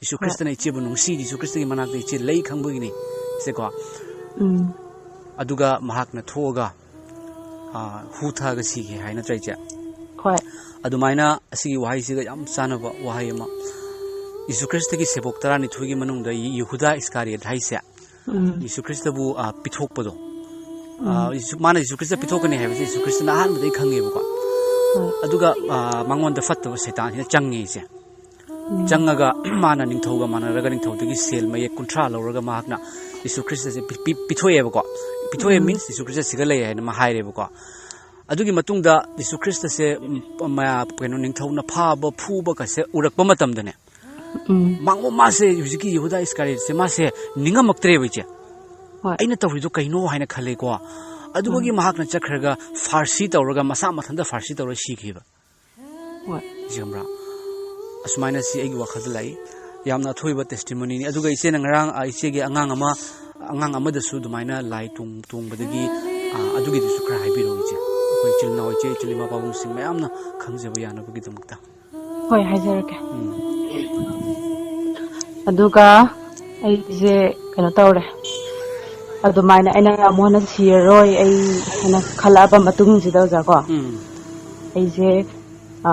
ꯖꯤꯁꯨ ꯈ꯭ꯔꯤꯁꯇꯅ ꯏꯆꯦꯕꯨ ꯅꯨꯡꯁꯤ, ꯖꯤꯁꯨ ꯈ꯭ꯔꯤꯁꯇꯒꯤ ꯃꯅꯥꯛꯇ ꯏꯆꯦ ꯂꯩ ꯈꯪꯕꯒꯤꯅꯤ ꯏꯆꯦꯀꯣ꯫ ꯎꯝ꯫ ꯑꯗꯨꯒ ꯃꯍꯥꯛꯅ ꯊꯣꯛꯑꯒ, ꯑꯥ, ꯍꯨ ꯊꯛꯑꯒ ꯁꯤꯈꯤ ꯍꯥꯏ ꯅꯠꯇ꯭ꯔꯥ ꯏꯆꯦ? ꯑꯗꯨꯃꯥꯏꯅ ꯑꯁꯤꯒꯤ ꯋꯥꯍꯩꯁꯤꯒ ꯌꯥꯝ ꯆꯥꯟꯅꯕ ꯋꯥꯍꯩ ꯑꯃ, ꯌꯤꯁꯨ ꯈ꯭ꯔꯤꯁꯇꯒꯤ ꯁꯦꯕꯣꯛ ꯇꯔꯥꯅꯤꯊꯣꯏꯒꯤ ꯃꯅꯨꯡꯗ ꯌꯦꯍꯨꯗꯥ ꯏꯁꯀꯥꯔꯤꯌꯠ ꯍꯥꯏꯁꯦ, ꯎꯝ꯫ ꯌꯤꯁꯨ ꯈ꯭ꯔꯤꯁꯇꯕꯨ, ꯑ, ꯄꯤꯊꯣꯛꯄꯗꯣ, ꯑ, ꯎꯝ꯫ ꯌꯤꯁꯨ-, ꯃꯥꯅ ꯌꯤꯁꯨ ꯈ꯭ꯔꯤꯁꯇ ꯄꯤꯊꯣꯛꯀꯅꯤ ꯍꯥꯏꯕꯁꯦ ꯌꯤꯁꯨ ꯈ꯭ꯔꯤꯁꯇꯅ ꯑꯍꯥꯟꯕꯗꯒꯤ ꯈꯪꯉꯦꯕꯀꯣ꯫ ꯍꯣꯏ꯫ ꯑꯗꯨꯒ, ꯑ, ꯃꯉꯣꯟꯗ ꯐꯠꯇꯕ ꯁꯩꯇꯥꯟꯁꯤꯅ ꯆꯪꯉꯦ ꯑꯩꯁꯦ꯫ ꯎꯝ꯫ ꯆꯪꯉꯒ ꯃꯥꯅ ꯅꯤꯡꯊꯧꯒ ꯃꯥꯟꯅꯔꯒ ꯅꯤꯡꯊꯧꯗꯒꯤ ꯁꯦꯜ ꯃꯌꯦꯛ ꯀꯨꯟꯊ꯭ꯔꯥ ꯂꯧꯔꯒ ꯃꯍꯥꯛꯅ ꯌꯤꯁꯨ ꯈ꯭ꯔꯤꯁꯇꯁꯦ ꯄꯤ-, ꯄꯤ-, ꯄꯤꯊꯣꯛꯑꯦꯕꯀꯣ꯫ ꯄꯤꯊꯣꯛꯑꯦ ꯎꯝ꯫ Means ꯌꯤꯁꯨ ꯈ꯭ꯔꯤꯁꯇ ꯁꯤꯒꯠꯂꯛꯑꯦ ꯍꯥꯏꯅ ꯃꯥ ꯍꯥꯏꯔꯦꯕꯀꯣ꯫ ꯑꯗꯨꯒꯤ ꯃꯇꯨꯡꯗ ꯌꯤꯁꯨ ꯈ꯭ꯔꯤꯁꯇꯁꯦ, ꯎꯝ, ꯃ-, ꯀꯩꯅꯣ, ꯅꯤꯡꯊꯧꯅ ꯐꯥꯕ ꯐꯨꯕꯒꯁꯦ ꯎꯔꯛꯄ ꯃꯇꯝꯗꯅꯦ, ꯎꯝ꯫ ꯃꯥꯉꯣ-, ꯃꯥꯁꯦ ꯍꯧꯖꯤꯛꯀꯤ ꯌꯦꯍꯨꯗꯥ ꯏꯁꯀꯥꯔꯤꯌꯠꯁꯦ ꯃꯥꯁꯦ ꯅꯤꯡꯉꯝꯃꯛꯇ꯭ꯔꯦꯕ ꯏꯆꯦ꯫ ꯍꯣꯏ꯫ ꯑꯩꯅ ꯇꯧꯔꯤꯗꯣ ꯀꯩꯅꯣ ꯍꯥꯏꯅ ꯈꯜꯂꯦꯀꯣ꯫ ꯑꯗꯨꯗꯒꯤ ꯎꯝ꯫ ꯃꯍꯥꯛꯅ ꯆꯠꯈ꯭ꯔꯒ ꯐꯥꯔꯁꯤ ꯇꯧꯔꯒ ꯃꯁꯥ ꯃꯊꯟꯇ ꯐꯥꯔꯁꯤ ꯇꯧꯔꯒ ꯁꯤꯈꯤꯕ꯫ ꯍꯣꯏ꯫ ꯏꯆꯦ ꯈꯪꯕ꯭ꯔꯥ? ꯑꯁꯨꯃꯥꯏꯅ ꯁꯤ ꯑꯩꯒꯤ ꯋꯥꯈꯜꯗ ꯂꯥꯛꯏ꯫ ꯌꯥꯝꯅ ꯑꯊꯣꯏꯕ testimony ꯅꯤ꯫ ꯑꯗꯨꯒ ꯏꯆꯦꯅ ꯉꯔꯥꯡ, ꯑ, ꯏꯆꯦꯒꯤ ꯑꯉꯥꯡ ꯑꯃ, ꯑꯉꯥꯡ ꯑꯃꯗꯁꯨ ꯑꯗꯨꯃꯥꯏꯅ ꯂꯥꯏ ꯇꯣꯡ-, ꯇꯣꯡꯕꯗꯒꯤ, ꯑ, ꯑꯗꯨꯒꯤꯗꯨꯁꯨ ꯈꯔ ꯍꯥꯏꯕꯤꯔꯛꯑꯣ ꯏꯆꯦ꯫ ꯑꯩꯈꯣꯏ ꯏꯆꯤꯜ ꯏꯅꯥꯎ, ꯏꯆꯦ ꯏꯆꯤꯜ ꯏꯃꯥ ꯄꯥꯕꯨꯡꯁꯤꯡ ꯃꯌꯥꯝꯅ ꯈꯪꯖꯕ ꯌꯥꯅꯕꯒꯤꯗꯃꯛꯇ꯫ ꯍꯣꯏ, ꯍꯥꯏꯖꯔꯛꯀꯦ꯫ ꯎꯝ꯫ ꯑꯗꯨꯒ ꯑꯩꯁꯦ ꯀꯩꯅꯣ ꯇꯧꯔꯦ, ꯑꯗꯨꯃꯥꯏꯅ ꯑꯩꯅ ꯌꯥꯝ ꯍꯣꯠꯅ ꯁꯤꯔꯔꯣꯏ ꯑꯩ ꯍꯥꯏꯅ ꯈꯜꯂꯛꯑꯕ ꯃꯇꯨꯡꯁꯤꯗ, ꯑꯣꯖꯥꯀꯣ, ꯎꯝ꯫ ꯑꯩꯁꯦ, ꯑ,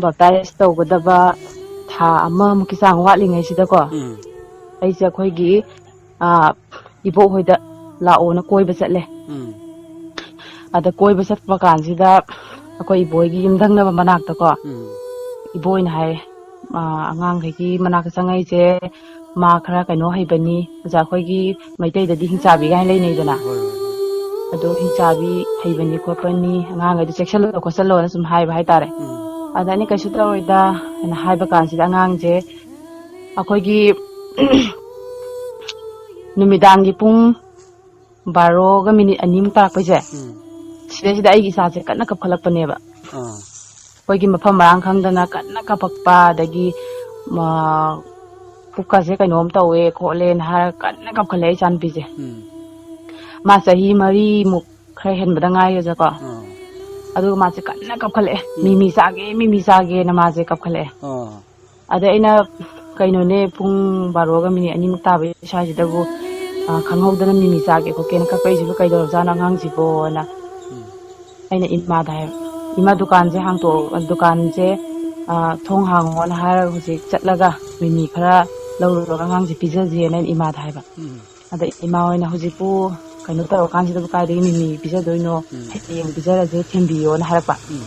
baptize ꯇꯧꯒꯗꯕ ꯊꯥ ꯑꯃꯃꯨꯛꯀꯤ ꯆꯥꯡ ꯋꯥꯠꯂꯤꯉꯩꯁꯤꯗꯀꯣ, ꯎꯝ꯫ ꯑꯩꯁꯦ ꯑꯩꯈꯣꯏꯒꯤ, ꯑ, ꯏꯕꯣꯛ ꯍꯣꯏꯗ ꯂꯥꯛꯑꯣꯅ ꯀꯣꯏꯕ ꯆꯠꯂꯦ꯫ ꯎꯝ꯫ ꯑꯗ ꯀꯣꯏꯕ ꯆꯠꯄ ꯀꯥꯟꯁꯤꯗ ꯑꯩꯈꯣꯏ ꯏꯕꯣꯏꯒꯤ ꯌꯨꯝꯊꯪꯅꯕ ꯃꯅꯥꯛꯇꯀꯣ, ꯎꯝ꯫ ꯏꯕꯣꯏꯅ ꯍꯥꯏ, "ꯑ, ꯑꯉꯥꯡꯈꯩꯒꯤ ꯃꯅꯥꯛꯇ ꯆꯪꯉꯛꯏꯁꯦ ꯃꯥ ꯈꯔ ꯀꯩꯅꯣ ꯍꯩꯕꯅꯤ, ꯑꯣꯖꯥ, ꯑꯩꯈꯣꯏꯒꯤ ꯃꯩꯇꯩꯗꯗꯤ ꯍꯤꯡꯆꯥꯕꯤ ꯀꯥꯏꯅ ꯂꯩꯅꯩꯗꯅ, ꯍꯣꯏ, ꯍꯣꯏ, ꯍꯣꯏ꯫ ꯑꯗꯣ ꯍꯤꯡꯆꯥꯕꯤ ꯍꯩꯕꯅꯤ ꯈꯣꯠꯄꯅꯤ, ꯑꯉꯥꯡꯈꯩꯗꯣ ꯆꯦꯛꯁꯤꯜꯂꯣ ꯈꯣꯠꯆꯜꯂꯣꯅ ꯁꯨꯝ ꯍꯥꯏꯕ ꯍꯥꯏꯇꯥꯔꯦ"꯫ ꯎꯝ꯫ ꯑꯗ ꯑꯩꯅ "ꯀꯩꯁꯨ ꯇꯧꯔꯣꯏꯗ" ꯍꯥꯏꯅ ꯍꯥꯏꯕ ꯀꯥꯟꯁꯤꯗ ꯑꯉꯥꯡꯁꯦ ꯑꯩꯈꯣꯏꯒꯤ ꯅꯨꯃꯤꯗꯥꯡꯒꯤ ꯄꯨꯡ ꯕꯥꯔꯣꯒ ꯃꯤꯅꯤꯠ ꯑꯅꯤꯃꯨꯛ ꯇꯥꯔꯛꯄꯩꯁꯦ, ꯎꯝ꯫ ꯁꯤꯗꯩꯁꯤꯗ ꯑꯩꯒꯤ ꯏꯆꯥꯁꯦ ꯀꯟꯅ ꯀꯞꯈꯠꯂꯛꯄꯅꯦꯕ꯫ ꯑꯥ꯫ ꯑꯩꯈꯣꯏꯒꯤ ꯃꯐꯝ ꯃꯔꯥꯡ ꯈꯪꯗꯅ ꯀꯟꯅ ꯀꯞꯄꯛꯄ, ꯑꯗꯒꯤ, ꯃ, ꯄꯨꯛꯀꯁꯦ ꯀꯩꯅꯣꯝ ꯇꯧꯋꯦ ꯈꯣꯠꯂꯦꯅ ꯍꯥꯏꯔꯒ ꯀꯟꯅ ꯀꯞꯈꯠꯂꯛꯑꯦ ꯏꯆꯥꯅꯨꯄꯤꯁꯦ꯫ ꯎꯝ꯫ ꯃꯥ ꯆꯍꯤ ꯃꯔꯤꯃꯨꯛ ꯈꯔ ꯍꯦꯟꯕꯗ ꯉꯥꯏꯔꯦꯗꯀꯣ꯫ ꯑꯥ꯫ ꯑꯗꯨꯒ ꯃꯥꯁꯦ ꯀꯟꯅ ꯀꯞꯈꯠꯂꯛꯑꯦ꯫ ꯎꯝ꯫ "ꯃꯤꯃꯤ ꯆꯥꯒꯦ, ꯃꯤꯃꯤ ꯆꯥꯒꯦꯅ" ꯃꯥꯁꯦ ꯀꯞꯈꯠꯂꯛꯑꯦ꯫ ꯑꯥ꯫ ꯑꯗꯩ ꯑꯩꯅ, "ꯀꯩꯅꯣꯅꯦ, ꯄꯨꯡ ꯕꯥꯔꯣꯒ ꯃꯤꯅꯤꯠ ꯑꯅꯤꯃꯨꯛ ꯇꯥꯕꯒꯤ ꯁ꯭ꯋꯥꯏꯁꯤꯗꯕꯨ, ꯑ, ꯈꯪꯍꯧꯗꯅ ꯃꯤꯃꯤ ꯆꯥꯒꯦ ꯈꯣꯠꯀꯦꯅ ꯀꯞꯄꯛꯏꯁꯤꯕꯨ ꯀꯩꯗꯧꯔꯖꯥꯠꯅꯣ ꯑꯉꯥꯡꯁꯤꯕꯣꯅ?" ꯎꯝ꯫ ꯑꯩꯅ ꯏꯃꯥꯗ ꯍꯥꯏꯕ꯫ "ꯏꯃꯥ, ꯗꯨꯀꯥꯟꯁꯦ ꯍꯥꯡꯇꯣꯛꯑꯣ, ꯗꯨꯀꯥꯟꯁꯦ, ꯑ, ꯊꯣꯡ ꯍꯥꯡꯉꯣꯅ ꯍꯥꯏꯔꯒ ꯍꯧꯖꯤꯛ ꯆꯠꯂꯒ ꯃꯤꯃꯤ ꯈꯔ ꯂꯧꯔꯨꯔꯒ ꯑꯉꯥꯡꯁꯦ ꯄꯤꯖꯁꯦꯅ" ꯑꯩꯅ ꯏꯃꯥꯗ ꯍꯥꯏꯕ꯫ ꯎꯝ꯫ ꯑꯗ ꯏꯃꯥ ꯍꯣꯏꯅ, "ꯍꯧꯖꯤꯛꯄꯨ ꯀꯩꯅꯣ ꯇꯧꯔꯀꯥꯟꯁꯤꯗꯕꯨ ꯀꯥꯏꯗꯒꯤ ꯃꯤꯃꯤ ꯄꯤꯖꯗꯣꯏꯅꯣ? ꯎꯝ꯫ ꯍꯌꯦꯡ ꯄꯤꯖꯔꯁꯦ, ꯊꯤꯟꯕꯤꯌꯣꯅ" ꯍꯥꯏꯔꯛꯄ꯫ ꯎꯝ꯫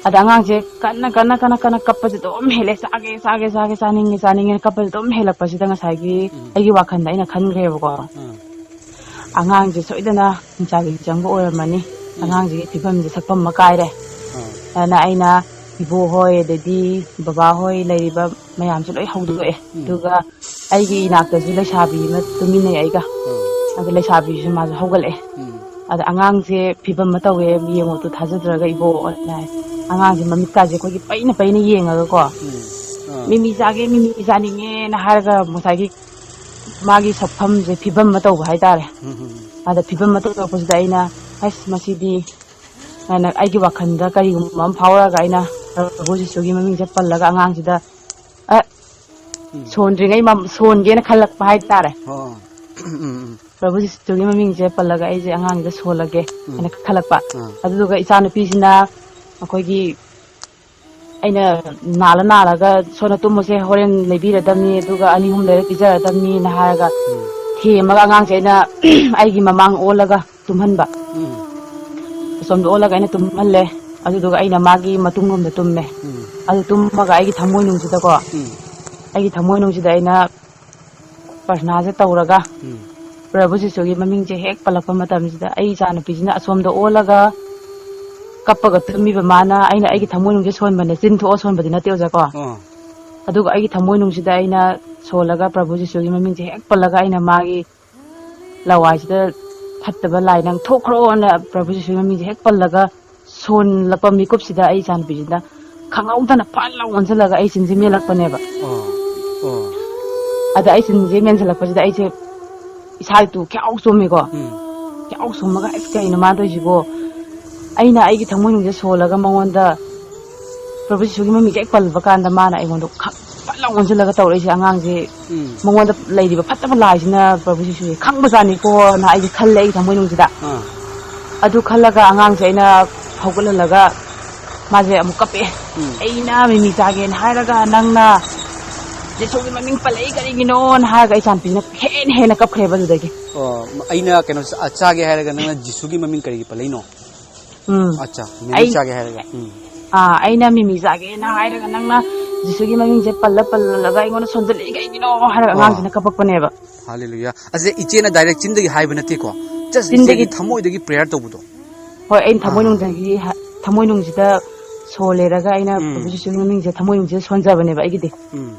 ꯑꯗ ꯑꯉꯥꯡꯁꯦ ꯀꯟꯅ, ꯀꯟꯅ, ꯀꯟꯅ, ꯀꯟꯅ ꯀꯞꯄꯁꯦ ꯑꯗꯨꯝ ꯍꯦꯜꯂꯦ, "ꯆꯥꯒꯦ, ꯆꯥꯒꯦ, ꯆꯥꯒꯦ, ꯆꯥꯅꯤꯡꯉꯦ, ꯆꯥꯅꯤꯡꯉꯦꯅ" ꯀꯞꯄꯁꯦ ꯑꯗꯨꯝ ꯍꯦꯜꯂꯛꯄꯁꯤꯗ ꯉꯁꯥꯏꯒꯤ ꯎꯝ꯫ ꯑꯩꯒꯤ ꯋꯥꯈꯜꯗ ꯑꯩꯅ ꯈꯟꯈ꯭ꯔꯦꯕꯀꯣ, ꯎꯝ꯫ "ꯑꯉꯥꯡꯁꯦ ꯁꯣꯏꯗꯅ ꯅꯤꯡꯁꯥꯒꯤ ꯆꯪꯕ ꯑꯣꯏꯔꯝꯃꯅꯤ꯫ ꯎꯝ꯫ ꯑꯉꯥꯡꯁꯤꯒꯤ ꯐꯤꯕꯝꯁꯦ, ꯁꯛꯐꯝ ꯑꯃ ꯀꯥꯏꯔꯦ"꯫ ꯎꯝ꯫ ꯑꯗꯨꯅ ꯑꯩꯅ ꯏꯕꯣꯛ ꯍꯣꯏ, ꯑꯗꯩꯗꯤ ꯕꯕꯥ ꯍꯣꯏ, ꯂꯩꯔꯤꯕ ꯃꯌꯥꯝꯁꯨ ꯂꯣꯏ ꯍꯧꯗꯣꯛꯑꯦ꯫ ꯎꯝ꯫ ꯑꯗꯨꯒ ꯑꯩꯒꯤ ꯏꯅꯥꯛꯇꯁꯨ ꯂꯩꯁꯥꯕꯤ ꯑꯃ ꯇꯨꯃꯤꯟꯅꯩ ꯑꯩꯒ꯫ ꯎꯝ꯫ ꯑꯗ ꯂꯩꯁꯥꯕꯤꯁꯨ ꯃꯥꯁꯨ ꯍꯧꯒꯠꯂꯛꯑꯦ꯫ ꯎꯝ꯫ ꯑꯗ "ꯑꯉꯥꯡꯁꯦ ꯐꯤꯕꯝ ꯑꯃ ꯇꯧꯋꯦ, ꯌꯦꯡꯉꯣ ꯇꯨ, ꯊꯥꯖꯗ꯭ꯔꯒ ꯏꯕꯣꯛ" ꯍꯥꯏ꯫ ꯑꯉꯥꯡꯁꯦ ꯃꯃꯤꯠꯀꯥꯁꯦ ꯑꯩꯈꯣꯏꯒꯤ ꯄꯩꯅ ꯄꯩꯅ ꯌꯦꯡꯉꯒꯀꯣ, ꯎꯝ꯫ ꯑꯥ꯫ "ꯃꯤꯃꯤ ꯆꯥꯒꯦ, ꯃꯤꯃꯤ ꯆꯥꯅꯤꯡꯉꯦꯅ" ꯍꯥꯏꯔꯒ ꯉꯁꯥꯏꯒꯤ ꯃꯥꯒꯤ ꯁꯛꯐꯝꯁꯦ ꯐꯤꯕꯝ ꯑꯃ ꯇꯧꯕ ꯍꯥꯏꯇꯥꯔꯦ꯫ ꯎꯝ, ꯎꯝ, ꯎꯝ꯫ ꯑꯗ ꯐꯤꯕꯝ ꯑꯃ ꯇꯧꯔꯛꯄꯁꯤꯗ ꯑꯩꯅ, "ꯑꯁ, ꯃꯁꯤꯗꯤ" ꯍꯥꯏꯅ ꯑꯩꯒꯤ ꯋꯥꯈꯜꯗ ꯀꯔꯤꯒꯨꯝꯕ ꯑꯃ ꯐꯥꯎꯔꯒ ꯑꯩꯅ ꯄ꯭ꯔꯚꯨ ꯖꯤꯁꯨꯒꯤ ꯃꯃꯤꯡꯁꯦ ꯄꯜꯂꯒ ꯑꯉꯥꯡꯁꯤꯗ, ꯑ, ꯎꯝ꯫ ꯁꯣꯟꯗ꯭ꯔꯤꯉꯩ ꯃꯝ-, ꯁꯣꯟꯒꯦꯅ ꯈꯜꯂꯛꯄ ꯍꯥꯏꯇꯥꯔꯦ꯫ ꯑꯣ꯫ ꯎꯝ, ꯎꯝ꯫ ꯄ꯭ꯔꯚꯨ ꯖꯤꯁꯨꯒꯤ ꯃꯃꯤꯡꯁꯦ ꯄꯜꯂꯒ ꯑꯩꯁꯦ ꯑꯉꯥꯡꯁꯦ ꯁꯣꯜꯂꯒꯦ ꯎꯝ꯫ ꯍꯥꯏꯅ ꯈꯜꯂꯛꯄ꯫ ꯑꯥ꯫ ꯑꯗꯨꯗꯨꯒ ꯏꯆꯥꯅꯨꯄꯤꯁꯤꯅ ꯑꯩꯈꯣꯏꯒꯤ, ꯑꯩꯅ ꯅꯥꯜꯂ ꯅꯥꯜꯂꯒ "ꯁꯣꯟꯅ ꯇꯨꯝꯃꯨꯁꯦ, ꯍꯣꯔꯦꯟ ꯂꯩꯕꯤꯔꯗꯝꯅꯤ, ꯑꯗꯨꯒ ꯑꯅꯤ ꯑꯍꯨꯝ ꯂꯩꯔ ꯄꯤꯖꯔꯗꯝꯅꯤꯅ" ꯍꯥꯏꯔꯒ ꯎꯝ꯫ ꯊꯦꯝꯃꯒ ꯑꯉꯥꯡꯁꯦ ꯑꯩꯅ ꯑꯩꯒꯤ ꯃꯃꯥꯡ ꯑꯣꯜꯂꯒ ꯇꯨꯝꯍꯟꯕ꯫ ꯎꯝ꯫ ꯑꯁꯣꯝꯗ ꯑꯣꯜꯂꯒ ꯑꯩꯅ ꯇꯨꯝꯍꯜꯂꯦ꯫ ꯑꯗꯨꯗꯨꯒ ꯑꯩꯅ ꯃꯥꯒꯤ ꯃꯇꯨꯡꯂꯣꯝꯗ ꯇꯨꯝꯃꯦ꯫ ꯎꯝ꯫ ꯑꯗꯨ ꯇꯨꯝꯃꯒ ꯑꯩꯒꯤ ꯊꯃꯣꯏꯅꯨꯡꯁꯤꯗꯀꯣ, ꯎꯝ꯫ ꯑꯩꯒꯤ ꯊꯃꯣꯏꯅꯨꯡꯁꯤꯗ ꯑꯩꯅ ꯄ꯭ꯔꯊꯅꯥꯁꯦ ꯇꯧꯔꯒ, ꯎꯝ꯫ ꯄ꯭ꯔꯚꯨ ꯖꯤꯁꯨꯒꯤ ꯃꯃꯤꯡꯁꯦ ꯍꯦꯛ ꯄꯜꯂꯛꯄ ꯃꯇꯝꯁꯤꯗ, ꯑꯩ ꯏꯆꯥꯅꯨꯄꯤꯁꯤꯅ ꯑꯁꯣꯝꯗ ꯑꯣꯜꯂꯒ ꯀꯞꯄꯒ ꯇꯨꯝꯃꯤꯕ ꯃꯥꯅ, ꯑꯩꯅ ꯑꯩꯒꯤ ꯎꯝ꯫ ꯊꯃꯣꯏꯅꯨꯡꯁꯦ ꯁꯣꯟꯕꯅꯦ, ꯆꯤꯟ ꯊꯣꯛꯑ ꯁꯣꯟꯕꯗꯤ ꯅꯠꯇꯦ, ꯑꯣꯖꯥꯀꯣ꯫ ꯑꯥ꯫ ꯑꯗꯨꯒ ꯑꯩꯒꯤ ꯊꯃꯣꯏꯅꯨꯡꯁꯤꯗ ꯑꯩꯅ ꯁꯣꯜꯂꯒ, ꯄ꯭ꯔꯚꯨ ꯖꯤꯁꯨꯒꯤ ꯃꯃꯤꯡꯁꯦ ꯍꯦꯛ ꯄꯜꯂꯒ, ꯑꯩꯅ ꯃꯥꯒꯤ ꯂꯋꯥꯏꯁꯤꯗ "ꯐꯠꯇꯕ ꯂꯥꯏ, ꯅꯪ ꯊꯣꯛꯈ꯭ꯔꯣꯅ" ꯄ꯭ꯔꯚꯨ ꯖꯤꯁꯨꯒꯤ ꯃꯃꯤꯡꯁꯦ ꯍꯦꯛ ꯄꯜꯂꯒ ꯁꯣꯜꯂꯛꯄ ꯃꯤꯀꯨꯞꯁꯤꯗ, ꯑꯩ ꯏꯆꯥꯅꯨꯄꯤꯁꯤꯅ ꯈꯪꯍꯧꯗꯅ ꯐꯠ ꯂꯥꯎ ꯑꯣꯟꯁꯤꯜꯂꯒ ꯑꯩ ꯆꯤꯟꯁꯦ ꯃꯦꯜꯂꯛꯄꯅꯦꯕ꯫ ꯑꯣ, ꯑꯣ꯫ ꯑꯗ ꯑꯩ ꯆꯤꯟꯁꯦ ꯃꯦꯟꯁꯤꯜꯂꯛꯄꯁꯤꯗ ꯑꯩꯁꯦ ꯏꯁꯥ ꯏꯇꯨ ꯈꯌꯥꯎ ꯆꯣꯝꯃꯤꯀꯣ꯫ ꯎꯝ꯫ ꯈꯌꯥꯎ ꯆꯣꯝꯃꯒ, "ꯑꯁ, ꯀꯩꯅꯣ ꯃꯥ ꯇꯧꯔꯤꯁꯤꯕꯣ?" ꯑꯩꯅ ꯑꯩꯒꯤ ꯊꯃꯣꯏꯅꯨꯡꯁꯦ ꯁꯣꯜꯂꯒ ꯃꯉꯣꯟꯗ ꯄ꯭ꯔꯚꯨ ꯖꯤꯁꯨꯒꯤ ꯃꯃꯤꯡꯁꯦ ꯍꯦꯛ ꯄꯜꯂꯕ ꯀꯥꯟꯗ ꯃꯥꯅ ꯑꯩꯉꯣꯟꯗ ꯈꯪ-, ꯐꯠ ꯂꯥꯎ ꯑꯣꯟꯁꯤꯜꯂꯒ ꯇꯧꯔꯛꯏꯁꯦ, ꯑꯉꯥꯡꯁꯦ ꯎꯝ꯫ ꯃꯉꯣꯟꯗ ꯂꯩꯔꯤꯕ ꯐꯠꯇꯕ ꯂꯥꯏꯁꯤꯅ ꯄ꯭ꯔꯚꯨ ꯖꯤꯁꯨꯁꯦ ꯈꯪꯕꯖꯥꯠꯅꯤꯀꯣꯅ ꯑꯩꯁꯦ ꯈꯜꯂꯦ ꯑꯩꯒꯤ ꯊꯃꯣꯏꯅꯨꯡꯁꯤꯗ꯫ ꯑꯥ꯫ ꯑꯗꯨ ꯈꯜꯂꯒ ꯑꯉꯥꯡꯁꯦ ꯑꯩꯅ ꯍꯧꯒꯠꯍꯜꯂꯒ ꯃꯥꯁꯦ ꯑꯃꯨꯛ ꯀꯞꯄꯛꯑꯦ꯫ ꯎꯝ꯫ "ꯑꯩꯅ ꯃꯤꯃꯤ ꯆꯥꯒꯦꯅ ꯍꯥꯏꯔꯒ ꯅꯪꯅ ꯖꯤꯁꯨꯒꯤ ꯃꯃꯤꯡ ꯄꯜꯂꯛꯏ ꯀꯔꯤꯒꯤꯅꯣꯅ?" ꯍꯥꯏꯔꯒ ꯏꯆꯥꯅꯨꯄꯤꯁꯤꯅ ꯍꯦꯟꯅ ꯍꯦꯟꯅ ꯀꯞꯈ꯭ꯔꯦꯕ ꯑꯗꯨꯗꯒꯤ꯫ ꯑꯣ, ꯑꯩꯅ ꯀꯩꯅꯣ ꯆꯥ-, ꯆꯥꯒꯦ ꯍꯥꯏꯔꯒ ꯅꯪꯅ ꯖꯤꯁꯨꯒꯤ ꯃꯃꯤꯡ ꯀꯔꯤꯒꯤ ꯄꯜꯂꯛꯏꯅꯣ? ꯎꯝ꯫ ꯑꯠꯆꯥ, ꯃꯤꯃꯤ ꯑꯩ ꯆꯥꯒꯦ ꯍꯥꯏꯔꯒ꯫ ꯎꯝ꯫ ꯑꯥ, "ꯑꯩꯅ ꯃꯤꯃꯤ ꯆꯥꯒꯦꯅ ꯍꯥꯏꯔꯒ ꯅꯪꯅ ꯖꯤꯁꯨꯒꯤ ꯃꯃꯤꯡꯁꯦ ꯄꯜꯂ ꯄꯜꯂꯒ ꯑꯩꯉꯣꯟꯗ ꯁꯣꯟꯖꯜꯂꯛꯏ ꯀꯩꯒꯤꯅꯣ?" ꯍꯥꯏꯔꯒ ꯑꯥ꯫ ꯑꯉꯥꯡꯁꯤꯅ ꯀꯞꯄꯛꯄꯅꯦꯕ꯫ ꯍꯥꯂꯦꯂꯨꯌꯥ꯫ ꯑꯁꯦ ꯏꯆꯦꯅ direct ꯆꯤꯟꯗꯒꯤ ꯍꯥꯏꯕ ꯅꯠꯇꯦꯀꯣ? Just ꯆꯤꯟꯗꯒꯤ ꯏꯆꯦꯒꯤ ꯊꯃꯣꯏꯗꯒꯤ prayer ꯇꯧꯕꯗꯣ꯫ ꯍꯣꯏ, ꯑꯩꯅ ꯑꯥ꯫ ꯊꯃꯣꯏꯅꯨꯡꯗꯒꯤ ꯍ-, ꯊꯃꯣꯏꯅꯨꯡꯁꯤꯗ ꯁꯣꯜꯂꯦꯔꯒ ꯑꯩꯅ ꯎꯝ꯫ ꯄ꯭ꯔꯚꯨ ꯖꯤꯁꯨꯒꯤ ꯃꯃꯤꯡꯁꯦ ꯊꯃꯣꯏꯅꯨꯡꯁꯤꯗ ꯁꯣꯟꯖꯕꯅꯦꯕ ꯑꯩꯒꯤꯗꯤ꯫ ꯎꯝ꯫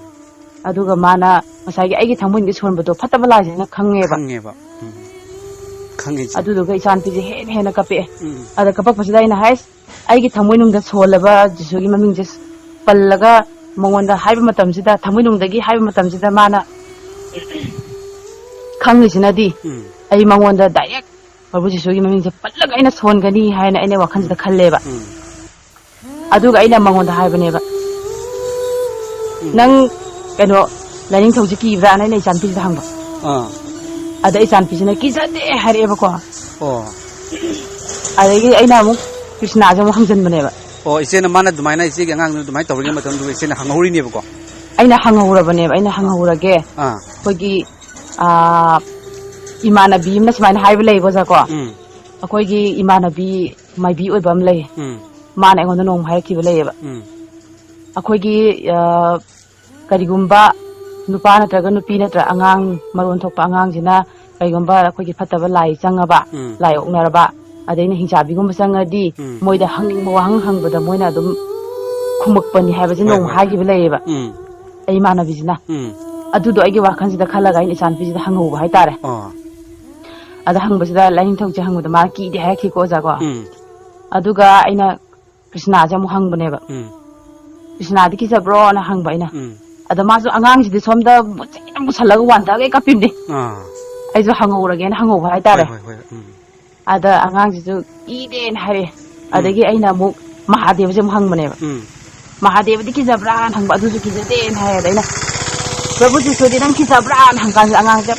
ꯑꯗꯨꯒ ꯃꯥꯅ ꯉꯁꯥꯏꯒꯤ ꯑꯩꯒꯤ ꯊꯃꯣꯏꯅꯨꯡꯗ ꯁꯣꯟꯕꯗꯣ ꯐꯠꯇꯕ ꯂꯥꯏꯁꯤꯅ ꯈꯪꯉꯦꯕ꯫ ꯈꯪꯉꯦꯕ꯫ ꯎꯝ꯫ ꯈꯪꯉꯦ, ꯏꯆꯦ꯫ ꯑꯗꯨꯗꯨꯒ ꯏꯆꯥꯅꯨꯄꯤꯁꯦ ꯍꯦꯟꯅ ꯍꯦꯟꯅ ꯀꯞꯄꯛꯑꯦ꯫ ꯎꯝ꯫ ꯑꯗ ꯀꯞꯄꯛꯄꯁꯤꯗ ꯑꯩꯅ ꯍꯥꯏ, "ꯑꯩꯒꯤ ꯊꯃꯣꯏꯅꯨꯡꯗ ꯁꯣꯜꯂꯕ ꯖꯤꯁꯨꯒꯤ ꯃꯃꯤꯡꯁꯦ ꯄꯜꯂꯒ ꯃꯉꯣꯟꯗ ꯍꯥꯏꯕ ꯃꯇꯝꯁꯤꯗ, ꯊꯃꯣꯏꯅꯨꯡꯗꯒꯤ ꯍꯥꯏꯕ ꯃꯇꯝꯁꯤꯗ ꯃꯥꯅ ꯈꯪꯉꯤꯁꯤꯅꯗꯤ ꯎꯝ꯫ ꯑꯩ ꯃꯉꯣꯟꯗ direct ꯄ꯭ꯔꯚꯨ ꯖꯤꯁꯨꯒꯤ ꯃꯃꯤꯡꯁꯦ ꯄꯜꯂꯒ ꯑꯩꯅ ꯁꯣꯟꯒꯅꯤ ꯍꯥꯏꯅ ꯑꯩꯅ ꯋꯥꯈꯜꯁꯤꯗ ꯎꯝ꯫ ꯈꯜꯂꯦꯕ꯫ ꯎꯝ꯫ ꯑꯗꯨꯒ ꯑꯩꯅ ꯃꯉꯣꯟꯗ ꯍꯥꯏꯕꯅꯦꯕ, ꯎꯝ꯫ "ꯅꯪ ꯀꯩꯅꯣ ꯂꯥꯏꯅꯤꯡꯊꯧꯁꯦ ꯀꯤꯕ꯭ꯔꯥꯅ?" ꯑꯩꯅ ꯏꯆꯥꯅꯨꯄꯤꯁꯤꯗ ꯍꯪꯕ꯫ ꯑꯥ꯫ ꯑꯗ ꯏꯆꯥꯅꯨꯄꯤꯁꯤꯅ "ꯀꯤꯖꯗꯦ" ꯍꯥꯏꯔꯛꯑꯦꯕꯀꯣ꯫ ꯑꯣ꯫ ꯑꯗꯒꯤ ꯑꯩꯅ ꯑꯃꯨꯛ ꯀ꯭ꯔꯤꯁꯅꯥꯁꯦ ꯑꯃꯨꯛ ꯍꯪꯖꯟꯕꯅꯦꯕ꯫ ꯑꯣ, ꯏꯆꯦꯅ, ꯃꯥꯅ ꯑꯗꯨꯃꯥꯏꯅ, ꯏꯆꯦꯒꯤ ꯑꯉꯥꯡꯗꯨꯅ ꯑꯗꯨꯃꯥꯏꯅ ꯇꯧꯔꯤꯉꯩ ꯃꯇꯝꯗꯨꯗ ꯏꯆꯦꯅ ꯍꯪꯍꯧꯔꯤꯅꯦꯕꯀꯣ? ꯑꯩꯅ ꯍꯪꯍꯧꯔꯕꯅꯦꯕ, ꯑꯩꯅ ꯍꯪꯍꯧꯔꯒꯦ꯫ ꯑꯥ꯫ ꯑꯩꯈꯣꯏꯒꯤ, ꯑꯥ, ꯏꯃꯥꯟꯅꯕꯤ ꯑꯃꯅ ꯁꯨꯃꯥꯏꯅ ꯍꯥꯏꯕ ꯂꯩꯌꯦꯕ, ꯑꯣꯖꯥ ꯀꯣ꯫ ꯎꯝ꯫ ꯑꯩꯈꯣꯏꯒꯤ ꯏꯃꯥꯟꯅꯕꯤ ꯃꯥꯏꯕꯤ ꯑꯣꯏꯕ ꯑꯃ ꯂꯩ꯫ ꯎꯝ꯫ ꯃꯥꯅ ꯑꯩꯉꯣꯟꯗ ꯅꯣꯡꯃ ꯍꯥꯏꯔꯛꯈꯤꯕ ꯂꯩꯌꯦꯕ꯫ ꯎꯝ꯫ ꯑꯩꯈꯣꯏꯒꯤ, ꯑ, ꯀꯔꯤꯒꯨꯝꯕ ꯅꯨꯄꯥ ꯅꯠꯇ꯭ꯔꯒ ꯅꯨꯄꯤ ꯅꯠꯇ꯭ꯔ ꯑꯉꯥꯡ ꯃꯔꯣꯟ ꯊꯣꯛꯄ ꯑꯉꯥꯡꯁꯤꯅ ꯀꯔꯤꯒꯨꯝꯕ ꯑꯩꯈꯣꯏꯒꯤ ꯐꯠꯇꯕ ꯂꯥꯏ ꯆꯪꯉꯕ, ꯎꯝ꯫ ꯂꯥꯏ ꯑꯣꯛꯅꯔꯕ, ꯑꯗꯩꯅ ꯍꯤꯡꯆꯥꯕꯤꯒꯨꯝꯕ ꯆꯪꯉꯗꯤ ꯎꯝ꯫ ꯃꯣꯏꯗ ꯍꯪꯅꯤꯡꯕ ꯋꯥꯍꯪ ꯍꯪꯕꯗ ꯃꯣꯏꯅ ꯑꯗꯨꯝ ꯈꯨꯝꯃꯛꯄꯅꯤ ꯍꯥꯏꯕꯁꯦ ꯍꯣꯏ, ꯅꯣꯡꯃ ꯍꯣꯏ꯫ ꯍꯥꯏꯈꯤꯕ ꯂꯩꯌꯦꯕ꯫ ꯎꯝ꯫ ꯑꯩ ꯏꯃꯥꯟꯅꯕꯤꯁꯤꯅ꯫ ꯎꯝ꯫ ꯑꯗꯨꯗꯣ ꯑꯩꯒꯤ ꯋꯥꯈꯜꯁꯤꯗ ꯈꯜꯂꯒ ꯑꯩꯅ ꯏꯆꯥꯅꯨꯄꯤꯁꯤꯗ ꯍꯪꯍꯧꯕ ꯍꯥꯏꯇꯥꯔꯦ꯫ ꯑꯣ꯫ ꯑꯗ ꯍꯪꯕꯁꯤꯗ ꯂꯥꯏꯅꯤꯡꯊꯧꯁꯦ ꯍꯪꯕꯗ ꯃꯥꯅ ꯀꯤꯗꯦ ꯍꯥꯏꯔꯛꯈꯤꯀꯣ, ꯑꯣꯖꯥ ꯀꯣ꯫ ꯎꯝ꯫ ꯑꯗꯨꯒ ꯑꯩꯅ ꯀ꯭ꯔꯤꯁꯅꯥꯁꯦ ꯑꯃꯨꯛ ꯍꯪꯕꯅꯦꯕ꯫ ꯎꯝ꯫ "ꯀ꯭ꯔꯤꯁꯅꯥꯗꯤ ꯀꯤꯖꯕ꯭ꯔꯣꯅ?" ꯍꯪꯕ ꯑꯩꯅ꯫ ꯎꯝ꯫ ꯑꯗ ꯃꯥꯁꯨ ꯑꯉꯥꯡꯁꯤꯗꯤ ꯁꯣꯝꯗ ꯃꯨꯁꯤꯟꯅ ꯃꯨꯁꯜꯂꯒ ꯋꯥꯟꯊꯒꯩ ꯀꯞꯄꯤꯕꯅꯦ꯫ ꯑꯥ꯫ ꯑꯩꯁꯨ ꯍꯪꯍꯧꯔꯒꯦꯅ ꯍꯪꯍꯧꯕ ꯍꯥꯏꯇꯥꯔꯦ꯫ ꯍꯣꯏ, ꯍꯣꯏ, ꯍꯣꯏ꯫ ꯎꯝ꯫ ꯑꯗ ꯑꯉꯥꯡꯁꯤꯁꯨ "ꯀꯤꯗꯦꯅ" ꯍꯥꯏꯔꯛꯑꯦ꯫ ꯎꯝ꯫ ꯑꯗꯒꯤ ꯑꯩꯅ ꯑꯃꯨꯛ ꯃꯍꯥꯗꯦꯕꯁꯦ ꯑꯃꯨꯛ ꯍꯪꯕꯅꯦꯕ꯫ ꯎꯝ꯫ "ꯃꯍꯥꯗꯦꯕꯗꯤ ꯀꯤꯖꯕ꯭ꯔꯥꯅ?" ꯍꯪꯕ, ꯑꯗꯨꯁꯨ "ꯀꯤꯖꯗꯦꯅ" ꯍꯥꯏ꯫ ꯑꯗ ꯑꯩꯅ, "ꯄ꯭ꯔꯚꯨ ꯖꯤꯁꯨꯗꯤ ꯅꯪ ꯀꯤꯖꯕ꯭ꯔꯥꯅ?" ꯍꯪꯀꯥꯟꯁꯤꯗ ꯑꯉꯥꯡꯁꯦ,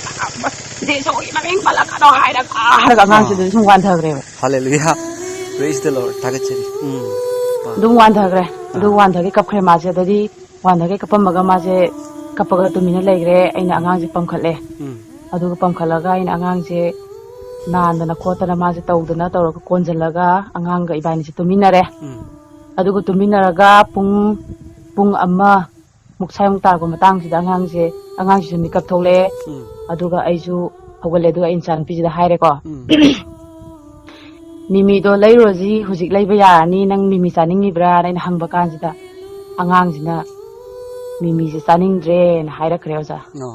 "ꯖꯤꯁꯨꯒꯤ ꯃꯃꯤꯡ ꯄꯜꯂꯛꯀꯅꯣ" ꯍꯥꯏꯔꯒ, ꯑꯥ ꯍꯥꯏꯔꯒ ꯑꯉꯥꯡꯁꯤꯗꯁꯨ ꯁꯨꯝ ꯋꯥꯟꯊꯈ꯭ꯔꯦꯕ꯫ Hallelujah. Praise the Lord. ꯊꯥꯒꯠꯆꯔꯤ꯫ ꯎꯝ꯫ ꯑꯗꯨꯝ ꯋꯥꯟꯊꯈ꯭ꯔꯦ꯫ ꯑꯗꯨ ꯋꯥꯟꯊꯒꯩ ꯀꯞꯈ꯭ꯔꯦ ꯃꯥꯁꯦ꯫ ꯑꯗꯩꯗꯤ ꯋꯥꯟꯊꯒꯩ ꯀꯞꯄꯝꯃꯒ ꯃꯥꯁꯦ ꯀꯞꯄꯒ ꯇꯨꯃꯤꯟꯅ ꯂꯩꯈ꯭ꯔꯦ꯫ ꯑꯩꯅ ꯑꯉꯥꯡꯁꯦ ꯄꯝꯈꯠꯂꯦ꯫ ꯎꯝ꯫ ꯑꯗꯨꯒ ꯄꯝꯈꯠꯂꯒ ꯑꯩꯅ ꯑꯉꯥꯡꯁꯦ ꯅꯥꯟꯗꯅ ꯈꯣꯠꯇꯅ ꯃꯥꯁꯦ ꯇꯧꯗꯅ ꯇꯧꯔꯒ ꯀꯣꯟꯁꯤꯜꯂꯒ ꯑꯉꯥꯡꯒ ꯏꯕꯥꯅꯤꯁꯦ ꯇꯨꯃꯤꯟꯅꯔꯦ꯫ ꯎꯝ꯫ ꯑꯗꯨꯒ ꯇꯨꯃꯤꯟꯅꯔꯒ ꯄꯨꯡ, ꯄꯨꯡ ꯑꯃ ꯃꯨꯛ ꯁ꯭ꯋꯥꯏꯃꯨꯛ ꯇꯥꯔꯛꯄ ꯃꯇꯥꯡꯁꯤꯗ ꯑꯉꯥꯡꯁꯦ, ꯑꯉꯥꯡꯁꯤꯁꯨ ꯃꯤꯀꯞ ꯊꯣꯛꯂꯛꯑꯦ꯫ ꯎꯝ꯫ ꯑꯗꯨꯒ ꯑꯩꯁꯨ ꯍꯧꯒꯠꯂꯦ꯫ ꯑꯗꯨꯒ ꯑꯩ ꯏꯆꯥꯅꯨꯄꯤꯁꯤꯗ ꯍꯥꯏꯔꯦꯀꯣ, ꯎꯝ꯫ "ꯃꯤꯃꯤꯗꯣ ꯂꯩꯔꯨꯔꯁꯤ, ꯍꯧꯖꯤꯛ ꯂꯩꯕ ꯌꯥꯔꯅꯤ, ꯅꯪ ꯃꯤꯃꯤ ꯆꯥꯅꯤꯡꯉꯤꯕ꯭ꯔꯥꯅ?" ꯑꯩꯅ ꯍꯪꯕ ꯀꯥꯟꯁꯤꯗ ꯑꯉꯥꯡꯁꯤꯅ ꯃꯤꯃꯤꯁꯦ ꯆꯥꯅꯤꯡꯗ꯭ꯔꯦꯅ ꯍꯥꯏꯔꯛꯈ꯭ꯔꯦ, ꯑꯣꯖꯥ꯫ ꯑꯣ꯫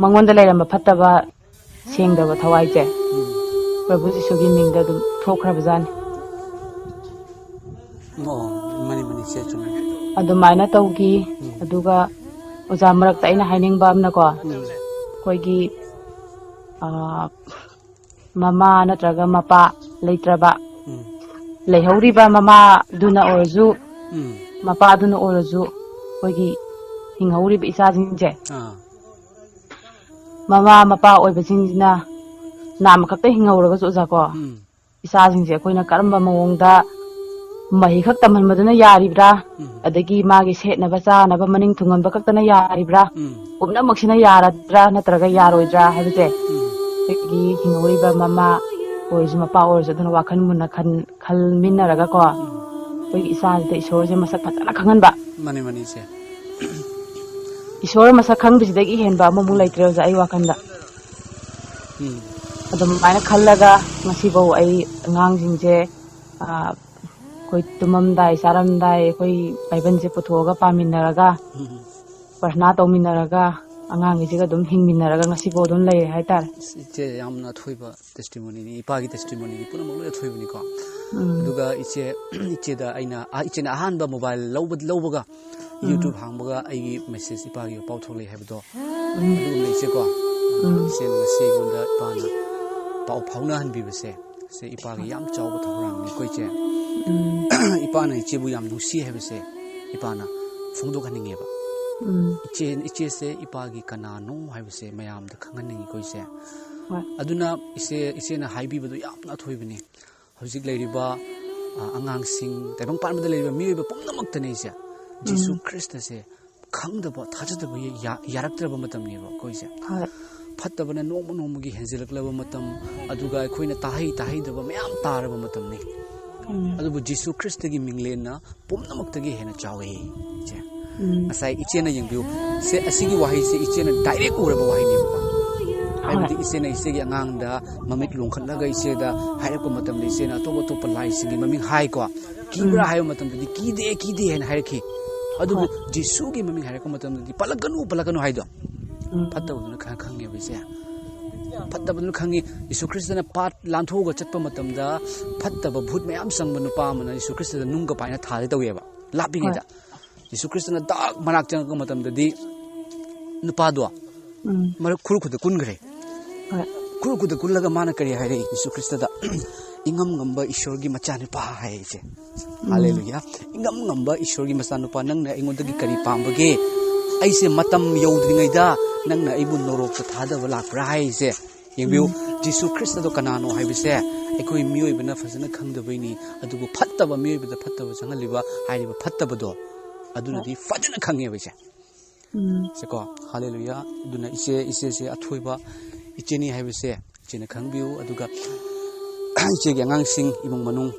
ꯃꯉꯣꯟꯗ ꯂꯩꯔꯝꯕ ꯐꯠꯇꯕ, ꯁꯦꯡꯗꯕ ꯊꯋꯥꯏꯁꯦ ꯎꯝ꯫ ꯄ꯭ꯔꯚꯨ ꯖꯤꯁꯨꯒꯤ ꯃꯤꯡꯗ ꯑꯗꯨꯝ ꯊꯣꯛꯈ꯭ꯔꯕꯖꯥꯠꯅꯤ꯫ ꯑꯣ, ꯃꯥꯅꯤ, ꯃꯥꯅꯤ, ꯏꯆꯦ, ꯆꯨꯝꯃꯤ꯫ ꯑꯗꯨꯃꯥꯏꯅ ꯇꯧꯈꯤ꯫ ꯎꯝ꯫ ꯑꯗꯨꯒ ꯑꯣꯖꯥ, ꯃꯔꯛꯇ ꯑꯩꯅ ꯍꯥꯏꯅꯤꯡꯕ ꯑꯃꯅꯀꯣ, ꯎꯝ꯫ ꯑꯩꯈꯣꯏꯒꯤ, ꯑ, ꯃꯃꯥ ꯅꯠꯇ꯭ꯔꯒ ꯃꯄꯥ ꯂꯩꯇ꯭ꯔꯕ, ꯎꯝ꯫ ꯂꯩꯍꯧꯔꯤꯕ ꯃꯃꯥꯗꯨꯅ ꯑꯣꯏꯔꯁꯨ, ꯎꯝ꯫ ꯃꯄꯥꯗꯨꯅ ꯑꯣꯏꯔꯁꯨ, ꯑꯩꯈꯣꯏꯒꯤ ꯍꯤꯡꯍꯧꯔꯤꯕ ꯏꯆꯥꯁꯤꯡꯁꯦ, ꯑꯥ꯫ ꯃꯃꯥ ꯃꯄꯥ ꯑꯣꯏꯕꯁꯤꯡꯁꯤꯅ ꯅꯥꯝꯃ ꯈꯛꯇ ꯍꯤꯡꯍꯧꯔꯒꯁꯨ, ꯑꯣꯖꯥꯀꯣ, ꯎꯝ꯫ ꯏꯆꯥꯁꯤꯡꯁꯦ ꯑꯩꯈꯣꯏꯅ ꯀꯔꯝꯕ ꯃꯑꯣꯡꯗ ꯃꯍꯩ ꯈꯛ ꯇꯝꯍꯟꯕꯗꯨꯅ ꯌꯥꯔꯤꯕ꯭ꯔꯥ? ꯎꯝ꯫ ꯑꯗꯒꯤ ꯃꯥꯒꯤ ꯁꯦꯠꯅꯕ ꯆꯥꯅꯕ ꯃꯅꯤꯡ ꯊꯨꯡꯍꯟꯕ ꯈꯛꯇꯅ ꯌꯥꯔꯤꯕ꯭ꯔꯥ? ꯎꯝ꯫ ꯄꯨꯝꯅꯃꯛꯁꯤꯅ ꯌꯥꯔꯗ꯭ꯔꯥ ꯅꯠꯇ꯭ꯔꯒ ꯌꯥꯔꯣꯏꯗ꯭ꯔꯥ ꯍꯥꯏꯕꯁꯦ, ꯎꯝ꯫ ꯑꯩꯈꯣꯏꯒꯤ ꯍꯤꯡꯍꯧꯔꯤꯕ ꯃꯃꯥ ꯑꯣꯏꯔꯁꯨ, ꯃꯄꯥ ꯑꯣꯏꯔꯁꯨ, ꯑꯗꯨꯅ ꯋꯥꯈꯜ ꯃꯨꯟꯅ ꯈꯟ-, ꯈꯜꯃꯤꯟꯅꯔꯒꯀꯣ, ꯎꯝ꯫ ꯑꯩꯈꯣꯏꯒꯤ ꯏꯆꯥꯁꯤꯗ ꯏꯁꯣꯔꯁꯦ ꯃꯁꯛ ꯐꯖꯅ ꯈꯪꯍꯟꯕ꯫ ꯃꯥꯅꯦ, ꯃꯥꯅꯦ, ꯏꯆꯦ꯫ ꯏꯁꯣꯔ ꯃꯁꯛ ꯈꯪꯕꯁꯤꯗꯒꯤ ꯍꯦꯟꯕ ꯑꯃꯃꯨꯛ ꯎꯝ꯫ ꯂꯩꯇ꯭ꯔꯦ, ꯑꯣꯖꯥ, ꯑꯩ ꯋꯥꯈꯜꯗ꯫ ꯎꯝ꯫ ꯑꯗꯨꯃꯥꯏꯅ ꯈꯜꯂꯒ ꯉꯁꯤꯐꯥꯎ ꯑꯩ ꯑꯉꯥꯡꯁꯤꯡꯁꯦ, ꯑ, ꯑꯩꯈꯣꯏ ꯇꯨꯝꯃꯝꯗꯥꯏ, ꯆꯥꯔꯝꯗꯥꯏ, ꯑꯩꯈꯣꯏ ꯕꯥꯏꯕꯜꯁꯦ ꯄꯨꯊꯣꯛꯑꯒ ꯄꯥꯃꯤꯟꯅꯔꯒ, ꯎꯝ꯫ ꯄ꯭ꯔꯊꯅꯥ ꯇꯧꯃꯤꯟꯅꯔꯒ, ꯑꯉꯥꯡꯈꯩꯁꯤꯒ ꯑꯗꯨꯝ ꯍꯤꯡꯃꯤꯟꯅꯔꯒ ꯉꯁꯤꯐꯥꯎ ꯑꯗꯨꯝ ꯂꯩꯔꯦ ꯍꯥꯏꯇꯥꯔꯦ꯫ ꯑꯁ, ꯏꯆꯦ, ꯌꯥꯝꯅ ꯑꯊꯣꯏꯕ testimonyꯅꯤ, ꯏꯄꯥꯒꯤ testimonyꯗꯤ ꯄꯨꯝꯅꯃꯛ ꯂꯣꯏ ꯑꯊꯣꯏꯕꯅꯤꯀꯣ꯫ ꯎꯝ꯫ ꯑꯗꯨꯒ ꯏꯆꯦ, ꯏꯆꯦꯗ ꯑꯩꯅ, ꯑ, ꯏꯆꯦꯅ ꯑꯍꯥꯟꯕ mobile ꯂꯧꯕ-, ꯂꯧꯕꯒ ꯎꯝ꯫ YouTube ꯍꯥꯡꯕꯒ ꯑꯩꯒꯤ message ꯏꯄꯥꯒꯤ ꯄꯥꯎ ꯊꯣꯛꯂꯛꯑꯦ ꯍꯥꯏꯕꯗꯣ, ꯎꯝ꯫ ꯑꯗꯨꯒꯨꯝꯅ ꯏꯆꯦꯀꯣ, ꯎꯝ꯫ ꯏꯆꯦꯅ ꯉꯁꯤ ꯑꯩꯉꯣꯟꯗ ꯏꯄꯥꯅ ꯄꯥꯎ ꯐꯥꯎꯅꯍꯟꯕꯤꯕꯁꯦ, ꯁꯦ ꯏꯄꯥꯒꯤ ꯌꯥꯝ ꯆꯥꯎꯕ ꯊꯧꯔꯥꯡꯅꯤꯀꯣ, ꯏꯆꯦ꯫ ꯎꯝ꯫ ꯏꯄꯥꯅ ꯏꯆꯦꯕꯨ ꯌꯥꯝ ꯅꯨꯡꯁꯤ ꯍꯥꯏꯕꯁꯦ ꯏꯄꯥꯅ ꯐꯣꯡꯗꯣꯛꯍꯟꯅꯤꯡꯉꯦꯕ꯫ ꯎꯝ꯫ ꯏꯆꯦ, ꯏꯆꯦꯁꯦ ꯏꯄꯥꯒꯤ ꯀꯅꯥꯅꯣ ꯍꯥꯏꯕꯁꯦ ꯃꯌꯥꯝꯗ ꯈꯪꯍꯟꯅꯤꯡꯉꯤꯀꯣ, ꯏꯆꯦ꯫ ꯍꯣꯏ꯫ ꯑꯗꯨꯅ ꯏꯆꯦ, ꯏꯆꯦꯅ ꯍꯥꯏꯕꯤꯕꯗꯣ ꯌꯥꯝꯅ ꯑꯊꯣꯏꯕꯅꯤ꯫ ꯍꯧꯖꯤꯛ ꯂꯩꯔꯤꯕ, ꯑ, ꯑꯉꯥꯡꯁꯤꯡ, ꯇꯥꯏꯕꯪ ꯄꯥꯟꯕꯗ ꯂꯩꯔꯤꯕ ꯃꯤꯑꯣꯏꯕ ꯄꯨꯝꯅꯃꯛꯇꯅꯦ ꯑꯩꯁꯦ ꯖꯤꯁꯨ ꯎꯝ꯫ ꯈ꯭ꯔꯤꯁꯇꯁꯦ ꯈꯪꯗꯕ, ꯊꯥꯖꯗꯕ ꯌꯥ-, ꯌꯥꯔꯛꯇ꯭ꯔꯕ ꯃꯇꯝꯅꯦꯕ ꯑꯩꯈꯣꯏꯁꯦ꯫ ꯍꯣꯏ꯫ ꯐꯠꯇꯕꯅ ꯅꯣꯡꯃ ꯅꯣꯡꯃꯒꯤ ꯍꯦꯟꯖꯤꯜꯂꯛꯂꯕ ꯃꯇꯝ, ꯑꯗꯨꯒ ꯑꯩꯈꯣꯏꯅ ꯇꯥꯍꯩ ꯇꯥꯍꯩꯗꯕ ꯃꯌꯥꯝ ꯇꯥꯔꯕ ꯃꯇꯝꯅꯤ꯫ ꯎꯝ꯫ ꯑꯗꯨꯕꯨ ꯖꯤꯁꯨ ꯈ꯭ꯔꯤꯁꯇꯒꯤ ꯃꯤꯡꯂꯦꯟꯅ ꯄꯨꯝꯅꯃꯛꯇꯒꯤ ꯍꯦꯟꯅ ꯆꯥꯎꯋꯦ, ꯏꯆꯦ꯫ ꯎꯝ꯫ ꯉꯁꯥꯏ ꯏꯆꯦꯅ ꯌꯦꯡꯕꯤꯌꯨ, ꯁꯦ, ꯑꯁꯤꯒꯤ ꯋꯥꯍꯩꯁꯦ ꯏꯆꯦꯅ direct ꯎꯔꯕ ꯋꯥꯍꯩꯅꯦꯕꯀꯣ꯫ ꯍꯥꯏꯕꯗꯤ ꯍꯣꯏ꯫ ꯏꯆꯦꯅ ꯏꯆꯦꯒꯤ ꯑꯉꯥꯡꯗ ꯃꯃꯤꯠ ꯂꯣꯡꯈꯠꯂꯒ ꯏꯆꯦꯗ ꯍꯥꯏꯔꯛꯄ ꯃꯇꯝꯗ ꯏꯆꯦꯅ ꯑꯇꯣꯞ ꯑꯇꯣꯞꯄ ꯂꯥꯏꯁꯤꯡꯒꯤ ꯃꯃꯤꯡ ꯍꯥꯏꯀꯣ꯫ ꯀꯤꯕ꯭ꯔꯥ ꯎꯝ꯫ ꯍꯥꯏꯕ ꯃꯇꯝꯗꯗꯤ "ꯀꯤꯗꯦ, ꯀꯤꯗꯦ" ꯍꯥꯏꯅ ꯍꯥꯏꯔꯛꯈꯤ꯫ ꯑꯗꯨꯕꯨ ꯍꯣꯏ꯫ ꯖꯤꯁꯨꯒꯤ ꯃꯃꯤꯡ ꯍꯥꯏꯔꯛꯄ ꯃꯇꯝꯗꯗꯤ "ꯄꯜꯂꯛꯀꯅꯨ, ꯄꯜꯂꯛꯀꯅꯨ" ꯍꯥꯏꯗꯣ꯫ ꯎꯝ꯫ ꯐꯠꯇꯕꯗꯨꯅ ꯈꯔ ꯈꯪꯉꯦꯕ ꯏꯆꯦ꯫ ꯐꯠꯇꯕꯗꯨꯅ ꯈꯪꯉꯤ꯫ ꯖꯤꯁꯨ ꯈ꯭ꯔꯤꯁꯇꯅ ꯄꯥꯠ ꯂꯥꯟꯊꯣꯛꯑꯒ ꯆꯠꯄ ꯃꯇꯝꯗ ꯐꯠꯇꯕ ꯚꯨꯠ ꯃꯌꯥꯝ ꯆꯪꯕ ꯅꯨꯄꯥ ꯑꯃꯅ ꯖꯤꯁꯨ ꯈ꯭ꯔꯤꯁꯇꯗ ꯅꯨꯡꯒ ꯄꯥꯏꯅ ꯊꯥꯒꯦ ꯇꯧꯋꯦꯕ꯫ ꯂꯥꯞꯄꯤꯉꯩꯗ꯫ ꯍꯣꯏ꯫ ꯖꯤꯁꯨ ꯈ꯭ꯔꯤꯁꯇꯅ ꯗꯥꯛ ꯃꯅꯥꯛ ꯆꯪꯉꯛꯄ ꯃꯇꯝꯗꯗꯤ ꯅꯨꯄꯥꯗꯣ ꯎꯝ꯫ ꯃꯔꯛ ꯈꯨꯔꯈꯨꯜꯗ ꯀꯨꯟꯈ꯭ꯔꯦ꯫ ꯍꯣꯏ꯫ ꯈꯨꯔꯈꯨꯜꯗ ꯀꯨꯜꯂꯒ ꯃꯥꯅ ꯀꯔꯤ ꯍꯥꯏꯔꯛꯏ? ꯖꯤꯁꯨ ꯈ꯭ꯔꯤꯁꯇꯗ, "ꯏꯉꯝ ꯉꯝꯕ ꯏꯁꯣꯔꯒꯤ ꯃꯆꯥꯅꯨꯄꯥ" ꯍꯥꯏ ꯏꯆꯦ꯫ ꯎꯝ꯫ ꯍꯥꯂꯦꯂꯨꯌꯥ꯫ "ꯏꯉꯝ ꯉꯝꯕ ꯏꯁꯣꯔꯒꯤ ꯃꯆꯥꯅꯨꯄꯥ, ꯅꯪꯅ ꯑꯩꯉꯣꯟꯗꯒꯤ ꯀꯔꯤ ꯄꯥꯝꯕꯒꯦ? ꯑꯩꯁꯦ ꯃꯇꯝ ꯌꯧꯗ꯭ꯔꯤꯉꯩꯗ ꯅꯪꯅ ꯑꯩꯕꯨ ꯅꯣꯔꯣꯛꯇ ꯊꯥꯗꯕ ꯂꯥꯛꯄ꯭ꯔꯥ?" ꯍꯥꯏ ꯏꯆꯦ꯫ ꯌꯦꯡꯕꯤꯌꯨ, ꯎꯝ꯫ ꯖꯤꯁꯨ ꯈ꯭ꯔꯤꯁꯇꯗꯣ ꯀꯅꯥꯅꯣ ꯍꯥꯏꯕꯁꯦ ꯑꯩꯈꯣꯏ ꯃꯤꯑꯣꯏꯕꯅ ꯐꯖꯅ ꯈꯪꯗꯕꯩꯅꯤ꯫ ꯑꯗꯨꯕꯨ ꯐꯠꯇꯕ ꯃꯤꯑꯣꯏꯕꯗ ꯐꯠꯇꯕ ꯆꯪꯍꯜꯂꯤꯕ ꯍꯥꯏꯔꯤꯕ ꯐꯠꯇꯕꯗꯣ, ꯑꯗꯨꯅꯗꯤ ꯐꯖꯅ ꯈꯪꯉꯦꯕ ꯏꯆꯦ꯫ ꯎꯝ꯫ ꯁꯦꯀꯣ, ꯍꯥꯂꯦꯂꯨꯌꯥ꯫ ꯑꯗꯨꯅ ꯏꯆꯦ, ꯏꯆꯦꯁꯦ ꯑꯊꯣꯏꯕ ꯏꯆꯦꯅꯤ ꯍꯥꯏꯕꯁꯦ ꯏꯆꯦꯅ ꯈꯪꯕꯤꯌꯨ꯫ ꯑꯗꯨꯒ ꯏꯆꯦꯒꯤ ꯑꯉꯥꯡꯁꯤꯡ, ꯏꯃꯨꯡ ꯃꯅꯨꯡ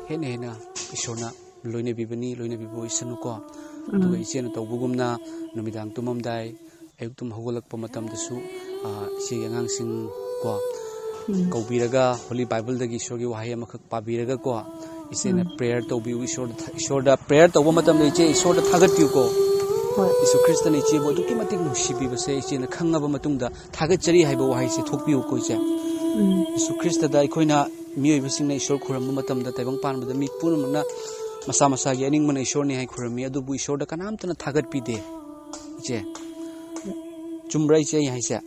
ꯍꯦꯟꯅ ꯍꯦꯟꯅ ꯏꯁꯣꯔꯅ ꯂꯣꯏꯅꯕꯤꯕꯅꯤ, ꯂꯣꯏꯅꯕꯤꯕ ꯑꯣꯏꯁꯅꯨꯀꯣ꯫ ꯑꯗꯨꯒ ꯎꯝ꯫ ꯏꯆꯦꯅ ꯇꯧꯕꯒꯨꯝꯅ ꯅꯨꯃꯤꯗꯥꯡ ꯇꯨꯝꯃꯝꯗꯥꯏ, ꯑꯌꯨꯛ ꯇꯨꯝ ꯍꯧꯒꯠꯂꯛꯄ ꯃꯇꯝꯗꯁꯨ, ꯑ, ꯏꯆꯦꯒꯤ ꯑꯉꯥꯡꯁꯤꯡ ꯀꯣ, ꯎꯝ꯫ ꯀꯧꯕꯤꯔꯒ Holy Bibleꯗꯒꯤ ꯏꯁꯣꯔꯒꯤ ꯋꯥꯍꯩ ꯑꯃꯈꯛ ꯄꯥꯕꯤꯔꯒꯀꯣ, ꯏꯆꯦꯅ ꯎꯝ꯫ Prayer ꯇꯧꯕꯤꯌꯨ꯫ ꯏꯁꯣꯔꯗ ꯊ-, ꯏꯁꯣꯔꯗ prayer ꯇꯧꯕ ꯃꯇꯝꯗ ꯏꯆꯦ ꯏꯁꯣꯔꯗ ꯊꯥꯒꯠꯄꯤꯌꯨꯀꯣ꯫ ꯍꯣꯏ꯫ ꯖꯤꯁꯨ ꯈ꯭ꯔꯤꯁꯇꯅ ꯏꯆꯦꯕꯨ ꯑꯗꯨꯛꯀꯤ ꯃꯇꯤꯛ ꯅꯨꯡꯁꯤꯕꯤꯕꯁꯦ ꯏꯆꯦꯅ ꯈꯪꯉꯕ ꯃꯇꯨꯡꯗ "ꯊꯥꯒꯠꯆꯔꯤ" ꯍꯥꯏꯕ ꯋꯥꯍꯩꯁꯦ ꯊꯣꯛꯄꯤꯌꯨꯀꯣ ꯏꯆꯦ꯫ ꯎꯝ꯫ ꯖꯤꯁꯨ ꯈ꯭ꯔꯤꯁꯇꯗ ꯑꯩꯈꯣꯏꯅ ꯃꯤꯑꯣꯏꯕꯁꯤꯡꯅ ꯏꯁꯣꯔ ꯈꯨꯔꯨꯝꯕ ꯃꯇꯝꯗ ꯇꯥꯏꯕꯪ ꯄꯥꯟꯕꯗ ꯃꯤ ꯄꯨꯝꯅꯃꯛꯅ ꯃꯁꯥ ꯃꯁꯥꯒꯤ ꯑꯅꯤꯡꯕꯅ ꯏꯁꯣꯔꯅꯤ ꯍꯥꯏ ꯈꯨꯔꯨꯝꯃꯤ, ꯑꯗꯨꯕꯨ ꯏꯁꯣꯔꯗ ꯀꯅꯥꯝꯇꯅ ꯊꯥꯒꯠꯄꯤꯗꯦ꯫ ꯏꯆꯦ, ꯆꯨꯝꯕ꯭ꯔꯥ ꯏꯆꯦ ꯑꯩ ꯍꯥꯏꯁꯦ?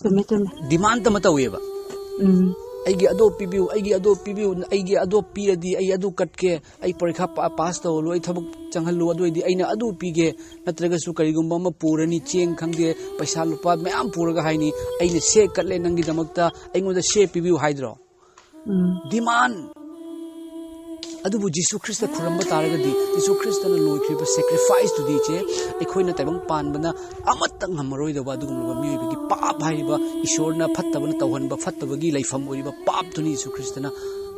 ꯆꯨꯝꯃꯦ, ꯆꯨꯝꯃꯦ꯫ Demand ꯑꯃ ꯇꯧꯋꯦꯕ꯫ ꯎꯝ꯫ "ꯑꯩꯒꯤ ꯑꯗꯣ ꯄꯤꯕꯤꯌꯨ, ꯑꯩꯒꯤ ꯑꯗꯣ ꯄꯤꯕꯤꯌꯨ, ꯑꯩꯒꯤ ꯑꯗꯣ ꯄꯤꯔꯗꯤ ꯑꯩ ꯑꯗꯨ ꯀꯠꯀꯦ, ꯑꯩ ꯄꯔꯤꯈꯥ ꯄꯥ-, pass ꯇꯧꯍꯜꯂꯨ, ꯑꯩ ꯊꯕꯛ ꯆꯪꯍꯜꯂꯨ, ꯑꯗꯨ ꯑꯣꯏꯔꯗꯤ ꯑꯩꯅ ꯑꯗꯨ ꯄꯤꯒꯦ", ꯅꯠꯇ꯭ꯔꯒꯁꯨ ꯀꯔꯤꯒꯨꯝꯕ ꯑꯃ ꯄꯨꯔꯅꯤ, ꯆꯦꯡ ꯈꯪꯗꯦ, ꯄꯩꯁꯥ ꯂꯨꯄꯥ ꯃꯌꯥꯝ ꯄꯨꯔꯒ ꯍꯥꯏꯅꯤ, "ꯑꯩꯅ ꯁꯦ ꯀꯠꯂꯦ ꯅꯪꯒꯤꯗꯃꯛꯇ, ꯑꯩꯉꯣꯟꯗ ꯁꯦ ꯄꯤꯕꯤꯌꯨ" ꯍꯥꯏꯗ꯭ꯔꯣ? ꯎꯝ꯫ Demand꯫ ꯑꯗꯨꯕꯨ ꯖꯤꯁꯨ ꯈ꯭ꯔꯤꯁꯇ ꯈꯨꯔꯨꯝꯕ ꯇꯥꯔꯒꯗꯤ, ꯖꯤꯁꯨ ꯈ꯭ꯔꯤꯁꯇꯅ ꯂꯣꯏꯈ꯭ꯔꯤꯕ sacrifice ꯇꯨꯗꯤ, ꯏꯆꯦ, ꯑꯩꯈꯣꯏꯅ ꯇꯥꯏꯕꯪ ꯄꯥꯟꯕꯅ ꯑꯃꯠꯇ ꯉꯝꯃꯔꯣꯏꯗꯕ ꯑꯗꯨꯒꯨꯝꯂꯕ ꯃꯤꯑꯣꯏꯕꯒꯤ ꯄꯥꯞ ꯍꯥꯏꯔꯤꯕ, ꯏꯁꯣꯔꯅ ꯐꯠꯇꯕꯅ ꯇꯧꯍꯟꯕ, ꯐꯠꯇꯕꯒꯤ ꯂꯩꯐꯝ ꯑꯣꯏꯔꯤꯕ ꯄꯥꯞꯇꯨꯅꯤ ꯖꯤꯁꯨ ꯈ꯭ꯔꯤꯁꯇꯅ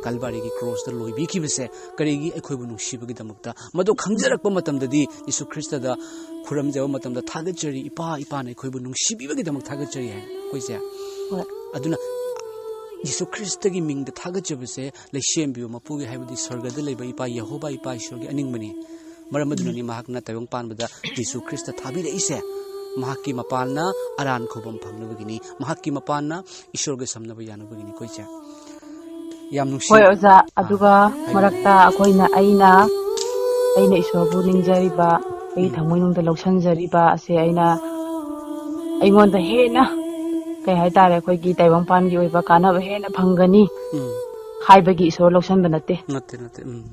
ꯀꯜꯚꯥꯔꯤꯒꯤ ꯀ꯭ꯔꯣꯁꯇ ꯂꯣꯏꯕꯤꯈꯤꯕꯁꯦ꯫ ꯀꯔꯤꯒꯤ? ꯑꯩꯈꯣꯏꯕꯨ ꯅꯨꯡꯁꯤꯕꯒꯤꯗꯃꯛꯇ꯫ ꯃꯗꯨ ꯈꯪꯖꯔꯛꯄ ꯃꯇꯝꯗꯗꯤ ꯖꯤꯁꯨ ꯈ꯭ꯔꯤꯁꯇꯗ ꯈꯨꯔꯨꯝꯖꯕ ꯃꯇꯝꯗ, "ꯊꯥꯒꯠꯆꯔꯤ ꯏꯄꯥ, ꯏꯄꯥꯅ ꯑꯩꯈꯣꯏꯕꯨ ꯅꯨꯡꯁꯤꯕꯤꯕꯒꯤꯗꯃꯛ ꯊꯥꯒꯠꯆꯔꯤ" ꯍꯥꯏ ꯑꯩꯈꯣꯏꯁꯦ꯫ ꯍꯣꯏ꯫ ꯑꯗꯨꯅ ꯖꯤꯁꯨ ꯈ꯭ꯔꯤꯁꯇꯒꯤ ꯃꯤꯡꯗ ꯊꯥꯒꯠꯆꯕꯁꯦ ꯂꯩꯁꯦꯝꯕꯤꯕ ꯃꯄꯨꯒꯤ, ꯍꯥꯏꯕꯗꯤ ꯁ꯭ꯋꯔꯒꯗ ꯂꯩꯕ ꯏꯄꯥ ꯌꯦꯍꯣꯕꯥ, ꯏꯄꯥ ꯏꯁꯣꯔꯒꯤ ꯑꯅꯤꯡꯕꯅꯤ꯫ ꯃꯔꯝ ꯑꯗꯨꯅꯅꯤ ꯃꯍꯥꯛꯅ ꯇꯥꯏꯕꯪ ꯄꯥꯟꯕꯗ ꯖꯤꯁꯨ ꯈ꯭ꯔꯤꯁꯇ ꯊꯥꯕꯤꯔꯛꯏꯁꯦ꯫ ꯃꯍꯥꯛꯀꯤ ꯃꯄꯥꯜꯅ ꯑꯔꯥꯟ ꯈꯨꯕꯝ ꯐꯪꯅꯕꯒꯤꯅꯤ, ꯃꯍꯥꯛꯀꯤ ꯃꯄꯥꯜꯅ ꯏꯁꯣꯔꯒ ꯁꯝꯅꯕ ꯌꯥꯅꯕꯒꯤꯅꯤ꯫ ꯑꯩꯈꯣꯏꯁꯦ ꯌꯥꯝ ꯅꯨꯡꯁꯤ꯫ ꯍꯣꯏ ꯑꯣꯖꯥ, ꯑꯥ, ꯑꯗꯨꯒ ꯍꯥꯏꯕꯤꯌꯨ꯫ ꯃꯔꯛꯇ ꯑꯩꯈꯣꯏꯅ, ꯑꯩꯅ, ꯑꯩꯅ ꯏꯁꯣꯔꯕꯨ ꯅꯤꯡꯖꯔꯤꯕ, ꯑꯩꯒꯤ ꯎꯝ꯫ ꯊꯃꯣꯏꯅꯨꯡꯗ ꯂꯧꯁꯤꯟꯖꯔꯤꯕ ꯑꯁꯦ ꯑꯩꯅ, ꯑꯩꯉꯣꯟꯗ ꯍꯦꯟꯅ, ꯀꯩ ꯍꯥꯏꯇꯥꯔꯦ, ꯑꯩꯈꯣꯏꯒꯤ ꯇꯥꯏꯕꯪꯄꯥꯟꯒꯤ ꯑꯣꯏꯕ ꯀꯥꯟꯅꯕ ꯍꯦꯟꯅ ꯐꯪꯒꯅꯤ ꯎꯝ꯫ ꯍꯥꯏꯕꯒꯤ ꯏꯁꯣꯔ ꯂꯧꯁꯤꯟꯕ ꯅꯠꯇꯦ꯫ ꯅꯠꯇꯦ, ꯅꯠꯇꯦ꯫ ꯎꯝ꯫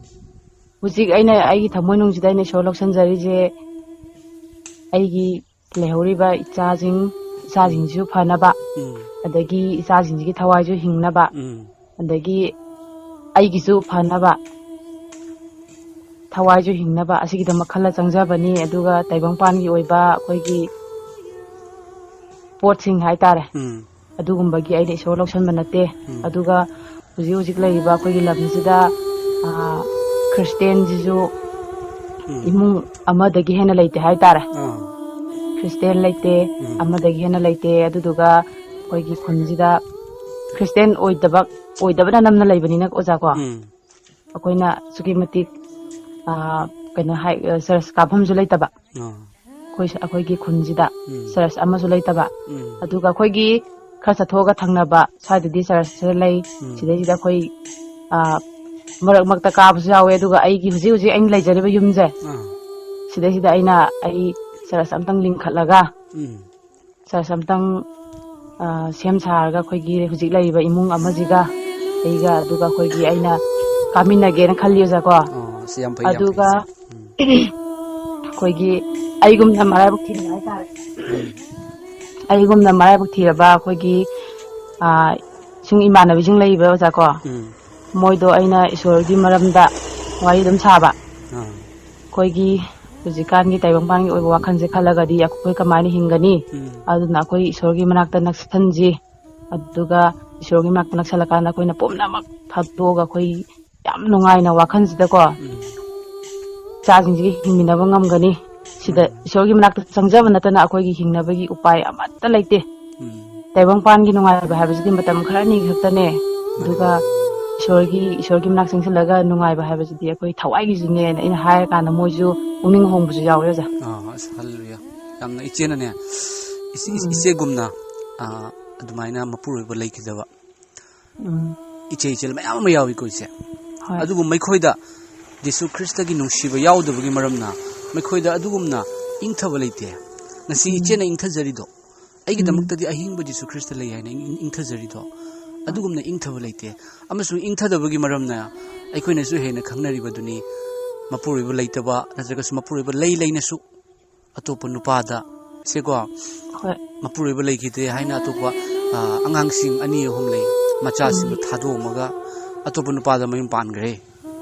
ꯍꯧꯖꯤꯛ ꯑꯩꯅ ꯑꯩꯒꯤ ꯊꯃꯣꯏꯅꯨꯡꯁꯤꯗ ꯑꯩꯅ ꯏꯁꯣꯔ ꯂꯧꯁꯤꯟꯖꯔꯤꯁꯦ, ꯑꯩꯒꯤ ꯂꯩꯍꯧꯔꯤꯕ ꯏꯆꯥꯁꯤꯡ, ꯏꯆꯥꯁꯤꯡꯁꯤꯁꯨ ꯐꯅꯕ, ꯎꯝ꯫ ꯑꯗꯒꯤ ꯏꯆꯥꯁꯤꯡꯁꯤꯒꯤ ꯊꯋꯥꯏꯁꯨ ꯍꯤꯡꯅꯕ, ꯎꯝ꯫ ꯑꯗꯒꯤ ꯑꯩꯒꯤꯁꯨ ꯐꯅꯕ, ꯊꯋꯥꯏꯁꯨ ꯍꯤꯡꯅꯕ, ꯑꯁꯤꯒꯤꯗꯃꯛ ꯈꯜꯂ ꯆꯪꯖꯕꯅꯤ꯫ ꯑꯗꯨꯒ ꯇꯥꯏꯕꯪꯄꯥꯟꯒꯤ ꯑꯣꯏꯕ ꯑꯩꯈꯣꯏꯒꯤ ꯄꯣꯠꯁꯤꯡ ꯍꯥꯏꯇꯥꯔꯦ, ꯎꯝ꯫ ꯑꯗꯨꯒꯨꯝꯕꯒꯤ ꯑꯩꯅ ꯏꯁꯣꯔ ꯂꯧꯁꯟꯕ ꯅꯠꯇꯦ꯫ ꯎꯝ꯫ ꯑꯗꯨꯒ ꯍꯧꯖꯤꯛ ꯍꯧꯖꯤꯛ ꯂꯩꯔꯤꯕ ꯑꯩꯈꯣꯏꯒꯤ ꯂꯝꯁꯤꯗ, ꯑ, ꯈ꯭ꯔꯤꯁꯇꯦꯟꯁꯤꯁꯨ ꯎꯝ꯫ ꯏꯃꯨꯡ ꯑꯃꯗꯒꯤ ꯍꯦꯟꯅ ꯂꯩꯇꯦ ꯍꯥꯏꯇꯥꯔꯦ꯫ ꯑꯥ꯫ ꯈ꯭ꯔꯤꯁꯇꯦꯟ ꯂꯩꯇꯦ, ꯎꯝ꯫ ꯑꯃꯗꯒꯤ ꯍꯦꯟꯅ ꯂꯩꯇꯦ꯫ ꯑꯗꯨꯗꯨꯒ ꯑꯩꯈꯣꯏꯒꯤ ꯈꯨꯟꯁꯤꯗ ꯈ꯭ꯔꯤꯁꯇꯦꯟ ꯑꯣꯏꯗꯕ, ꯑꯣꯏꯗꯕꯅ ꯅꯝꯅ ꯂꯩꯕꯅꯤꯅ ꯑꯣꯖꯥꯀꯣ, ꯎꯝ꯫ ꯑꯩꯈꯣꯏꯅ ꯑꯁꯨꯛꯀꯤ ꯃꯇꯤꯛ, ꯑ, ꯀꯩꯅꯣ ꯍꯥꯏ, ꯑ, ꯆꯔꯆ ꯀꯥꯐꯝꯁꯨ ꯂꯩꯇꯕ꯫ ꯑꯥ꯫ ꯑꯩꯈꯣꯏ, ꯑꯩꯈꯣꯏꯒꯤ ꯈꯨꯟꯁꯤꯗ ꯎꯝ꯫ ꯆꯔꯆ ꯑꯃꯁꯨ ꯂꯩꯇꯕ꯫ ꯎꯝ꯫ ꯑꯗꯨꯒ ꯑꯩꯈꯣꯏꯒꯤ ꯈꯔ ꯆꯠꯊꯣꯛꯑꯒ ꯊꯪꯅꯕ ꯁ꯭ꯋꯥꯏꯗꯗꯤ ꯆꯔꯆꯁꯦ ꯂꯩ꯫ ꯎꯝ꯫ ꯁꯤꯗꯩꯁꯤꯗ ꯑꯩꯈꯣꯏ, ꯑ, ꯃꯔꯛ ꯃꯔꯛꯇ ꯀꯥꯕꯁꯨ ꯌꯥꯎꯋꯦ꯫ ꯑꯗꯨꯒ ꯑꯩꯒꯤ ꯍꯧꯖꯤꯛ ꯍꯧꯖꯤꯛ ꯑꯩꯅ ꯂꯩꯖꯔꯤꯕ ꯌꯨꯝꯁꯦ, ꯑꯥ꯫ ꯁꯤꯗꯩꯁꯤꯗ ꯑꯩꯅ ꯑꯩ ꯆꯔꯆ ꯑꯝꯇꯪ ꯂꯤꯡꯈꯠꯂꯒ, ꯎꯝ꯫ ꯆꯔꯆ ꯑꯝꯇꯪ, ꯑ, ꯁꯦꯝ ꯁꯥꯔꯒ ꯑꯩꯈꯣꯏꯒꯤ ꯍꯧꯖꯤꯛ ꯂꯩꯔꯤꯕ ꯏꯃꯨꯡ ꯑꯃꯁꯤꯒ ꯑꯩꯒ, ꯑꯗꯨꯒ ꯑꯩꯈꯣꯏꯒꯤ ꯑꯩꯅ ꯀꯥꯃꯤꯟꯅꯒꯦꯅ ꯈꯜꯂꯤ ꯑꯣꯖꯥꯀꯣ꯫ ꯑꯣ, ꯑꯁ, ꯌꯥꯝ ꯐꯩ, ꯌꯥꯝ ꯐꯩ, ꯑꯗꯨꯒ ꯏꯆꯦ꯫ ꯎꯝ꯫ ꯑꯩꯈꯣꯏꯒꯤ ꯑꯩꯒꯨꯝꯅ ꯃꯔꯥꯏꯕꯛ ꯊꯤꯕ ꯍꯥꯏꯇꯥꯔꯦ꯫ ꯎꯝ꯫ ꯑꯩꯒꯨꯝꯅ ꯃꯔꯥꯏꯕꯛ ꯊꯤꯔꯕ ꯑꯩꯈꯣꯏꯒꯤ, ꯑ, ꯏꯃꯥꯟꯅꯕꯤꯁꯤꯡ ꯂꯩꯕ ꯑꯣꯖꯥ ꯀꯣ, ꯎꯝ ꯃꯣꯏꯗꯣ ꯑꯩꯅ ꯏꯁꯣꯔꯒꯤ ꯃꯔꯝꯗ ꯋꯥꯔꯤ ꯑꯗꯨꯝ ꯁꯥꯕ꯫ ꯑꯥ ꯑꯩꯈꯣꯏꯒꯤ ꯍꯧꯖꯤꯛꯀꯥꯟꯒꯤ ꯇꯥꯏꯕꯪꯄꯥꯟꯒꯤ ꯑꯣꯏꯕ ꯋꯥꯈꯜꯁꯦ ꯈꯜꯂꯒꯗꯤ ꯑꯩꯈꯣꯏ ꯀꯃꯥꯏꯅ ꯍꯤꯡꯒꯅꯤ? ꯎꯝ ꯑꯗꯨꯅ ꯑꯩꯈꯣꯏ ꯏꯁꯣꯔꯒꯤ ꯃꯅꯥꯛꯇ ꯅꯛꯁꯟꯁꯤ, ꯑꯗꯨꯒ ꯏꯁꯣꯔꯒꯤ ꯃꯅꯥꯛꯇ ꯅꯛꯁꯜꯂꯀꯥꯟꯗ ꯑꯩꯈꯣꯏꯅ ꯄꯨꯝꯅꯃꯛ ꯊꯥꯗꯣꯛꯑꯒ ꯑꯩꯈꯣꯏ ꯌꯥꯝ ꯅꯨꯡꯉꯥꯏꯅ ꯋꯥꯈꯜꯁꯤꯗꯀꯣ ꯎꯝ ꯏꯆꯥꯁꯤꯡꯁꯤꯒ ꯍꯤꯡꯃꯤꯟꯅꯕ ꯉꯝꯒꯅꯤ꯫ ꯁꯤꯗ ꯏꯁꯣꯔꯒꯤ ꯃꯅꯥꯛꯇ ꯆꯪꯖꯕ ꯅꯠꯇꯅ ꯑꯩꯈꯣꯏꯒꯤ ꯍꯤꯡꯅꯕꯒꯤ ꯎꯄꯥꯏ ꯑꯃꯠꯇ ꯂꯩꯇꯦ꯫ ꯎꯝ ꯇꯥꯏꯕꯪꯄꯥꯟꯒꯤ ꯅꯨꯡꯉꯥꯏꯕ ꯍꯥꯏꯕꯁꯤꯗꯤ ꯃꯇꯝ ꯈꯔꯅꯤ ꯈꯛꯇꯅꯦ꯫ ꯑꯗꯨꯒ ꯏꯁꯣꯔꯒꯤ ꯏꯁꯣꯔꯒꯤ ꯃꯅꯥꯛ ꯆꯪꯁꯤꯜꯂꯒ ꯅꯨꯡꯉꯥꯏꯕ ꯍꯥꯏꯕꯁꯤꯗꯤ ꯑꯩꯈꯣꯏ ꯊꯋꯥꯏꯒꯤꯁꯨꯅꯦꯅ ꯑꯩꯅ ꯍꯥꯏꯔꯀꯥꯟꯗ ꯃꯣꯏꯁꯨ ꯄꯨꯛꯅꯤꯡ ꯍꯣꯡꯕꯁꯨ ꯌꯥꯎꯔꯦ ꯑꯣꯖꯥ꯫ ꯑꯥ ꯑꯁ ꯍꯜꯂꯨꯌꯥ꯫ ꯌꯥꯝꯅ ꯏꯆꯦꯅꯅꯦ, ꯏꯆꯦ- ꯏꯆꯦꯒꯨꯝꯅ ꯑꯥ, ꯑꯗꯨꯃꯥꯏꯅ ꯃꯄꯨꯔꯣꯏꯕ ꯂꯩꯈꯤꯗꯕ ꯎꯝ ꯏꯆꯦ ꯏꯆꯦꯜ ꯃꯌꯥꯝ ꯑꯃ ꯌꯥꯎꯏꯀꯣ ꯏꯆꯦ꯫ ꯍꯣꯏ꯫ ꯑꯗꯨꯕꯨ ꯃꯈꯣꯏꯗ ꯖꯤꯁꯨ ꯈ꯭ꯔꯤꯁꯇꯒꯤ ꯅꯨꯡꯁꯤꯕ ꯌꯥꯎꯗꯕꯒꯤ ꯃꯔꯝꯅ ꯃꯈꯣꯏꯗ ꯑꯗꯨꯒꯨꯝꯅ ꯏꯪꯊꯕ ꯂꯩꯇꯦ꯫ ꯉꯁꯤ ꯏꯆꯦꯅ ꯏꯪꯊꯖꯔꯤꯗꯣ ꯑꯩꯒꯤꯗꯃꯛꯇꯗꯤ ꯑꯍꯤꯡꯕ ꯖꯤꯁꯨ ꯈ꯭ꯔꯤꯁꯇ ꯂꯩ ꯍꯥꯏꯅ ꯏꯪ- ꯏꯪꯊꯖꯔꯤꯗꯣ꯫ ꯑꯗꯨꯒꯨꯝꯅ ꯏꯪꯊꯕ ꯂꯩꯇꯦ꯫ ꯑꯃꯁꯨꯡ ꯏꯪꯊꯗꯕꯒꯤ ꯃꯔꯝꯅ ꯑꯩꯈꯣꯏꯅꯁꯨ ꯍꯦꯟꯅ ꯈꯪꯅꯔꯤꯕꯗꯨꯅꯤ, ꯃꯄꯨꯔꯣꯏꯕ ꯂꯩꯇꯕ ꯅꯠꯇ꯭ꯔꯒꯁꯨ ꯃꯄꯨꯔꯣꯏꯕ ꯂꯩ ꯂꯩꯅꯁꯨ ꯑꯇꯣꯞꯄ ꯅꯨꯄꯥꯗ, ꯁꯦꯀꯣ, ꯍꯣꯏ꯫ ꯃꯄꯨꯔꯣꯏꯕ ꯂꯩꯈꯤꯗꯦ ꯍꯥꯏꯅ ꯑꯇꯣꯞꯄ ꯑ, ꯑꯉꯥꯡꯁꯤꯡ ꯑꯅꯤ ꯑꯍꯨꯝ ꯂꯩ, ꯃꯆꯥꯁꯤꯡꯗꯣ ꯊꯥꯗꯣꯛꯑꯝꯃꯒ ꯑꯇꯣꯞꯄ ꯅꯨꯄꯥꯗ ꯃꯌꯨꯝ ꯄꯥꯟꯈ꯭ꯔꯦ꯫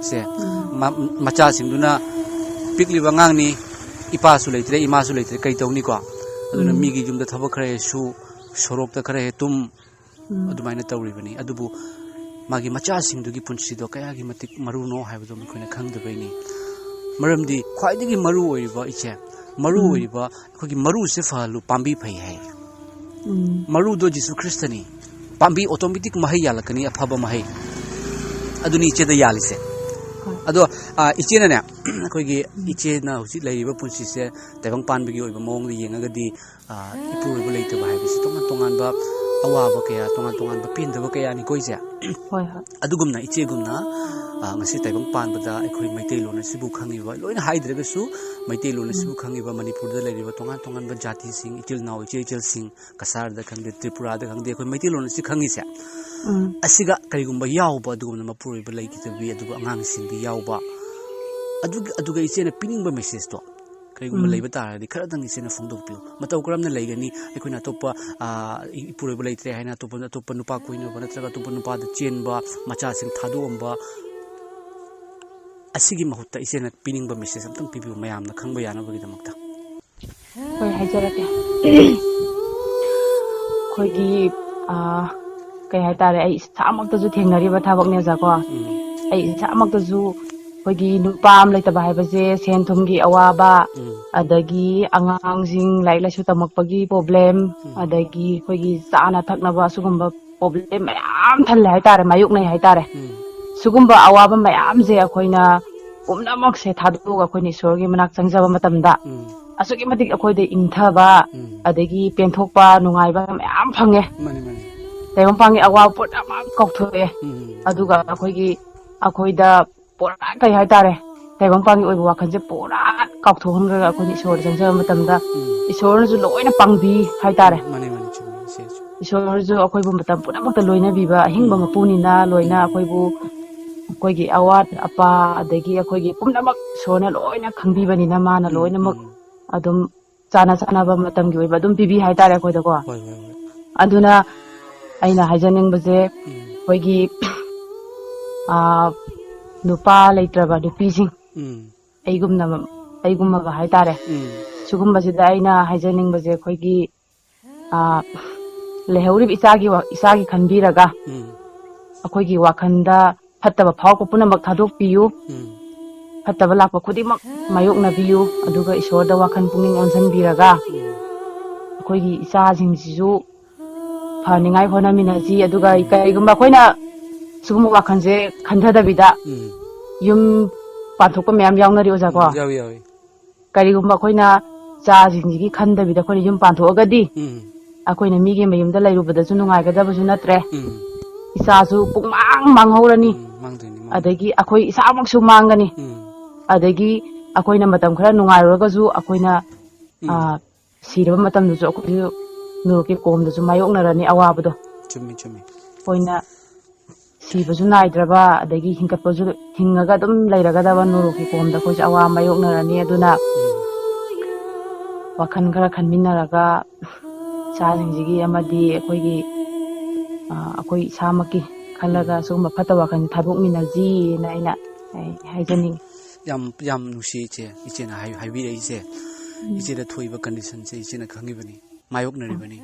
ꯁꯦ ꯃ- ꯃꯆꯥꯁꯤꯡꯗꯨꯅ ꯄꯤꯛꯂꯤꯕ ꯑꯉꯥꯡꯅꯤ, ꯏꯄꯥꯁꯨ ꯂꯩꯇ꯭ꯔꯦ ꯏꯃꯥꯁꯨ ꯂꯩꯇ꯭ꯔꯦ, ꯀꯩ ꯇꯧꯅꯤꯀꯣ? ꯑꯗꯨꯅ ꯃꯤꯒꯤ ꯌꯨꯝꯗ ꯊꯕꯛ ꯈꯔ ꯍꯦꯛ ꯁꯨ, ꯁꯣꯔꯣꯛꯇ ꯈꯔ ꯍꯦꯛ ꯇꯨꯝ, ꯑꯗꯨꯃꯥꯏꯅ ꯇꯧꯔꯤꯕꯅꯤ꯫ ꯑꯗꯨꯕꯨ ꯃꯥꯒꯤ ꯃꯆꯥꯁꯤꯡꯗꯨꯒꯤ ꯄꯨꯟꯁꯤꯗꯣ ꯀꯌꯥꯒꯤ ꯃꯇꯤꯛ ꯃꯔꯨꯅꯣ ꯍꯥꯏꯕꯗꯣ ꯃꯈꯣꯏꯅ ꯈꯪꯗꯕꯩꯅꯤ꯫ ꯃꯔꯝꯗꯤ ꯈ꯭ꯋꯥꯏꯗꯒꯤ ꯃꯔꯨ ꯑꯣꯏꯔꯤꯕ ꯏꯆꯦ, ꯃꯔꯨ ꯑꯣꯏꯔꯤꯕ ꯑꯩꯈꯣꯏꯒꯤ ꯃꯔꯨꯁꯦ ꯐꯍꯜꯂꯨ, ꯄꯥꯝꯕꯤ ꯐꯩ ꯍꯥꯏ꯫ ꯎꯝ ꯃꯔꯨꯗꯣ ꯖꯤꯁꯨ ꯈ꯭ꯔꯤꯁꯇꯅꯤ꯫ ꯄꯥꯝꯕꯤ automatic ꯃꯍꯩ ꯌꯥꯜꯂꯛꯀꯅꯤ, ꯑꯐꯕ ꯃꯍꯩ꯫ ꯑꯗꯨꯅꯤ ꯏꯆꯦꯗ ꯌꯥꯜꯂꯤꯁꯦ꯫ ꯍꯣꯏ꯫ ꯑꯗꯣ ꯑ, ꯏꯆꯦꯅꯅꯦ, ꯑꯩꯈꯣꯏꯒꯤ ꯏꯆꯦꯅ ꯍꯧꯖꯤꯛ ꯂꯩꯔꯤꯕ ꯄꯨꯟꯁꯤꯁꯦ ꯇꯥꯏꯕꯪ ꯄꯥꯟꯕꯒꯤ ꯑꯣꯏꯕ ꯃꯑꯣꯡꯗ ꯌꯦꯡꯉꯒꯗꯤ, ꯑ, ꯏꯄꯨꯔꯣꯏꯕ ꯂꯩꯇꯕ ꯍꯥꯏꯕꯁꯤ ꯇꯣꯉꯥꯟ ꯇꯣꯉꯥꯟꯕ ꯑꯋꯥꯕ ꯀꯌꯥ, ꯇꯣꯉꯥꯟ ꯇꯣꯉꯥꯟꯕ ꯄꯦꯟꯗꯕ ꯀꯌꯥꯅꯤꯀꯣ ꯏꯆꯦ꯫ ꯍꯣꯏ ꯍꯣꯏ꯫ ꯑꯗꯨꯒꯨꯝꯅ ꯏꯆꯦꯒꯨꯝꯅ, ꯑ, ꯉꯁꯤ ꯇꯥꯏꯕꯪ ꯄꯥꯟꯕꯗ ꯑꯩꯈꯣꯏ ꯃꯩꯇꯩꯂꯣꯟ ꯑꯁꯤꯕꯨ ꯈꯪꯉꯤꯕ, ꯂꯣꯏꯅ ꯍꯥꯏꯗ꯭ꯔꯒꯁꯨ ꯃꯩꯇꯩꯂꯣꯟ ꯑꯁꯤꯕꯨ ꯈꯪꯉꯤꯕ, ꯃꯅꯤꯄꯨꯔꯗ ꯂꯩꯔꯤꯕ ꯇꯣꯉꯥꯟ ꯇꯣꯉꯥꯟꯕ ꯖꯥꯇꯤꯁꯤꯡ, ꯏꯆꯤꯜ ꯏꯅꯥꯎ, ꯏꯆꯦ ꯏꯆꯜꯁꯤꯡ, ꯀꯁꯥꯔꯗ ꯈꯪꯗꯦ, ꯇ꯭ꯔꯤꯄꯨꯔꯥꯗ ꯈꯪꯗꯦ, ꯑꯩꯈꯣꯏ ꯃꯩꯇꯩꯂꯣꯟ ꯑꯁꯤ ꯈꯪꯉꯤꯁꯦ꯫ ꯎꯝ ꯑꯁꯤꯒ ꯀꯔꯤꯒꯨꯝꯕ ꯌꯥꯎꯕ ꯑꯗꯨꯒꯨꯝꯕ ꯃꯄꯨꯔꯣꯏꯕ ꯂꯩꯈꯤꯗꯕꯤ, ꯑꯗꯨꯒ ꯑꯉꯥꯡꯁꯤꯡꯗꯤ ꯌꯥꯎꯕ, ꯑꯗꯨꯒ ꯑꯗꯨꯒ ꯏꯆꯦꯅ ꯄꯤꯅꯤꯡꯕ messageꯇꯣ, ꯀꯩꯒꯨꯝꯕ ꯎꯝ꯫ ꯂꯩꯕ ꯇꯥꯔꯒꯗꯤ ꯈꯔꯗꯪ ꯏꯆꯦꯅ ꯐꯣꯡꯗꯣꯛꯄꯤꯌꯨ꯫ ꯃꯇꯧ ꯀꯔꯝꯅ ꯂꯩꯒꯅꯤ? ꯑꯩꯈꯣꯏꯅ ꯑꯇꯣꯞꯄ, ꯑ, ꯏ-, ꯏꯄꯨꯔꯣꯏꯕ ꯂꯩꯇ꯭ꯔꯦ ꯍꯥꯏꯅ ꯑꯇꯣꯞꯄ, ꯑꯇꯣꯞꯄ ꯅꯨꯄꯥ ꯀꯣꯏꯅꯕ ꯅꯠꯇ꯭ꯔꯒ ꯑꯇꯣꯞꯄ ꯅꯨꯄꯥꯗ ꯆꯦꯟꯕ, ꯃꯆꯥꯁꯤꯡ ꯊꯥꯗꯣꯛꯑꯝꯕ, ꯑꯁꯤꯒꯤ ꯃꯍꯨꯠꯇ ꯏꯆꯦꯅ ꯄꯤꯅꯤꯡꯕ message ꯑꯝꯇꯪ ꯄꯤꯕꯤꯌꯨ, ꯃꯌꯥꯝꯅ ꯈꯪꯕ ꯌꯥꯅꯕꯒꯤꯗꯃꯛꯇ꯫ ꯍꯣꯏ, ꯍꯥꯏꯖꯔꯛꯀꯦ꯫ ꯑꯩꯈꯣꯏꯒꯤ, ꯑ, ꯀꯩ ꯍꯥꯏꯇꯥꯔꯦ, ꯑꯩ ꯏꯁꯥꯃꯛꯇꯁꯨ ꯊꯦꯡꯅꯔꯤꯕ ꯊꯕꯛꯅꯦ, ꯑꯣꯖꯥ, ꯀꯣ꯫ ꯎꯝ꯫ ꯑꯩ ꯏꯁꯥꯃꯛꯇꯁꯨ ꯑꯩꯈꯣꯏꯒꯤ ꯅꯨꯄꯥ ꯑꯃ ꯂꯩꯇꯕ ꯍꯥꯏꯕꯁꯦ ꯁꯦꯟ ꯊꯨꯝꯒꯤ ꯑꯋꯥꯕ, ꯎꯝ꯫ ꯑꯗꯒꯤ ꯑꯉꯥꯡꯁꯤꯡ ꯂꯥꯏꯔꯤꯛ ꯂꯥꯏꯁꯨ ꯇꯝꯃꯛꯄꯒꯤ problem, ꯎꯝ꯫ ꯑꯗꯒꯤ ꯑꯩꯈꯣꯏꯒꯤ ꯆꯥꯅ ꯊꯛꯅꯕ ꯑꯁꯤꯒꯨꯝꯕ problem ꯃꯌꯥꯝ ꯊꯜꯂꯦ ꯍꯥꯏꯇꯥꯔꯦ, ꯃꯥꯌꯣꯛꯅꯩ ꯍꯥꯏꯇꯥꯔꯦ꯫ ꯎꯝ꯫ ꯁꯤꯒꯨꯝꯕ ꯑꯋꯥꯕ ꯃꯌꯥꯝꯁꯦ ꯑꯩꯈꯣꯏꯅ ꯄꯨꯝꯅꯃꯛꯁꯦ ꯊꯥꯗꯣꯛꯑꯒ ꯑꯩꯈꯣꯏꯅ ꯏꯁꯣꯔꯒꯤ ꯃꯅꯥꯛ ꯆꯪꯖꯕ ꯃꯇꯝꯗ ꯎꯝ꯫ ꯑꯁꯨꯛꯀꯤ ꯃꯇꯤꯛ ꯑꯩꯈꯣꯏꯗ ꯏꯪꯊꯕ, ꯎꯝ꯫ ꯑꯗꯒꯤ ꯄꯦꯟꯊꯣꯛꯄ, ꯅꯨꯡꯉꯥꯏꯕ ꯃꯌꯥꯝ ꯐꯪꯉꯦ꯫ ꯃꯥꯅꯤ, ꯃꯥꯅꯤ꯫ ꯇꯥꯏꯕꯪꯄꯥꯟꯒꯤ ꯑꯋꯥꯕ ꯄꯨꯝꯅꯃꯛ ꯀꯥꯎꯊꯣꯛꯑꯦ꯫ ꯎꯝ꯫ ꯑꯗꯨꯒ ꯑꯩꯈꯣꯏꯒꯤ, ꯑꯩꯈꯣꯏꯗ ꯄꯨꯔꯥ, ꯀꯩ ꯍꯥꯏꯇꯥꯔꯦ, ꯇꯥꯏꯕꯪꯄꯥꯟꯒꯤ ꯑꯣꯏꯕ ꯋꯥꯈꯜꯁꯦ ꯄꯨꯔꯥ ꯀꯥꯎꯊꯣꯛꯍꯟꯈ꯭ꯔꯒ ꯑꯩꯈꯣꯏꯅ ꯏꯁꯣꯔꯗ ꯆꯪꯖꯕ ꯃꯇꯝꯗ ꯎꯝ꯫ ꯏꯁꯣꯔꯅꯁꯨ ꯂꯣꯏꯅ ꯄꯥꯡꯕꯤ ꯍꯥꯏꯇꯥꯔꯦ꯫ ꯎꯝ, ꯃꯥꯅꯤ, ꯃꯥꯅꯤ, ꯆꯨꯝꯃꯤ, ꯏꯆꯦ, ꯆꯨꯝꯃꯤ꯫ ꯏꯁꯣꯔꯁꯨ ꯑꯩꯈꯣꯏꯕꯨ ꯃꯇꯝ ꯄꯨꯝꯅꯃꯛꯇ ꯂꯣꯏꯅꯕꯤꯕ ꯑꯍꯤꯡꯕ ꯎꯝ꯫ ꯃꯄꯨꯅꯤꯅ ꯂꯣꯏꯅ ꯎꯝ꯫ ꯑꯩꯈꯣꯏꯕꯨ, ꯑꯩꯈꯣꯏꯒꯤ ꯑꯋꯥꯠ ꯑꯄꯥ, ꯑꯗꯒꯤ ꯑꯩꯈꯣꯏꯒꯤ ꯄꯨꯝꯅꯃꯛ ꯏꯁꯣꯔꯅ ꯂꯣꯏꯅ ꯈꯪꯕꯤꯕꯅꯤꯅ ꯃꯥꯅ ꯎꯝ, ꯂꯣꯏꯅꯃꯛ ꯎꯝ꯫ ꯑꯗꯨꯝ ꯆꯥꯅ ꯆꯥꯅꯕ ꯃꯇꯝꯒꯤ ꯑꯣꯏꯕ ꯑꯗꯨꯝ ꯄꯤꯕꯤ ꯍꯥꯏꯇꯥꯔꯦ ꯑꯩꯈꯣꯏꯗꯀꯣ꯫ ꯍꯣꯏ, ꯍꯣꯏ, ꯍꯣꯏ꯫ ꯑꯗꯨꯅ ꯑꯩꯅ ꯍꯥꯏꯖꯅꯤꯡꯕꯁꯦ, ꯎꯝ꯫ ꯑꯩꯈꯣꯏꯒꯤ, ꯑꯥ, ꯅꯨꯄꯥ ꯂꯩꯇ꯭ꯔꯕ ꯅꯨꯄꯤꯁꯤꯡ, ꯎꯝ꯫ ꯑꯩꯒꯨꯝꯅꯕ, ꯑꯩꯒꯨꯝꯃꯕ ꯍꯥꯏꯇꯥꯔꯦ꯫ ꯎꯝ꯫ ꯁꯤꯒꯨꯝꯕꯁꯤꯗ ꯑꯩꯅ ꯍꯥꯏꯖꯅꯤꯡꯕꯁꯦ, ꯑꯩꯈꯣꯏꯒꯤ, ꯑꯥ, ꯂꯩꯍꯧꯔꯤꯕ ꯏꯆꯥꯒꯤ ꯋꯥ-, ꯏꯆꯥꯒꯤ ꯈꯟꯕꯤꯔꯒ, ꯎꯝ꯫ ꯑꯩꯈꯣꯏꯒꯤ ꯋꯥꯈꯜꯗ ꯐꯠꯇꯕ ꯐꯥꯎꯔꯛꯄ ꯄꯨꯝꯅꯃꯛ ꯊꯥꯗꯣꯛꯄꯤꯌꯨ꯫ ꯎꯝ꯫ ꯐꯠꯇꯕ ꯂꯥꯛꯄ ꯈꯨꯗꯤꯡꯃꯛ ꯃꯥꯌꯣꯛꯅꯕꯤꯌꯨ꯫ ꯑꯗꯨꯒ ꯏꯁꯣꯔꯗ ꯋꯥꯈꯜ ꯄꯨꯛꯅꯤꯡ ꯑꯣꯟꯁꯤꯟꯕꯤꯔꯒ, ꯎꯝ꯫ ꯑꯩꯈꯣꯏꯒꯤ ꯏꯆꯥꯁꯤꯡꯁꯤꯁꯨ ꯐꯅꯤꯡꯉꯥꯏ ꯍꯣꯠꯅꯃꯤꯟꯅꯁꯤ꯫ ꯑꯗꯨꯒ ꯎꯝ꯫ ꯀꯔꯤꯒꯨꯝꯕ ꯑꯩꯈꯣꯏꯅ ꯁꯤꯒꯨꯝꯕ ꯋꯥꯈꯜꯁꯦ ꯈꯟꯊꯗꯕꯤꯗ ꯎꯝ꯫ ꯌꯨꯝ ꯄꯥꯟꯊꯣꯛꯄ ꯃꯌꯥꯝ ꯌꯥꯎꯅꯔꯤ, ꯑꯣꯖꯥ, ꯀꯣ? ꯎꯝ, ꯌꯥꯎꯏ, ꯌꯥꯎꯏ꯫ ꯀꯔꯤꯒꯨꯝꯕ ꯑꯩꯈꯣꯏꯅ ꯏꯆꯥꯁꯤꯡꯁꯤꯒꯤ ꯈꯟꯗꯕꯤꯗ ꯑꯩꯈꯣꯏꯅ ꯌꯨꯝ ꯄꯥꯟꯊꯣꯛꯑꯒꯗꯤ, ꯎꯝ꯫ ꯑꯩꯈꯣꯏꯅ ꯃꯤꯒꯤ ꯃꯌꯨꯝꯗ ꯂꯩꯔꯨꯕꯗꯁꯨ ꯅꯨꯡꯉꯥꯏꯒꯗꯕꯁꯨ ꯅꯠꯇ꯭ꯔꯦ꯫ ꯎꯝ꯫ ꯏꯆꯥꯁꯨ ꯄꯨꯡꯃꯥꯡ ꯃꯥꯡꯍꯧꯔꯅꯤ꯫ ꯎꯝ, ꯃꯥꯡꯗꯣꯏꯅꯤ, ꯃꯥꯡꯗꯣꯏꯅꯤ꯫ ꯑꯗꯒꯤ ꯑꯩꯈꯣꯏ ꯏꯁꯥꯃꯛꯁꯨ ꯃꯥꯡꯒꯅꯤ꯫ ꯎꯝ꯫ ꯑꯗꯒꯤ ꯑꯩꯈꯣꯏꯅ ꯃꯇꯝ ꯈꯔ ꯅꯨꯡꯉꯥꯏꯔꯨꯔꯒꯁꯨ ꯑꯩꯈꯣꯏꯅ, ꯎꯝ꯫ ꯑꯥ, ꯁꯤꯔꯕ ꯃꯇꯝꯗꯁꯨ ꯑꯩꯈꯣꯏꯁꯨ ꯅꯣꯔꯣꯛꯀꯤ ꯀꯣꯝꯗꯁꯨ ꯃꯥꯌꯣꯛꯅꯔꯅꯤ ꯑꯋꯥꯕꯗꯣ꯫ ꯆꯨꯝꯃꯤ, ꯆꯨꯝꯃꯤ꯫ ꯑꯩꯈꯣꯏꯅ ꯁꯤꯕꯁꯨ ꯅꯥꯏꯗ꯭ꯔꯕ, ꯑꯗꯒꯤ ꯍꯤꯡꯒꯠꯄꯁꯨ, ꯍꯤꯡꯉꯒ ꯑꯗꯨꯝ ꯂꯩꯔꯒꯗꯕ ꯅꯣꯔꯣꯛꯀꯤ ꯀꯣꯝꯗ ꯑꯩꯈꯣꯏꯁꯦ ꯑꯋꯥ ꯃꯥꯌꯣꯛꯅꯔꯅꯤ꯫ ꯑꯗꯨꯅ ꯎꯝ꯫ ꯋꯥꯈꯜ ꯈꯔ ꯈꯟꯃꯤꯟꯅꯔꯒ ꯏꯆꯥꯁꯤꯡꯁꯤꯒꯤ ꯑꯃꯗꯤ ꯑꯩꯈꯣꯏꯒꯤ ꯑ, ꯑꯩꯈꯣꯏ ꯏꯁꯥꯃꯛꯀꯤ ꯈꯜꯂꯒ ꯎꯝ꯫ ꯁꯤꯒꯨꯝꯕ ꯐꯠꯇꯕ ꯋꯥꯈꯜꯁꯦ ꯊꯥꯗꯣꯛꯃꯤꯟꯅꯁꯤꯅ ꯑꯩꯅ ꯑꯩ ꯍꯥꯏꯖꯅꯤꯡꯉꯤ꯫ ꯌꯥꯝ ꯌꯥꯝ ꯅꯨꯡꯁꯤ ꯏꯆꯦ, ꯏꯆꯦꯅ ꯍꯥꯏ- ꯍꯥꯏꯕꯤꯔꯛꯏꯁꯦ꯫ ꯎꯝ꯫ ꯏꯆꯦꯗ ꯊꯣꯛꯏꯕ ꯀꯟꯗꯤꯁꯟꯁꯦ ꯏꯆꯦꯅ ꯈꯪꯉꯤꯕꯅꯤ, ꯃꯥꯌꯣꯛꯅꯔꯤꯕꯅꯤ꯫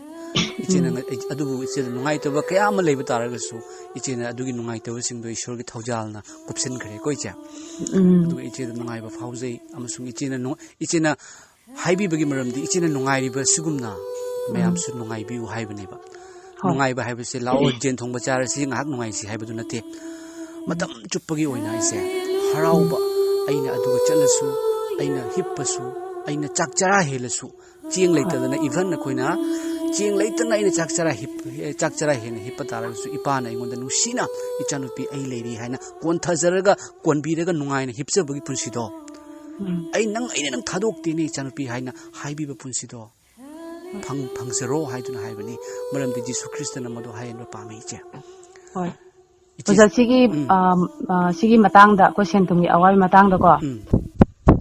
ꯏꯆꯦꯅ ꯎꯝ꯫ ꯉ- ꯑꯗꯨꯕꯨ ꯏꯆꯦꯗ ꯅꯨꯡꯉꯥꯏꯇꯕ ꯀꯌꯥ ꯑꯃ ꯂꯩꯕ ꯇꯥꯔꯒꯁꯨ, ꯏꯆꯦꯅ ꯑꯗꯨꯒꯤ ꯅꯨꯡꯉꯥꯏꯇꯕꯁꯤꯡꯗꯣ ꯏꯁꯣꯔꯒꯤ ꯊꯧꯖꯥꯜꯅ ꯀꯨꯞꯁꯤꯟꯈ꯭ꯔꯦꯀꯣ ꯏꯆꯦ꯫ ꯎꯝ꯫ ꯑꯗꯨꯒ ꯏꯆꯦꯗ ꯅꯨꯡꯉꯥꯏꯕ ꯐꯥꯎꯖꯩ, ꯑꯃꯁꯨꯡ ꯏꯆꯦꯅ ꯅꯨꯡ- ꯏꯆꯦꯅ ꯍꯥꯏꯕꯤꯕꯒꯤ ꯃꯔꯝꯗꯤ ꯏꯆꯦꯅ ꯅꯨꯡꯉꯥꯏꯔꯤꯕ ꯁꯤꯒꯨꯝꯅ ꯎꯝ꯫ ꯃꯌꯥꯝꯁꯨ ꯅꯨꯡꯉꯥꯏꯕꯤꯌꯨ ꯍꯥꯏꯕꯅꯦꯕ꯫ ꯍꯣꯏ꯫ ꯅꯨꯡꯉꯥꯏꯕ ꯍꯥꯏꯕꯁꯦ, "ꯂꯥꯛꯑꯣ, ꯌꯦꯟ ꯊꯣꯡꯕ ꯆꯥꯔꯁꯤ, ꯉꯥꯏꯍꯥꯛ ꯅꯨꯡꯉꯥꯏꯁꯤ" ꯍꯥꯏꯕꯗꯨ ꯅꯠꯇꯦ꯫ ꯎꯝ꯫ ꯃꯇꯝ ꯆꯨꯞꯄꯒꯤ ꯑꯣꯏꯅ ꯑꯩꯁꯦ ꯍꯔꯥꯎꯕ, ꯎꯝ꯫ ꯑꯩꯅ ꯑꯗꯨꯒ ꯆꯠꯂꯁꯨ, ꯑꯩꯅ ꯍꯤꯞꯄꯁꯨ, ꯑꯩꯅ ꯆꯥꯛ ꯆꯔꯥ ꯍꯦꯜꯂꯁꯨ, ꯆꯦꯡ ꯍꯣꯏ꯫ ꯂꯩꯇꯗꯅ, even ꯑꯩꯈꯣꯏꯅ ꯆꯦꯡ ꯂꯩꯇꯅ ꯑꯩꯅ ꯆꯥꯛ ꯆꯔꯥ ꯍꯤꯞ- ꯆꯥꯛ ꯆꯔꯥ ꯍꯦꯟꯅ ꯍꯤꯞꯄ ꯇꯥꯔꯒꯁꯨ, ꯏꯄꯥꯅ ꯑꯩꯉꯣꯟꯗ ꯅꯨꯡꯁꯤꯅ, "ꯏꯆꯥꯅꯨꯄꯤ, ꯑꯩ ꯂꯩꯔꯤ" ꯍꯥꯏꯅ ꯀꯣꯟꯊꯖꯔꯒ, ꯀꯣꯟꯕꯤꯔꯒ ꯅꯨꯡꯉꯥꯏꯅ ꯍꯤꯞꯆꯕꯒꯤ ꯄꯨꯟꯁꯤꯗꯣ, ꯎꯝ꯫ "ꯑꯩ ꯅꯪ ꯑꯩꯅ ꯅꯪ ꯊꯥꯗꯣꯛꯇꯦꯅꯦ ꯏꯆꯥꯅꯨꯄꯤ" ꯍꯥꯏꯅ ꯍꯥꯏꯕꯤꯕ ꯄꯨꯟꯁꯤꯗꯣ ꯐꯪ- ꯐꯪꯖꯔꯣ ꯍꯥꯏꯗꯨꯅ ꯍꯥꯏꯕꯅꯤ꯫ ꯃꯔꯝꯗꯤ ꯖꯤꯁꯨ ꯈ꯭ꯔꯤꯁꯇꯅ ꯃꯗꯨ ꯍꯥꯏꯍꯟꯕ ꯄꯥꯝꯃꯤ ꯏꯆꯦ꯫ ꯍꯣꯏ꯫ ꯏꯆꯦ꯫ ꯑꯣꯖꯥ, ꯁꯤꯒꯤ, ꯎꯝ꯫ ꯑ, ꯑ, ꯁꯤꯒꯤ ꯃꯇꯥꯡꯗ, ꯑꯩꯈꯣꯏ ꯁꯦꯟ ꯊꯨꯝꯒꯤ ꯑꯋꯥꯕꯒꯤ ꯃꯇꯥꯡꯗꯀꯣ, ꯎꯝ꯫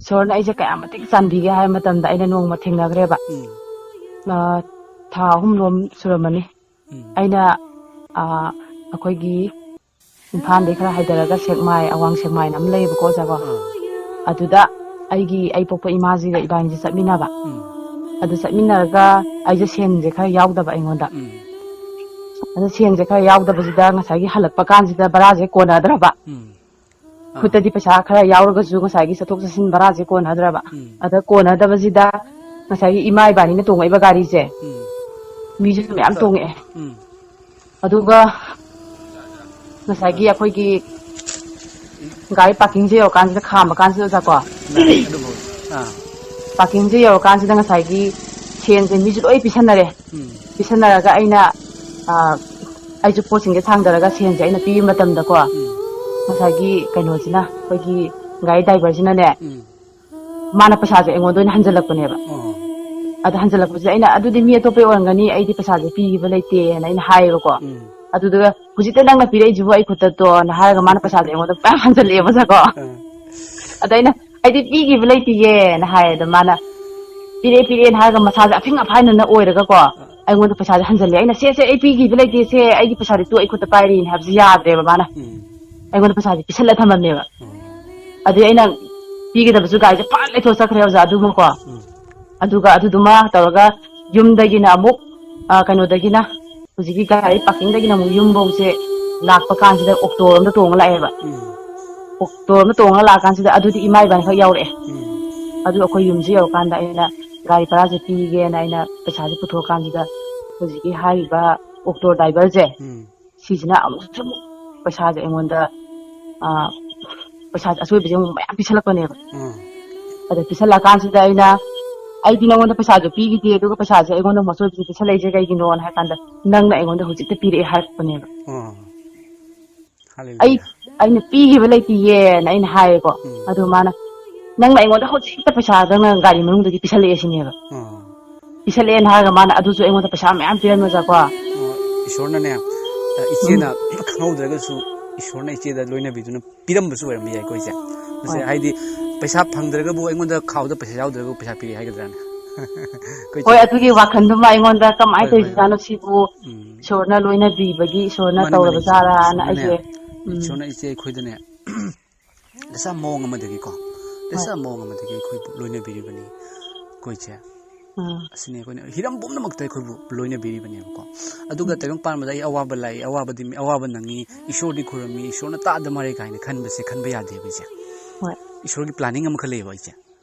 ꯏꯁꯣꯔꯅ ꯑꯩꯁꯦ ꯀꯌꯥꯝ ꯃꯇꯤꯛ ꯆꯥꯟꯕꯤꯒꯦ ꯍꯥꯏꯕ ꯃꯇꯝꯗ, ꯑꯩꯅ ꯅꯣꯡꯃ ꯊꯦꯡꯅꯈ꯭ꯔꯦꯕ꯫ ꯎꯝ꯫ ꯑ, ꯊꯥ ꯑꯍꯨꯝ ꯂꯣꯝ ꯁꯨꯔꯝꯃꯅꯤ꯫ ꯎꯝ꯫ ꯑꯩꯅ, ꯑ, ꯑꯩꯈꯣꯏꯒꯤ ꯏꯝꯐꯥꯜꯗꯩ ꯈꯔ ꯍꯥꯏꯊꯔꯒ ꯁꯦꯛꯃꯥꯏ, ꯑꯋꯥꯡ ꯁꯦꯛꯃꯥꯏꯅ ꯑꯃ ꯂꯩꯌꯦꯕꯀꯣ, ꯑꯣꯖꯥꯀꯣ꯫ ꯑꯥ꯫ ꯑꯗꯨꯗ ꯑꯩꯒꯤ, ꯑꯩ ꯄꯣꯛꯄ ꯏꯃꯥꯁꯤꯒ ꯏꯕꯥꯅꯤꯁꯦ ꯆꯠꯃꯤꯟꯅꯕ꯫ ꯎꯝ꯫ ꯑꯗꯨ ꯆꯠꯃꯤꯟꯅꯔꯒ ꯑꯩꯁꯦ ꯁꯦꯟꯁꯦ ꯈꯔ ꯌꯥꯎꯗꯕ ꯑꯩꯉꯣꯟꯗ꯫ ꯎꯝ꯫ ꯑꯗꯨ ꯁꯦꯟꯁꯦ ꯈꯔ ꯌꯥꯎꯗꯕꯁꯤꯗ ꯉꯁꯥꯏꯒꯤ ꯍꯜꯂꯛꯄ ꯀꯥꯟꯁꯤꯗ ꯕꯔꯥꯁꯦ ꯀꯣꯟꯅꯗ꯭ꯔꯕ꯫ ꯎꯝ꯫ ꯑꯥ꯫ ꯈꯨꯠꯇꯗꯤ ꯄꯩꯁꯥ ꯈꯔ ꯌꯥꯎꯔꯒꯁꯨ ꯉꯁꯥꯏꯒꯤ ꯆꯠꯊꯣꯛ ꯆꯠꯁꯤꯟ ꯕꯔꯥꯁꯦ ꯀꯣꯟꯅꯗ꯭ꯔꯕ꯫ ꯎꯝ꯫ ꯑꯗ ꯀꯣꯟꯅꯗꯕꯁꯤꯗ ꯉꯁꯥꯏꯒꯤ ꯏꯃꯥ ꯏꯕꯥꯅꯤꯅ ꯇꯣꯡꯉꯛꯏꯕ ꯒꯥꯔꯤꯁꯦ, ꯎꯝ꯫ ꯃꯤꯁꯨ ꯃꯌꯥꯝ ꯇꯣꯡꯉꯛꯑꯦ꯫ ꯎꯝ꯫ ꯑꯗꯨꯒ ꯉꯁꯥꯏꯒꯤ ꯑꯥ꯫ ꯑꯩꯈꯣꯏꯒꯤ ꯒꯥꯔꯤ ꯄꯥꯔꯀꯤꯡꯁꯦ ꯌꯧꯔꯀꯥꯟꯁꯤꯗ, ꯈꯥꯝꯕ ꯀꯥꯟꯁꯤꯗ, ꯑꯣꯖꯥꯀꯣ, ꯅꯪ ꯑꯗꯨꯕꯨ, ꯑꯥ꯫ ꯄꯥꯔꯀꯤꯡꯁꯦ ꯌꯧꯔꯀꯥꯟꯁꯤꯗ ꯉꯁꯥꯏꯒꯤ ꯁꯦꯟꯁꯦ ꯃꯤꯁꯨ ꯂꯣꯏ ꯄꯤꯁꯟꯅꯔꯦ꯫ ꯎꯝ꯫ ꯄꯤꯁꯟꯅꯔꯒ ꯑꯩꯅ, ꯑ, ꯑꯩꯁꯨ ꯄꯣꯠꯁꯤꯡꯁꯦ ꯊꯥꯡꯗꯔꯒ ꯁꯦꯟꯁꯦ ꯑꯩꯅ ꯄꯤꯕ ꯃꯇꯝꯗꯀꯣ, ꯎꯝ꯫ ꯉꯁꯥꯏꯒꯤ ꯀꯩꯅꯣꯁꯤꯅ, ꯑꯩꯈꯣꯏꯒꯤ ꯒꯥꯔꯤ ꯗ꯭ꯔꯥꯏꯚꯔꯁꯤꯅꯅꯦ, ꯎꯝ꯫ ꯃꯥꯅ ꯄꯩꯁꯥꯁꯦ ꯑꯩꯉꯣꯟꯗ ꯑꯣꯏꯅ ꯍꯟꯖꯜꯂꯛꯄꯅꯦꯕ꯫ ꯑꯣ꯫ ꯑꯗ ꯍꯟꯖꯜꯂꯛꯄꯁꯦ ꯑꯩꯅ, "ꯑꯗꯨꯗꯤ ꯃꯤ ꯑꯇꯣꯞꯄ ꯑꯣꯏꯔꯝꯒꯅꯤ, ꯑꯩꯗꯤ ꯄꯩꯁꯥꯁꯦ ꯄꯤꯈꯤꯕ ꯂꯩꯇꯦꯅ" ꯑꯩꯅ ꯍꯥꯏꯌꯦꯕꯀꯣ꯫ ꯎꯝ꯫ ꯑꯗꯨꯗꯨꯒ, "ꯍꯧꯖꯤꯛꯇ ꯅꯪꯅ ꯄꯤꯔꯛꯏꯁꯤꯕꯨ ꯑꯩ ꯈꯨꯠꯇ ꯇꯣ"ꯅ ꯍꯥꯏꯔꯒ ꯃꯥꯅ ꯄꯩꯁꯥꯁꯦ ꯑꯩꯉꯣꯟꯗ ꯃꯌꯥꯝ ꯍꯟꯖꯜꯂꯛꯑꯦꯕ, ꯑꯣꯖꯥꯀꯣ꯫ ꯑꯥ꯫ ꯑꯗ ꯑꯩꯅ, "ꯑꯩꯗꯤ ꯄꯤꯈꯤꯕ ꯂꯩꯇꯤꯌꯦꯅ" ꯍꯥꯏꯌꯦ꯫ ꯑꯗ ꯃꯥꯅ, ꯄꯤꯔꯛꯑꯦ ꯄꯤꯔꯛꯑꯦꯅ ꯍꯥꯏꯔꯒ ꯃꯁꯥꯁꯦ ꯑꯐꯤꯡ ꯑꯐꯥꯏꯅꯅ ꯑꯣꯏꯔꯒꯀꯣ ꯑꯩꯉꯣꯟꯗ ꯄꯩꯁꯥꯁꯦ ꯍꯟꯖꯜꯂꯦ꯫ ꯑꯩꯅ "ꯁꯦ ꯁꯦ, ꯑꯩ ꯄꯤꯈꯤꯕ ꯂꯩꯇꯦ, ꯁꯦ ꯑꯩꯒꯤ ꯄꯩꯁꯥꯗꯤ ꯇꯣ, ꯑꯩ ꯈꯨꯠꯇ ꯄꯥꯏꯔꯤꯅꯦ" ꯍꯥꯏꯕꯁꯦ ꯌꯥꯗ꯭ꯔꯦꯕ ꯃꯥꯅ꯫ ꯎꯝ꯫ ꯑꯩꯉꯣꯟꯗ ꯄꯩꯁꯥꯁꯦ ꯄꯤꯁꯜꯂ ꯊꯝꯃꯝꯅꯦꯕ꯫ ꯎꯝ꯫ ꯑꯗꯨꯗꯤ ꯑꯩꯅ ꯄꯤꯒꯗꯕꯁꯨ ꯒꯥꯔꯤꯁꯦ ꯐꯠ ꯂꯩꯊꯣꯛ ꯆꯠꯈ꯭ꯔꯦ ꯑꯣꯖꯥ ꯑꯗꯨꯃꯀꯣ꯫ ꯎꯝ꯫ ꯑꯗꯨꯒ ꯑꯗꯨꯗꯨꯃ ꯇꯧꯔꯒ ꯌꯨꯝꯗꯒꯤꯅ ꯑꯃꯨꯛ, ꯑ, ꯀꯩꯅꯣꯗꯒꯤꯅ ꯍꯧꯖꯤꯛꯀꯤ ꯒꯥꯔꯤ ꯄꯥꯔꯀꯤꯡꯗꯒꯤꯅ ꯑꯃꯨꯛ ꯌꯨꯝꯐꯧꯁꯦ ꯂꯥꯛꯄ ꯀꯥꯟꯁꯤꯗ ꯑꯣꯛꯇꯣ ꯑꯃꯗ ꯇꯣꯡꯉ ꯂꯥꯛꯑꯦꯕ꯫ ꯎꯝ꯫ ꯑꯣꯛꯇꯣ ꯑꯃ ꯇꯣꯡꯉ ꯂꯥꯛꯑꯀꯥꯟꯁꯤꯗ ꯑꯗꯨꯗꯤ ꯏꯃꯥ ꯏꯕꯥꯅꯤꯈꯛ ꯌꯥꯎꯔꯛꯑꯦ꯫ ꯎꯝ꯫ ꯑꯗꯨ ꯑꯩꯈꯣꯏ ꯌꯨꯝꯁꯤ ꯌꯧꯔꯀꯥꯟꯗ ꯑꯩꯅ ꯒꯥꯔꯤ ꯚꯔꯥꯁꯦ ꯄꯤꯒꯦꯅ ꯑꯩꯅ ꯄꯩꯁꯥꯁꯦ ꯄꯨꯊꯣꯛꯑꯀꯥꯟꯁꯤꯗ ꯍꯧꯖꯤꯛꯀꯤ ꯍꯥꯏꯔꯤꯕ ꯑꯣꯛꯇꯣ ꯗ꯭ꯔꯥꯏꯚꯔꯁꯦ ꯎꯝ꯫ ꯁꯤꯁꯤꯅ ꯑꯃꯨꯛꯁꯨ ꯑꯃꯨꯛ ꯄꯩꯁꯥꯁꯦ ꯑꯩꯉꯣꯟꯗ, ꯑ, ꯄꯩꯁꯥꯁꯦ ꯑꯆꯣꯏꯕꯁꯦ ꯑꯃꯨꯛ ꯃꯌꯥꯝ ꯄꯤꯁꯜꯂꯛꯄꯅꯦꯕ꯫ ꯎꯝ꯫ ꯑꯗ ꯄꯤꯁꯜꯂꯛꯑꯀꯥꯟꯁꯤꯗ ꯑꯩꯅ, "ꯑꯩꯗꯤ ꯅꯉꯣꯟꯗ ꯄꯩꯁꯥꯁꯨ ꯄꯤꯈꯤꯗꯦ, ꯑꯗꯨꯒ ꯄꯩꯁꯥꯁꯦ ꯑꯩꯉꯣꯟꯗ ꯑꯃꯨꯛ ꯑꯆꯣꯏꯕꯁꯦ ꯄꯤꯁꯜꯂꯛꯏꯁꯦ ꯀꯩꯒꯤꯅꯣꯅ?" ꯍꯥꯏ ꯀꯥꯟꯗ, "ꯅꯪꯅ ꯑꯩꯉꯣꯟꯗ ꯍꯧꯖꯤꯛꯇ ꯄꯤꯔꯛꯑꯦ" ꯍꯥꯏꯔꯛꯄꯅꯦꯕ꯫ ꯎꯝ꯫ ꯑꯩ, ꯍꯜꯂꯦꯂꯨꯌꯥ꯫ "ꯑꯩꯅ ꯄꯤꯈꯤꯕ ꯂꯩꯇꯤꯌꯦꯅ" ꯑꯩꯅ ꯍꯥꯏꯌꯦꯀꯣ꯫ ꯎꯝ꯫ ꯑꯗꯨ ꯃꯥꯅ, "ꯅꯪꯅ ꯑꯩꯉꯣꯟꯗ ꯍꯧꯖꯤꯛꯇ ꯄꯩꯁꯥꯗꯪ ꯅꯪ ꯒꯥꯔꯤ ꯃꯅꯨꯡꯗꯒꯤ ꯄꯤꯁꯜꯂꯛꯑꯦ" ꯁꯤꯅꯦꯕ꯫ ꯎꯝ꯫ ꯄꯤꯁꯜꯂꯛꯑꯦꯅ ꯍꯥꯏꯔꯒ ꯃꯥꯅ ꯑꯗꯨꯁꯨ ꯑꯩꯉꯣꯟꯗ ꯄꯩꯁꯥ ꯃꯌꯥꯝ ꯄꯤꯔꯝꯃꯖꯥꯠꯀꯣ꯫ ꯑꯣ, ꯏꯁꯣꯔꯅꯅꯦ, ꯑ, ꯏꯆꯦꯅ ꯎꯝ꯫ ꯈꯪꯍꯧꯗ꯭ꯔꯒꯁꯨ ꯏꯁꯣꯔꯅ ꯏꯆꯦꯗ ꯂꯣꯏꯅꯕꯤꯗꯨꯅ ꯄꯤꯔꯝꯕꯁꯨ ꯑꯣꯏꯔꯝꯕ ꯌꯥꯏꯀꯣ ꯏꯆꯦ꯫ ꯃꯁꯦ ꯍꯣꯏ꯫ ꯍꯥꯏꯗꯤ ꯄꯩꯁꯥ ꯐꯪꯗ꯭ꯔꯒꯕꯨ ꯑꯩꯉꯣꯟꯗ ꯈꯥꯎꯗ ꯄꯩꯁꯥ ꯌꯥꯎꯗ꯭ꯔꯒꯕꯨ ꯄꯩꯁꯥ ꯄꯤꯔꯛꯑꯦ ꯍꯥꯏꯒꯗ꯭ꯔꯥꯅꯦ? ꯑꯩꯈꯣꯏ ꯍꯣꯏ, ꯏꯆꯦ꯫ ꯑꯗꯨꯒꯤ ꯋꯥꯈꯜꯗꯨꯃ ꯑꯩꯉꯣꯟꯗ ꯀꯃꯥꯏꯅ ꯍꯣꯏ, ꯍꯣꯏ, ꯍꯣꯏ꯫ ꯇꯧꯔꯤꯖꯥꯠꯅꯣ ꯁꯤꯕꯨ? ꯎꯝ꯫ ꯏꯁꯣꯔꯅ ꯂꯣꯏꯅꯕꯤꯕꯒꯤ ꯏꯁꯣꯔꯅ ꯃꯥꯅꯤ, ꯃꯥꯅꯤ, ꯇꯧꯔꯕ ꯏꯆꯦ꯫ ꯖꯥꯠꯂꯥꯅ ꯏꯁꯣꯔꯅꯅꯦ, ꯑꯩꯁꯦ, ꯎꯝ꯫ ꯏꯁꯣꯔꯅ ꯏꯆꯦ ꯑꯩꯈꯣꯏꯗꯅꯦ, ꯗꯁꯥ ꯃꯑꯣꯡ ꯑꯃꯗꯒꯤꯀꯣ, ꯍꯣꯏ꯫ ꯗꯁꯥ ꯃꯑꯣꯡ ꯑꯃꯗꯒꯤ ꯑꯩꯈꯣꯏꯕꯨ ꯂꯣꯏꯅꯕꯤꯔꯤꯕꯅꯤ꯫ ꯑꯩꯈꯣꯏꯁꯦ꯫ ꯑꯥ꯫ ꯑꯁꯤꯅꯤ ꯑꯩꯈꯣꯏꯅ ꯍꯤꯔꯝ ꯄꯨꯝꯅꯃꯛꯇ ꯑꯩꯈꯣꯏꯕꯨ ꯂꯣꯏꯅꯕꯤꯔꯤꯕꯅꯦꯕꯀꯣ꯫ ꯑꯗꯨꯒ ꯎꯝ꯫ ꯇꯥꯏꯕꯪ ꯄꯥꯟꯕꯗ ꯑꯩ ꯑꯋꯥꯕ ꯂꯥꯛꯏ, ꯑꯋꯥꯕꯗꯤ, ꯑꯋꯥꯕ ꯅꯪꯉꯤ, ꯏꯁꯣꯔꯗꯤ ꯈꯨꯔꯨꯝꯃꯤ, ꯏꯁꯣꯔꯅ ꯇꯥꯗ ꯃꯥꯜꯂꯦ ꯀꯥꯏꯅ ꯈꯟꯕꯁꯦ ꯈꯟꯕ ꯌꯥꯗꯦꯕ ꯏꯆꯦ꯫ ꯍꯣꯏ꯫ ꯏꯁꯣꯔꯒꯤ planning ꯑꯃꯈꯛ ꯂꯩꯌꯦꯕ ꯏꯆꯦ꯫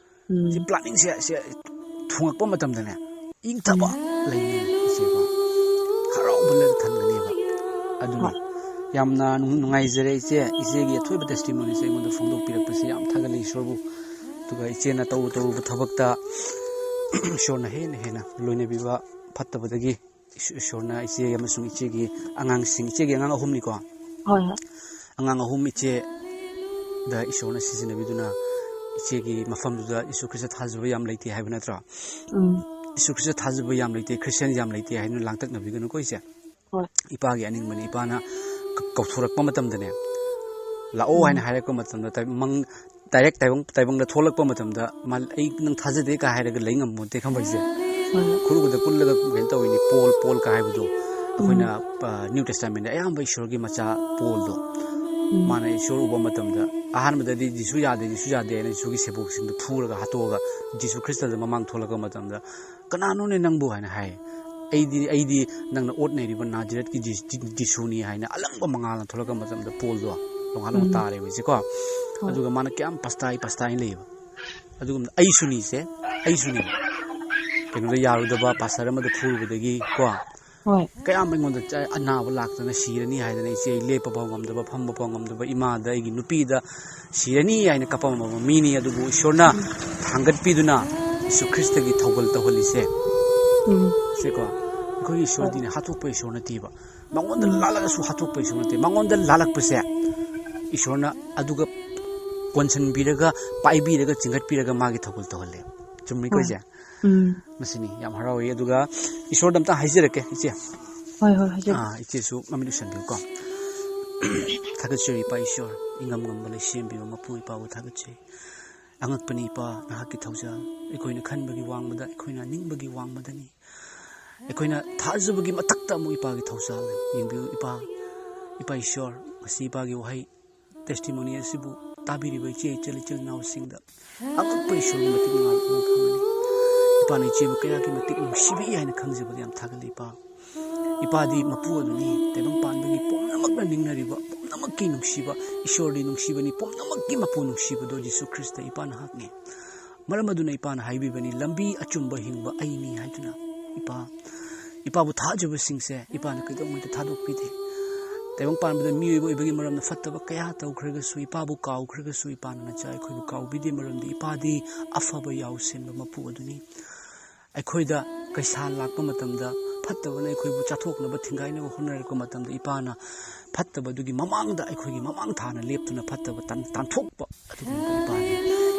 ꯎꯝ꯫ ꯁꯤ planning ꯁꯦ, ꯁꯦ ꯊꯨꯡꯉꯛꯄ ꯃꯇꯝꯗꯅꯦ, ꯏꯪꯊꯕ ꯎꯝ꯫ ꯂꯩꯅꯤ ꯏꯆꯦꯀꯣ꯫ ꯍꯔꯥꯎꯕꯅ ꯊꯟꯒꯅꯦꯕ꯫ ꯑꯗꯨꯅꯤ꯫ ꯍꯣꯏ꯫ ꯌꯥꯝꯅ ꯅꯨꯡ-, ꯅꯨꯡꯉꯥꯏꯖꯔꯦ ꯏꯆꯦ, ꯏꯆꯦꯒꯤ ꯑꯊꯣꯏꯕ testimony ꯁꯦ ꯑꯩꯉꯣꯟꯗ ꯐꯣꯡꯗꯣꯛꯄꯤꯔꯛꯄꯁꯦ ꯌꯥꯝ ꯊꯥꯒꯠꯂꯤ ꯏꯁꯣꯔꯕꯨ꯫ ꯑꯗꯨꯒ ꯏꯆꯦꯅ ꯇꯧꯔꯨ ꯇꯧꯔꯨꯕ ꯊꯕꯛꯇ ꯏꯁꯣꯔꯅ ꯍꯦꯟꯅ ꯍꯦꯟꯅ ꯂꯣꯏꯅꯕꯤꯕ, ꯐꯠꯇꯕꯗꯒꯤ ꯏꯁ-, ꯏꯁꯣꯔꯅ ꯏꯆꯦ ꯑꯃꯁꯨꯡ ꯏꯆꯦꯒꯤ ꯑꯉꯥꯡꯁꯤꯡ, ꯏꯆꯦꯒꯤ ꯑꯉꯥꯡ ꯑꯍꯨꯝꯅꯤꯀꯣ꯫ ꯍꯣꯏ, ꯍꯣꯏ꯫ ꯑꯉꯥꯡ ꯑꯍꯨꯝ ꯏꯆꯦꯗ ꯏꯁꯣꯔꯅ ꯁꯤꯖꯤꯟꯅꯕꯤꯗꯨꯅ ꯏꯆꯦꯒꯤ ꯃꯐꯝꯗꯨꯗ ꯏꯁꯨ ꯈ꯭ꯔꯤꯁꯇ ꯊꯥꯖꯕ ꯌꯥꯝ ꯂꯩꯇꯦ ꯍꯥꯏꯕ ꯅꯠꯇ꯭ꯔꯣ? ꯎꯝ꯫ ꯏꯁꯨ ꯈ꯭ꯔꯤꯁꯇ ꯊꯥꯖꯕ ꯌꯥꯝ ꯂꯩꯇꯦ, ꯈ꯭ꯔꯤꯁꯇꯤꯌꯥꯟ ꯌꯥꯝ ꯂꯩꯇꯦ ꯍꯥꯏꯗꯨꯅ ꯂꯥꯡꯇꯛꯅꯕꯤꯒꯅꯨꯀꯣ ꯏꯆꯦ꯫ ꯍꯣꯏ꯫ ꯏꯄꯥꯒꯤ ꯑꯅꯤꯡꯕꯅꯤ, ꯏꯄꯥꯅ ꯀ-, ꯀꯧꯊꯣꯔꯛꯄ ꯃꯇꯝꯗꯅꯦ, ꯂꯥꯛꯑꯣ ꯍꯥꯏꯅ ꯍꯥꯏꯔꯛꯄ ꯃꯇꯝꯗ ꯇꯥꯏꯕꯪ ꯃꯪ-, direct ꯇꯥꯏꯕꯪ, ꯇꯥꯏꯕꯪꯗ ꯊꯣꯛꯂꯛꯄ ꯃꯇꯝꯗ ꯃꯥ, "ꯑꯩ ꯅꯪ ꯊꯥꯖꯗꯦ" ꯀꯥꯏ ꯍꯥꯏꯔꯒ ꯂꯩ ꯉꯝꯃꯣꯠꯇꯦ, ꯈꯪꯕ꯭ꯔꯥ ꯏꯆꯦ? ꯍꯣꯏ꯫ ꯈꯨꯔꯨꯗ ꯀꯨꯜꯂꯒ ꯀꯩꯅꯣ ꯇꯧꯋꯤꯅꯤ, "ꯄꯣꯜ, ꯄꯣꯜ" ꯀꯥꯏ ꯍꯥꯏꯕꯗꯣ꯫ ꯑꯩꯈꯣꯏꯅ, ꯎꯝ꯫ ꯑ, New Testament ꯑꯌꯥꯝꯕ ꯏꯁꯣꯔꯒꯤ ꯃꯆꯥ ꯄꯣꯜꯗꯣ꯫ ꯎꯝ꯫ ꯃꯥꯅ ꯏꯁꯣꯔ ꯎꯕ ꯃꯇꯝꯗ ꯑꯍꯥꯟꯕꯗꯗꯤ "ꯖꯤꯁꯨ ꯌꯥꯗꯦ, ꯖꯤꯁꯨ ꯌꯥꯗꯦ" ꯍꯥꯏꯅ ꯏꯁꯣꯔꯒꯤ ꯁꯦꯕꯣꯛꯁꯤꯡꯗꯣ ꯐꯨꯔꯒ ꯍꯥꯠꯇꯣꯛꯑꯒ ꯖꯤꯁꯨ ꯈ꯭ꯔꯤꯁꯇꯗ ꯃꯃꯥꯡ ꯊꯣꯛꯂꯛꯄ ꯃꯇꯝꯗ, "ꯀꯅꯥꯅꯣꯅꯦ ꯅꯪꯕꯨ?" ꯍꯥꯏꯅ ꯍꯥꯏ꯫ "ꯑꯩꯗꯤ, ꯑꯩꯗꯤ ꯅꯪꯅ ꯑꯣꯠꯅꯔꯤꯕ ꯅꯥꯖꯔꯦꯠꯀꯤ ꯖꯤ-, ꯖꯤ-, ꯖꯤꯁꯨꯅꯤ" ꯍꯥꯏꯅ ꯑꯂꯪꯕ ꯃꯉꯥꯜꯅ ꯊꯣꯛꯂꯛꯄ ꯃꯇꯝꯗ ꯄꯣꯜꯗꯣ ꯂꯣꯡꯍꯥ ꯂꯣꯡ ꯎꯝ꯫ ꯇꯥꯔꯦꯕ ꯏꯆꯦ ꯀꯣ꯫ ꯍꯣꯏ꯫ ꯑꯗꯨꯒ ꯃꯥꯅ ꯀꯌꯥꯝ ꯄꯁꯇꯥꯏ ꯄꯁꯇꯥꯏꯅ ꯂꯩꯌꯦꯕ꯫ ꯑꯗꯨꯒꯨꯝꯅ ꯑꯩꯁꯨꯅꯤ ꯏꯆꯦ, ꯑꯩꯁꯨꯅꯦꯕ꯫ ꯀꯩꯅꯣꯗ ꯌꯥꯔꯨꯗꯕ ꯄꯥꯁꯇꯔ ꯑꯃꯗ ꯐꯨꯔꯨꯕꯗꯒꯤ ꯀꯣ, ꯍꯣꯏ꯫ ꯀꯌꯥꯝ ꯑꯩꯉꯣꯟꯗ ꯆ-, ꯑꯅꯥꯕ ꯂꯥꯛꯇꯅ ꯁꯤꯔꯅꯤ ꯍꯥꯏꯗꯅ ꯏꯆꯦ ꯑꯩ ꯂꯦꯞꯄ ꯐꯥꯎ ꯉꯝꯗꯕ, ꯐꯝꯕ ꯐꯥꯎ ꯉꯝꯗꯕ, ꯏꯃꯥꯗ, ꯑꯩꯒꯤ ꯅꯨꯄꯤꯗ ꯁꯤꯔꯅꯤ ꯍꯥꯏꯅ ꯀꯞꯄꯝꯃꯕ ꯃꯤꯅꯤ꯫ ꯑꯗꯨꯕꯨ ꯏꯁꯣꯔꯅ ꯊꯥꯡꯒꯠꯄꯤꯗꯨꯅ ꯖꯤꯁꯨ ꯈ꯭ꯔꯤꯁꯇꯒꯤ ꯊꯧꯒꯜ ꯇꯧꯍꯜꯂꯤꯁꯦ꯫ ꯎꯝ꯫ ꯁꯦꯀꯣ, ꯑꯩꯈꯣꯏꯒꯤ ꯏꯁꯣꯔꯗꯤꯅꯦ ꯍꯥꯠꯇꯣꯛꯄ ꯏꯁꯣꯔ ꯅꯠꯇꯦꯕ꯫ ꯃꯉꯣꯟꯗ ꯎꯝ꯫ ꯂꯥꯜꯂꯒꯁꯨ ꯍꯥꯠꯇꯣꯛꯄ ꯏꯁꯣꯔ ꯅꯠꯇꯦ꯫ ꯃꯉꯣꯟꯗ ꯂꯥꯜꯂꯛꯄꯁꯦ ꯏꯁꯣꯔꯅ ꯑꯗꯨꯒ ꯀꯣꯟꯁꯤꯟꯕꯤꯔꯒ, ꯄꯥꯏꯕꯤꯔꯒ, ꯆꯤꯡꯈꯠꯄꯤꯔꯒ ꯃꯥꯒꯤ ꯊꯧꯒꯜ ꯇꯧꯍꯜꯂꯦ꯫ ꯆꯨꯝꯃꯤꯀꯣ ꯍꯣꯏ꯫ ꯏꯆꯦ? ꯎꯝ꯫ ꯃꯁꯤꯅꯤ ꯌꯥꯝ ꯍꯔꯥꯎꯋꯤ꯫ ꯑꯗꯨꯒ ꯏꯁꯣꯔꯗ ꯑꯝꯇ ꯍꯥꯏꯖꯔꯛꯀꯦ ꯏꯆꯦ꯫ ꯍꯣꯏ, ꯍꯣꯏ, ꯍꯥꯏꯖꯔꯛꯀꯦ꯫ ꯑꯥ, ꯏꯆꯦꯁꯨ ꯃꯃꯤꯠ ꯎꯏꯁꯟꯕꯤꯌꯨꯀꯣ꯫ ꯊꯥꯒꯠꯆꯔꯤ ꯏꯄꯥ ꯏꯁꯣꯔ, ꯏꯉꯝ ꯉꯝꯕ ꯂꯩꯁꯦꯝꯕꯤꯕ ꯃꯄꯨ ꯏꯄꯥꯕꯨ ꯊꯥꯒꯠꯆꯩ꯫ ꯑꯉꯛꯄꯅꯤ ꯏꯄꯥ, ꯅꯍꯥꯛꯀꯤ ꯊꯧꯖꯥꯜ ꯑꯩꯈꯣꯏꯅ ꯈꯟꯕꯒꯤ ꯋꯥꯡꯃꯗ, ꯑꯩꯈꯣꯏꯅ ꯅꯤꯡꯕꯒꯤ ꯋꯥꯡꯃꯗꯅꯤ꯫ ꯑꯩꯈꯣꯏꯅ ꯊꯥꯖꯕꯒꯤ ꯃꯊꯛꯇ ꯑꯃꯨꯛ ꯏꯄꯥꯒꯤ ꯊꯧꯖꯥꯜ ꯂꯩ꯫ ꯌꯦꯡꯕꯤꯌꯨ ꯏꯄꯥ, ꯏꯄꯥ ꯏꯁꯣꯔ, ꯉꯁꯤ ꯏꯄꯥꯒꯤ ꯋꯥꯍꯩ testimony ꯑꯁꯤꯕꯨ ꯇꯥꯕꯤꯔꯤꯕ ꯏꯆꯦ ꯏꯆꯜ, ꯏꯆꯤꯜ ꯏꯅꯥꯎꯁꯤꯡꯗ ꯑꯉꯛꯄ ꯏꯁꯣꯔꯒꯤ ꯃꯇꯤꯛ ꯃꯉꯥꯜ ꯎꯕ ꯐꯪꯒꯅꯤ꯫ ꯏꯄꯥꯅ ꯏꯆꯦꯕꯨ ꯀꯌꯥꯒꯤ ꯃꯇꯤꯛ ꯅꯨꯡꯁꯤꯕꯤ ꯍꯥꯏꯅ ꯈꯪꯖꯕꯗ ꯌꯥꯝ ꯊꯥꯒꯠꯂꯤ ꯏꯄꯥ꯫ ꯏꯄꯥꯗꯤ ꯃꯄꯨ ꯑꯗꯨꯅꯤ, ꯇꯥꯏꯕꯪ ꯄꯥꯟꯕꯒꯤ ꯄꯨꯝꯅꯃꯛꯅ ꯅꯤꯡꯅꯔꯤꯕ, ꯄꯨꯝꯅꯃꯛꯀꯤ ꯅꯨꯡꯁꯤꯕ, ꯏꯁꯣꯔꯗꯤ ꯅꯨꯡꯁꯤꯕꯅꯤ, ꯄꯨꯝꯅꯃꯛꯀꯤ ꯃꯄꯨ ꯅꯨꯡꯁꯤꯕꯗꯣ ꯖꯤꯁꯨ ꯈ꯭ꯔꯤꯁꯇ ꯏꯄꯥ ꯅꯍꯥꯛꯅꯤ꯫ ꯃꯔꯝ ꯑꯗꯨꯅ ꯏꯄꯥꯅ ꯍꯥꯏꯕꯤꯕꯅꯤ, "ꯂꯝꯕꯤ ꯑꯆꯨꯝꯕ ꯍꯤꯡꯕ ꯑꯩꯅꯤ" ꯍꯥꯏꯗꯨꯅ꯫ ꯏꯄꯥ, ꯏꯄꯥꯕꯨ ꯊꯥꯖꯕꯁꯤꯡꯁꯦ ꯏꯄꯥꯅ ꯀꯩꯗꯧꯉꯩꯗ ꯊꯥꯗꯣꯛꯄꯤꯗꯦ꯫ ꯇꯥꯏꯕꯪ ꯄꯥꯟꯕꯗ ꯃꯤꯑꯣꯏꯕ ꯑꯣꯏꯕꯒꯤ ꯃꯔꯝꯅ ꯐꯠꯇꯕ ꯀꯌꯥ ꯇꯧꯈ꯭ꯔꯒꯁꯨ, ꯏꯄꯥꯕꯨ ꯀꯥꯎꯈ꯭ꯔꯒꯁꯨ, ꯏꯄꯥꯅ ꯅꯆꯥ ꯑꯩꯈꯣꯏꯕꯨ ꯀꯥꯎꯕꯤꯗꯦ, ꯃꯔꯝꯗꯤ ꯏꯄꯥꯗꯤ ꯑꯐꯕ ꯌꯥꯎꯁꯦꯟꯕ ꯃꯄꯨ ꯑꯗꯨꯅꯤ꯫ ꯑꯩꯈꯣꯏꯗ ꯀꯩꯁꯥꯜ ꯂꯥꯛꯄ ꯃꯇꯝꯗ, ꯐꯠꯇꯕꯅ ꯑꯩꯈꯣꯏꯕꯨ ꯆꯥꯊꯣꯛꯅꯕ, ꯊꯤꯡꯒꯥꯏꯅꯕ ꯍꯣꯠꯅꯔꯛꯄ ꯃꯇꯝꯗ, ꯏꯄꯥꯅ ꯐꯠꯇꯕꯗꯨꯒꯤ ꯃꯃꯥꯡꯗ, ꯑꯩꯈꯣꯏꯒꯤ ꯃꯃꯥꯡ ꯊꯥꯅ ꯂꯦꯞꯇꯨꯅ ꯐꯠꯇꯕ ꯇꯥꯟ-, ꯇꯥꯟꯊꯣꯛꯄ ꯑꯗꯨꯒꯨꯝꯕ ꯏꯄꯥꯅꯤ꯫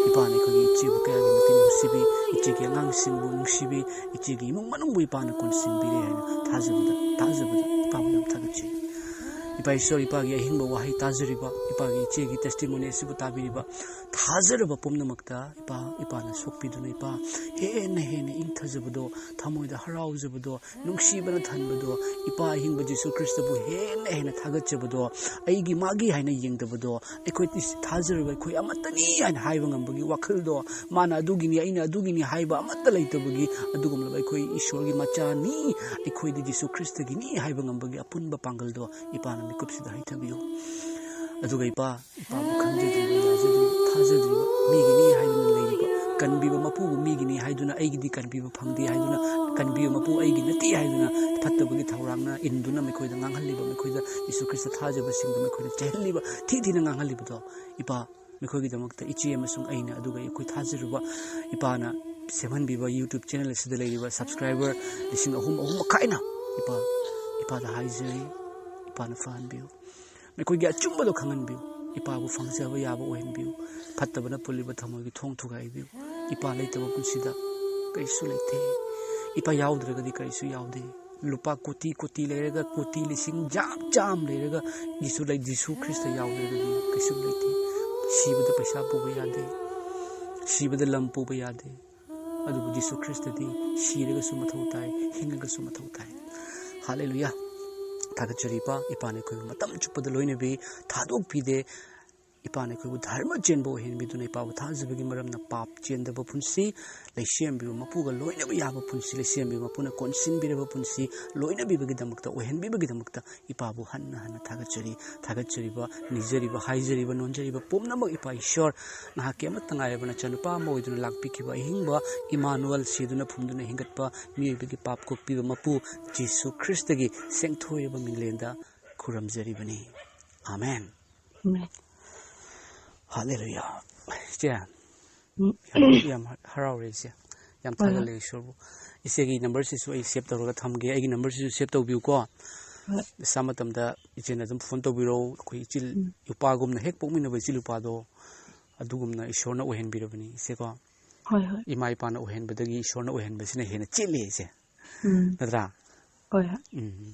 ꯏꯄꯥꯅ ꯑꯩꯈꯣꯏꯒꯤ ꯏꯆꯦꯕꯨ ꯀꯌꯥꯒꯤ ꯃꯇꯤꯛ ꯅꯨꯡꯁꯤꯕꯤ, ꯏꯆꯦꯒꯤ ꯑꯉꯥꯡꯁꯤꯡꯕꯨ ꯅꯨꯡꯁꯤꯕꯤ, ꯏꯆꯦꯒꯤ ꯏꯃꯨꯡ ꯃꯅꯨꯡꯕꯨ ꯏꯄꯥꯅ ꯀꯣꯟꯁꯤꯟꯕꯤꯔꯦ ꯍꯥꯏꯅ ꯊꯥꯖꯕꯗ, ꯊꯥꯖꯕꯗ ꯏꯄꯥꯕꯨ ꯌꯥꯝ ꯊꯥꯒꯠꯆꯩ꯫ ꯏꯄꯥ ꯏꯁꯣꯔ, ꯏꯄꯥꯒꯤ ꯑꯍꯤꯡꯕ ꯋꯥꯍꯩ ꯇꯥꯖꯔꯤꯕ, ꯏꯄꯥꯒꯤ ꯏꯆꯦꯒꯤ testimony ꯑꯁꯤꯕꯨ ꯇꯥꯕꯤꯔꯤꯕ ꯊꯥꯖꯔꯕ ꯄꯨꯝꯅꯃꯛꯇ ꯏꯄꯥ, ꯏꯄꯥꯅ ꯁꯣꯛꯄꯤꯗꯨꯅ, ꯏꯄꯥ, ꯍꯦꯟꯅ ꯍꯦꯟꯅ ꯏꯪꯊꯖꯕꯗꯣ, ꯊꯃꯣꯏꯗ ꯍꯔꯥꯎꯖꯕꯗꯣ, ꯅꯨꯡꯁꯤꯕꯅ ꯊꯟꯕꯗꯣ, ꯏꯄꯥ ꯑꯍꯤꯡꯕ ꯖꯤꯁꯨ ꯈ꯭ꯔꯤꯁꯇꯕꯨ ꯍꯦꯟꯅ ꯍꯦꯟꯅ ꯊꯥꯒꯠꯆꯕꯗꯣ, ꯑꯩꯒꯤ ꯃꯥꯒꯤ ꯍꯥꯏꯅ ꯌꯦꯡꯗꯕꯗꯣ, ꯑꯩꯈꯣꯏ ꯊꯥꯖꯔꯕ ꯑꯩꯈꯣꯏ ꯑꯃꯠꯇꯅꯤ ꯍꯥꯏꯅ ꯍꯥꯏꯕ ꯉꯝꯕꯒꯤ ꯋꯥꯈꯜꯗꯣ, ꯃꯥꯅ ꯑꯗꯨꯒꯤꯅꯤ, ꯑꯩꯅ ꯑꯗꯨꯒꯤꯅꯤ ꯍꯥꯏꯕ ꯑꯃꯠꯇ ꯂꯩꯇꯕꯒꯤ, ꯑꯗꯨꯒꯨꯝꯂꯕ ꯑꯩꯈꯣꯏ ꯏꯁꯣꯔꯒꯤ ꯃꯆꯥꯅꯤ, ꯑꯩꯈꯣꯏꯗꯤ ꯖꯤꯁꯨ ꯈ꯭ꯔꯤꯁꯇꯒꯤꯅꯤ ꯍꯥꯏꯕ ꯉꯝꯕꯒꯤ ꯑꯄꯨꯟꯕ ꯄꯥꯡꯒꯜꯗꯣ ꯏꯄꯥꯅ ꯃꯤꯀꯨꯞꯁꯤꯗ ꯍꯩꯊꯕꯤꯌꯨ꯫ ꯑꯗꯨꯒ ꯏꯄꯥ, ꯏꯄꯥꯕꯨ ꯈꯪꯖꯗ꯭ꯔꯤꯕ, ꯌꯥꯖꯗ꯭ꯔꯤꯕ, ꯊꯥꯖꯗ꯭ꯔꯤꯕ, ꯃꯤꯒꯤꯅꯤ ꯍꯥꯏꯗꯨꯅ ꯂꯩꯔꯤꯕ, ꯀꯟꯕꯤꯕ ꯃꯄꯨꯕꯨ ꯃꯤꯒꯤꯅꯤ ꯍꯥꯏꯗꯨꯅ, ꯑꯩꯒꯤꯗꯤ ꯀꯟꯕꯤꯕ ꯐꯪꯗꯦ ꯍꯥꯏꯗꯨꯅ, ꯀꯟꯕꯤꯕ ꯃꯄꯨ ꯑꯩꯒꯤ ꯅꯠꯇꯦ ꯍꯥꯏꯗꯨꯅ ꯐꯠꯇꯕꯒꯤ ꯊꯧꯔꯥꯡꯅ ꯏꯟꯗꯨꯅ ꯃꯈꯣꯏꯗ ꯉꯥꯡꯍꯜꯂꯤꯕ, ꯃꯈꯣꯏꯗ ꯌꯤꯁꯨ ꯈ꯭ꯔꯤꯁꯇ ꯊꯥꯖꯕꯁꯤꯡꯗ ꯃꯈꯣꯏꯗ ꯆꯩꯍꯜꯂꯤꯕ, ꯊꯤ ꯊꯤꯅ ꯉꯥꯡꯍꯜꯂꯤꯕꯗꯣ, ꯏꯄꯥ, ꯃꯈꯣꯏꯒꯤꯗꯃꯛꯇ ꯏꯆꯦ ꯑꯃꯁꯨꯡ ꯑꯩꯅ, ꯑꯗꯨꯒ ꯑꯩꯈꯣꯏ ꯊꯥꯖꯔꯨꯕ ꯏꯄꯥꯅ ꯁꯦꯝꯍꯟꯕꯤꯕ YouTube channel ꯑꯁꯤꯗ ꯂꯩꯔꯤꯕ subscriber ꯂꯤꯁꯤꯡ ꯑꯍꯨꯝ, ꯑꯍꯨꯝ ꯃꯈꯥꯏꯅ ꯏꯄꯥ, ꯏꯄꯥꯗ ꯍꯥꯏꯖꯔꯤ, ꯏꯄꯥꯅ ꯐꯍꯟꯕꯤꯌꯨ꯫ ꯃꯈꯣꯏꯒꯤ ꯑꯆꯨꯝꯕꯗꯣ ꯈꯪꯍꯟꯕꯤꯌꯨ꯫ ꯏꯄꯥꯕꯨ ꯐꯪꯖꯕ ꯌꯥꯕ ꯑꯣꯏꯍꯟꯕꯤꯌꯨ꯫ ꯐꯠꯇꯕꯅ ꯄꯨꯜꯂꯤꯕ ꯊꯃꯣꯏꯒꯤ ꯊꯣꯡ ꯊꯨꯒꯥꯏꯕꯤꯌꯨ꯫ ꯏꯄꯥ ꯂꯩꯇꯕ ꯄꯨꯟꯁꯤꯗ ꯀꯔꯤꯁꯨ ꯂꯩꯇꯦ꯫ ꯏꯄꯥ ꯌꯥꯎꯗ꯭ꯔꯒꯗꯤ ꯀꯔꯤꯁꯨ ꯌꯥꯎꯗꯦ꯫ ꯂꯨꯄꯥ ꯀꯣꯇꯤ ꯀꯣꯇꯤ ꯂꯩꯔꯒ, ꯀꯣꯇꯤ ꯂꯤꯁꯤꯡ ꯖꯥꯝ ꯖꯥꯝ ꯂꯩꯔꯒ, ꯖꯤꯁꯨ ꯂꯩ-, ꯖꯤꯁꯨ ꯈ꯭ꯔꯤꯁꯇ ꯌꯥꯎꯗ꯭ꯔꯒꯗꯤ ꯀꯩꯁꯨ ꯂꯩꯇꯦ꯫ ꯁꯤꯕꯗ ꯄꯩꯁꯥ ꯄꯨꯕ ꯌꯥꯗꯦ꯫ ꯁꯤꯕꯗ ꯂꯝ ꯄꯨꯕ ꯌꯥꯗꯦ꯫ ꯑꯗꯨꯕꯨ ꯖꯤꯁꯨ ꯈ꯭ꯔꯤꯁꯇꯗꯤ ꯁꯤꯔꯒꯁꯨ ꯃꯊꯧ ꯇꯥꯏ, ꯍꯤꯡꯉꯒꯁꯨ ꯃꯊꯧ ꯇꯥꯏ꯫ ꯍꯥꯂꯦꯂꯨꯌꯥ! ꯊꯥꯒꯠꯆꯔꯤ ꯏꯄꯥ, ꯏꯄꯥꯅ ꯑꯩꯈꯣꯏꯕꯨ ꯃꯇꯝ ꯆꯨꯞꯄꯗ ꯂꯣꯏꯅꯕꯤ, ꯊꯥꯗꯣꯛꯄꯤꯗꯦ꯫ ꯏꯄꯥꯅ ꯑꯩꯈꯣꯏꯕꯨ ꯙꯔꯃ ꯆꯦꯟꯕ ꯑꯣꯏꯍꯟꯕꯤꯗꯨꯅ, ꯏꯄꯥꯕꯨ ꯊꯥꯖꯕꯒꯤ ꯃꯔꯝꯅ ꯄꯥꯞ ꯆꯦꯟꯗꯕ ꯄꯨꯟꯁꯤ, ꯂꯩꯁꯦꯝꯕꯤꯕ ꯃꯄꯨꯒ ꯂꯣꯏꯅꯕ ꯌꯥꯕ ꯄꯨꯟꯁꯤ, ꯂꯩꯁꯦꯝꯕꯤꯕ ꯃꯄꯨꯅ ꯀꯣꯟꯁꯤꯟꯕꯤꯔꯕ ꯄꯨꯟꯁꯤ ꯂꯣꯏꯅꯕꯤꯕꯒꯤꯗꯃꯛꯇ, ꯑꯣꯏꯍꯟꯕꯤꯕꯒꯤꯗꯃꯛꯇ ꯏꯄꯥꯕꯨ ꯍꯟꯅ ꯍꯟꯅ ꯊꯥꯒꯠꯆꯔꯤ꯫ ꯊꯥꯒꯠꯆꯔꯤꯕ, ꯅꯤꯖꯔꯤꯕ, ꯍꯥꯏꯖꯔꯤꯕ, ꯅꯣꯟꯖꯔꯤꯕ ꯄꯨꯝꯅꯃꯛ ꯏꯄꯥ ꯏꯁꯣꯔ, ꯅꯍꯥꯛꯀꯤ ꯑꯃꯠꯇ ꯉꯥꯏꯔꯕ ꯅꯆꯥꯅꯨꯄꯥ ꯑꯃ ꯑꯣꯏꯗꯨꯅ ꯂꯥꯛꯄꯤꯈꯤꯕ ꯑꯍꯤꯡꯕ ꯏꯃꯥꯅꯨꯑꯦꯜ, ꯁꯤꯗꯨꯅ ꯐꯨꯝꯗꯨꯅ ꯍꯤꯡꯒꯠꯄ ꯃꯤꯑꯣꯏꯕꯒꯤ ꯄꯥꯞ ꯀꯣꯛꯄꯤꯕ ꯃꯄꯨ ꯖꯤꯁꯨ ꯈ꯭ꯔꯤꯁꯇꯒꯤ ꯁꯦꯡꯊꯣꯛꯏꯕ ꯃꯤꯡꯂꯦꯟꯗ ꯈꯨꯔꯨꯝꯖꯔꯤꯕꯅꯤ꯫ ꯑꯥꯃꯦꯟ꯫ ꯑꯥꯃꯦꯟ꯫ ꯍꯥꯂꯦꯂꯨꯌꯥ꯫ ꯏꯆꯦ, ꯎꯝ꯫ ꯌꯥꯝ, ꯌꯥꯝ ꯍꯔꯥꯎꯔꯦ ꯏꯆꯦ꯫ ꯌꯥꯝ ꯍꯣꯏ, ꯍꯣꯏ꯫ ꯊꯥꯒꯠꯂꯦ ꯏꯁꯣꯔꯕꯨ꯫ ꯏꯆꯦꯒꯤ number ꯁꯤꯁꯨ ꯑꯩ save ꯇꯧꯔꯒ ꯊꯝꯒꯦ꯫ ꯑꯩꯒꯤ number ꯁꯤꯁꯨ save ꯇꯧꯕꯤꯌꯨꯀꯣ꯫ ꯍꯣꯏ꯫ ꯏꯁꯥ ꯃꯇꯝꯗ ꯏꯆꯦꯅ ꯑꯗꯨꯝ phone ꯇꯧꯕꯤꯔꯛꯎ꯫ ꯑꯩꯈꯣꯏ ꯏꯆꯤꯜ ꯎꯝ꯫ ꯏꯄꯥꯒꯨꯝꯅ ꯍꯦꯛ ꯄꯣꯛꯃꯤꯟꯅꯕ ꯏꯆꯤꯜ ꯏꯄꯥꯗꯣ, ꯑꯗꯨꯒꯨꯝꯅ ꯏꯁꯣꯔꯅ ꯑꯣꯏꯍꯟꯕꯤꯔꯕꯅꯤ ꯏꯆꯦꯀꯣ꯫ ꯍꯣꯏ, ꯍꯣꯏ꯫ ꯏꯃꯥ ꯏꯄꯥꯅ ꯑꯣꯏꯍꯟꯕꯗꯒꯤ ꯏꯁꯣꯔꯅ ꯑꯣꯏꯍꯟꯕꯁꯤꯅ ꯍꯦꯟꯅ ꯆꯦꯜꯂꯦ ꯏꯆꯦ꯫ ꯎꯝ꯫ ꯅꯠꯇ꯭ꯔꯥ? ꯍꯣꯏ, ꯍꯣꯏ꯫ ꯎꯝ꯫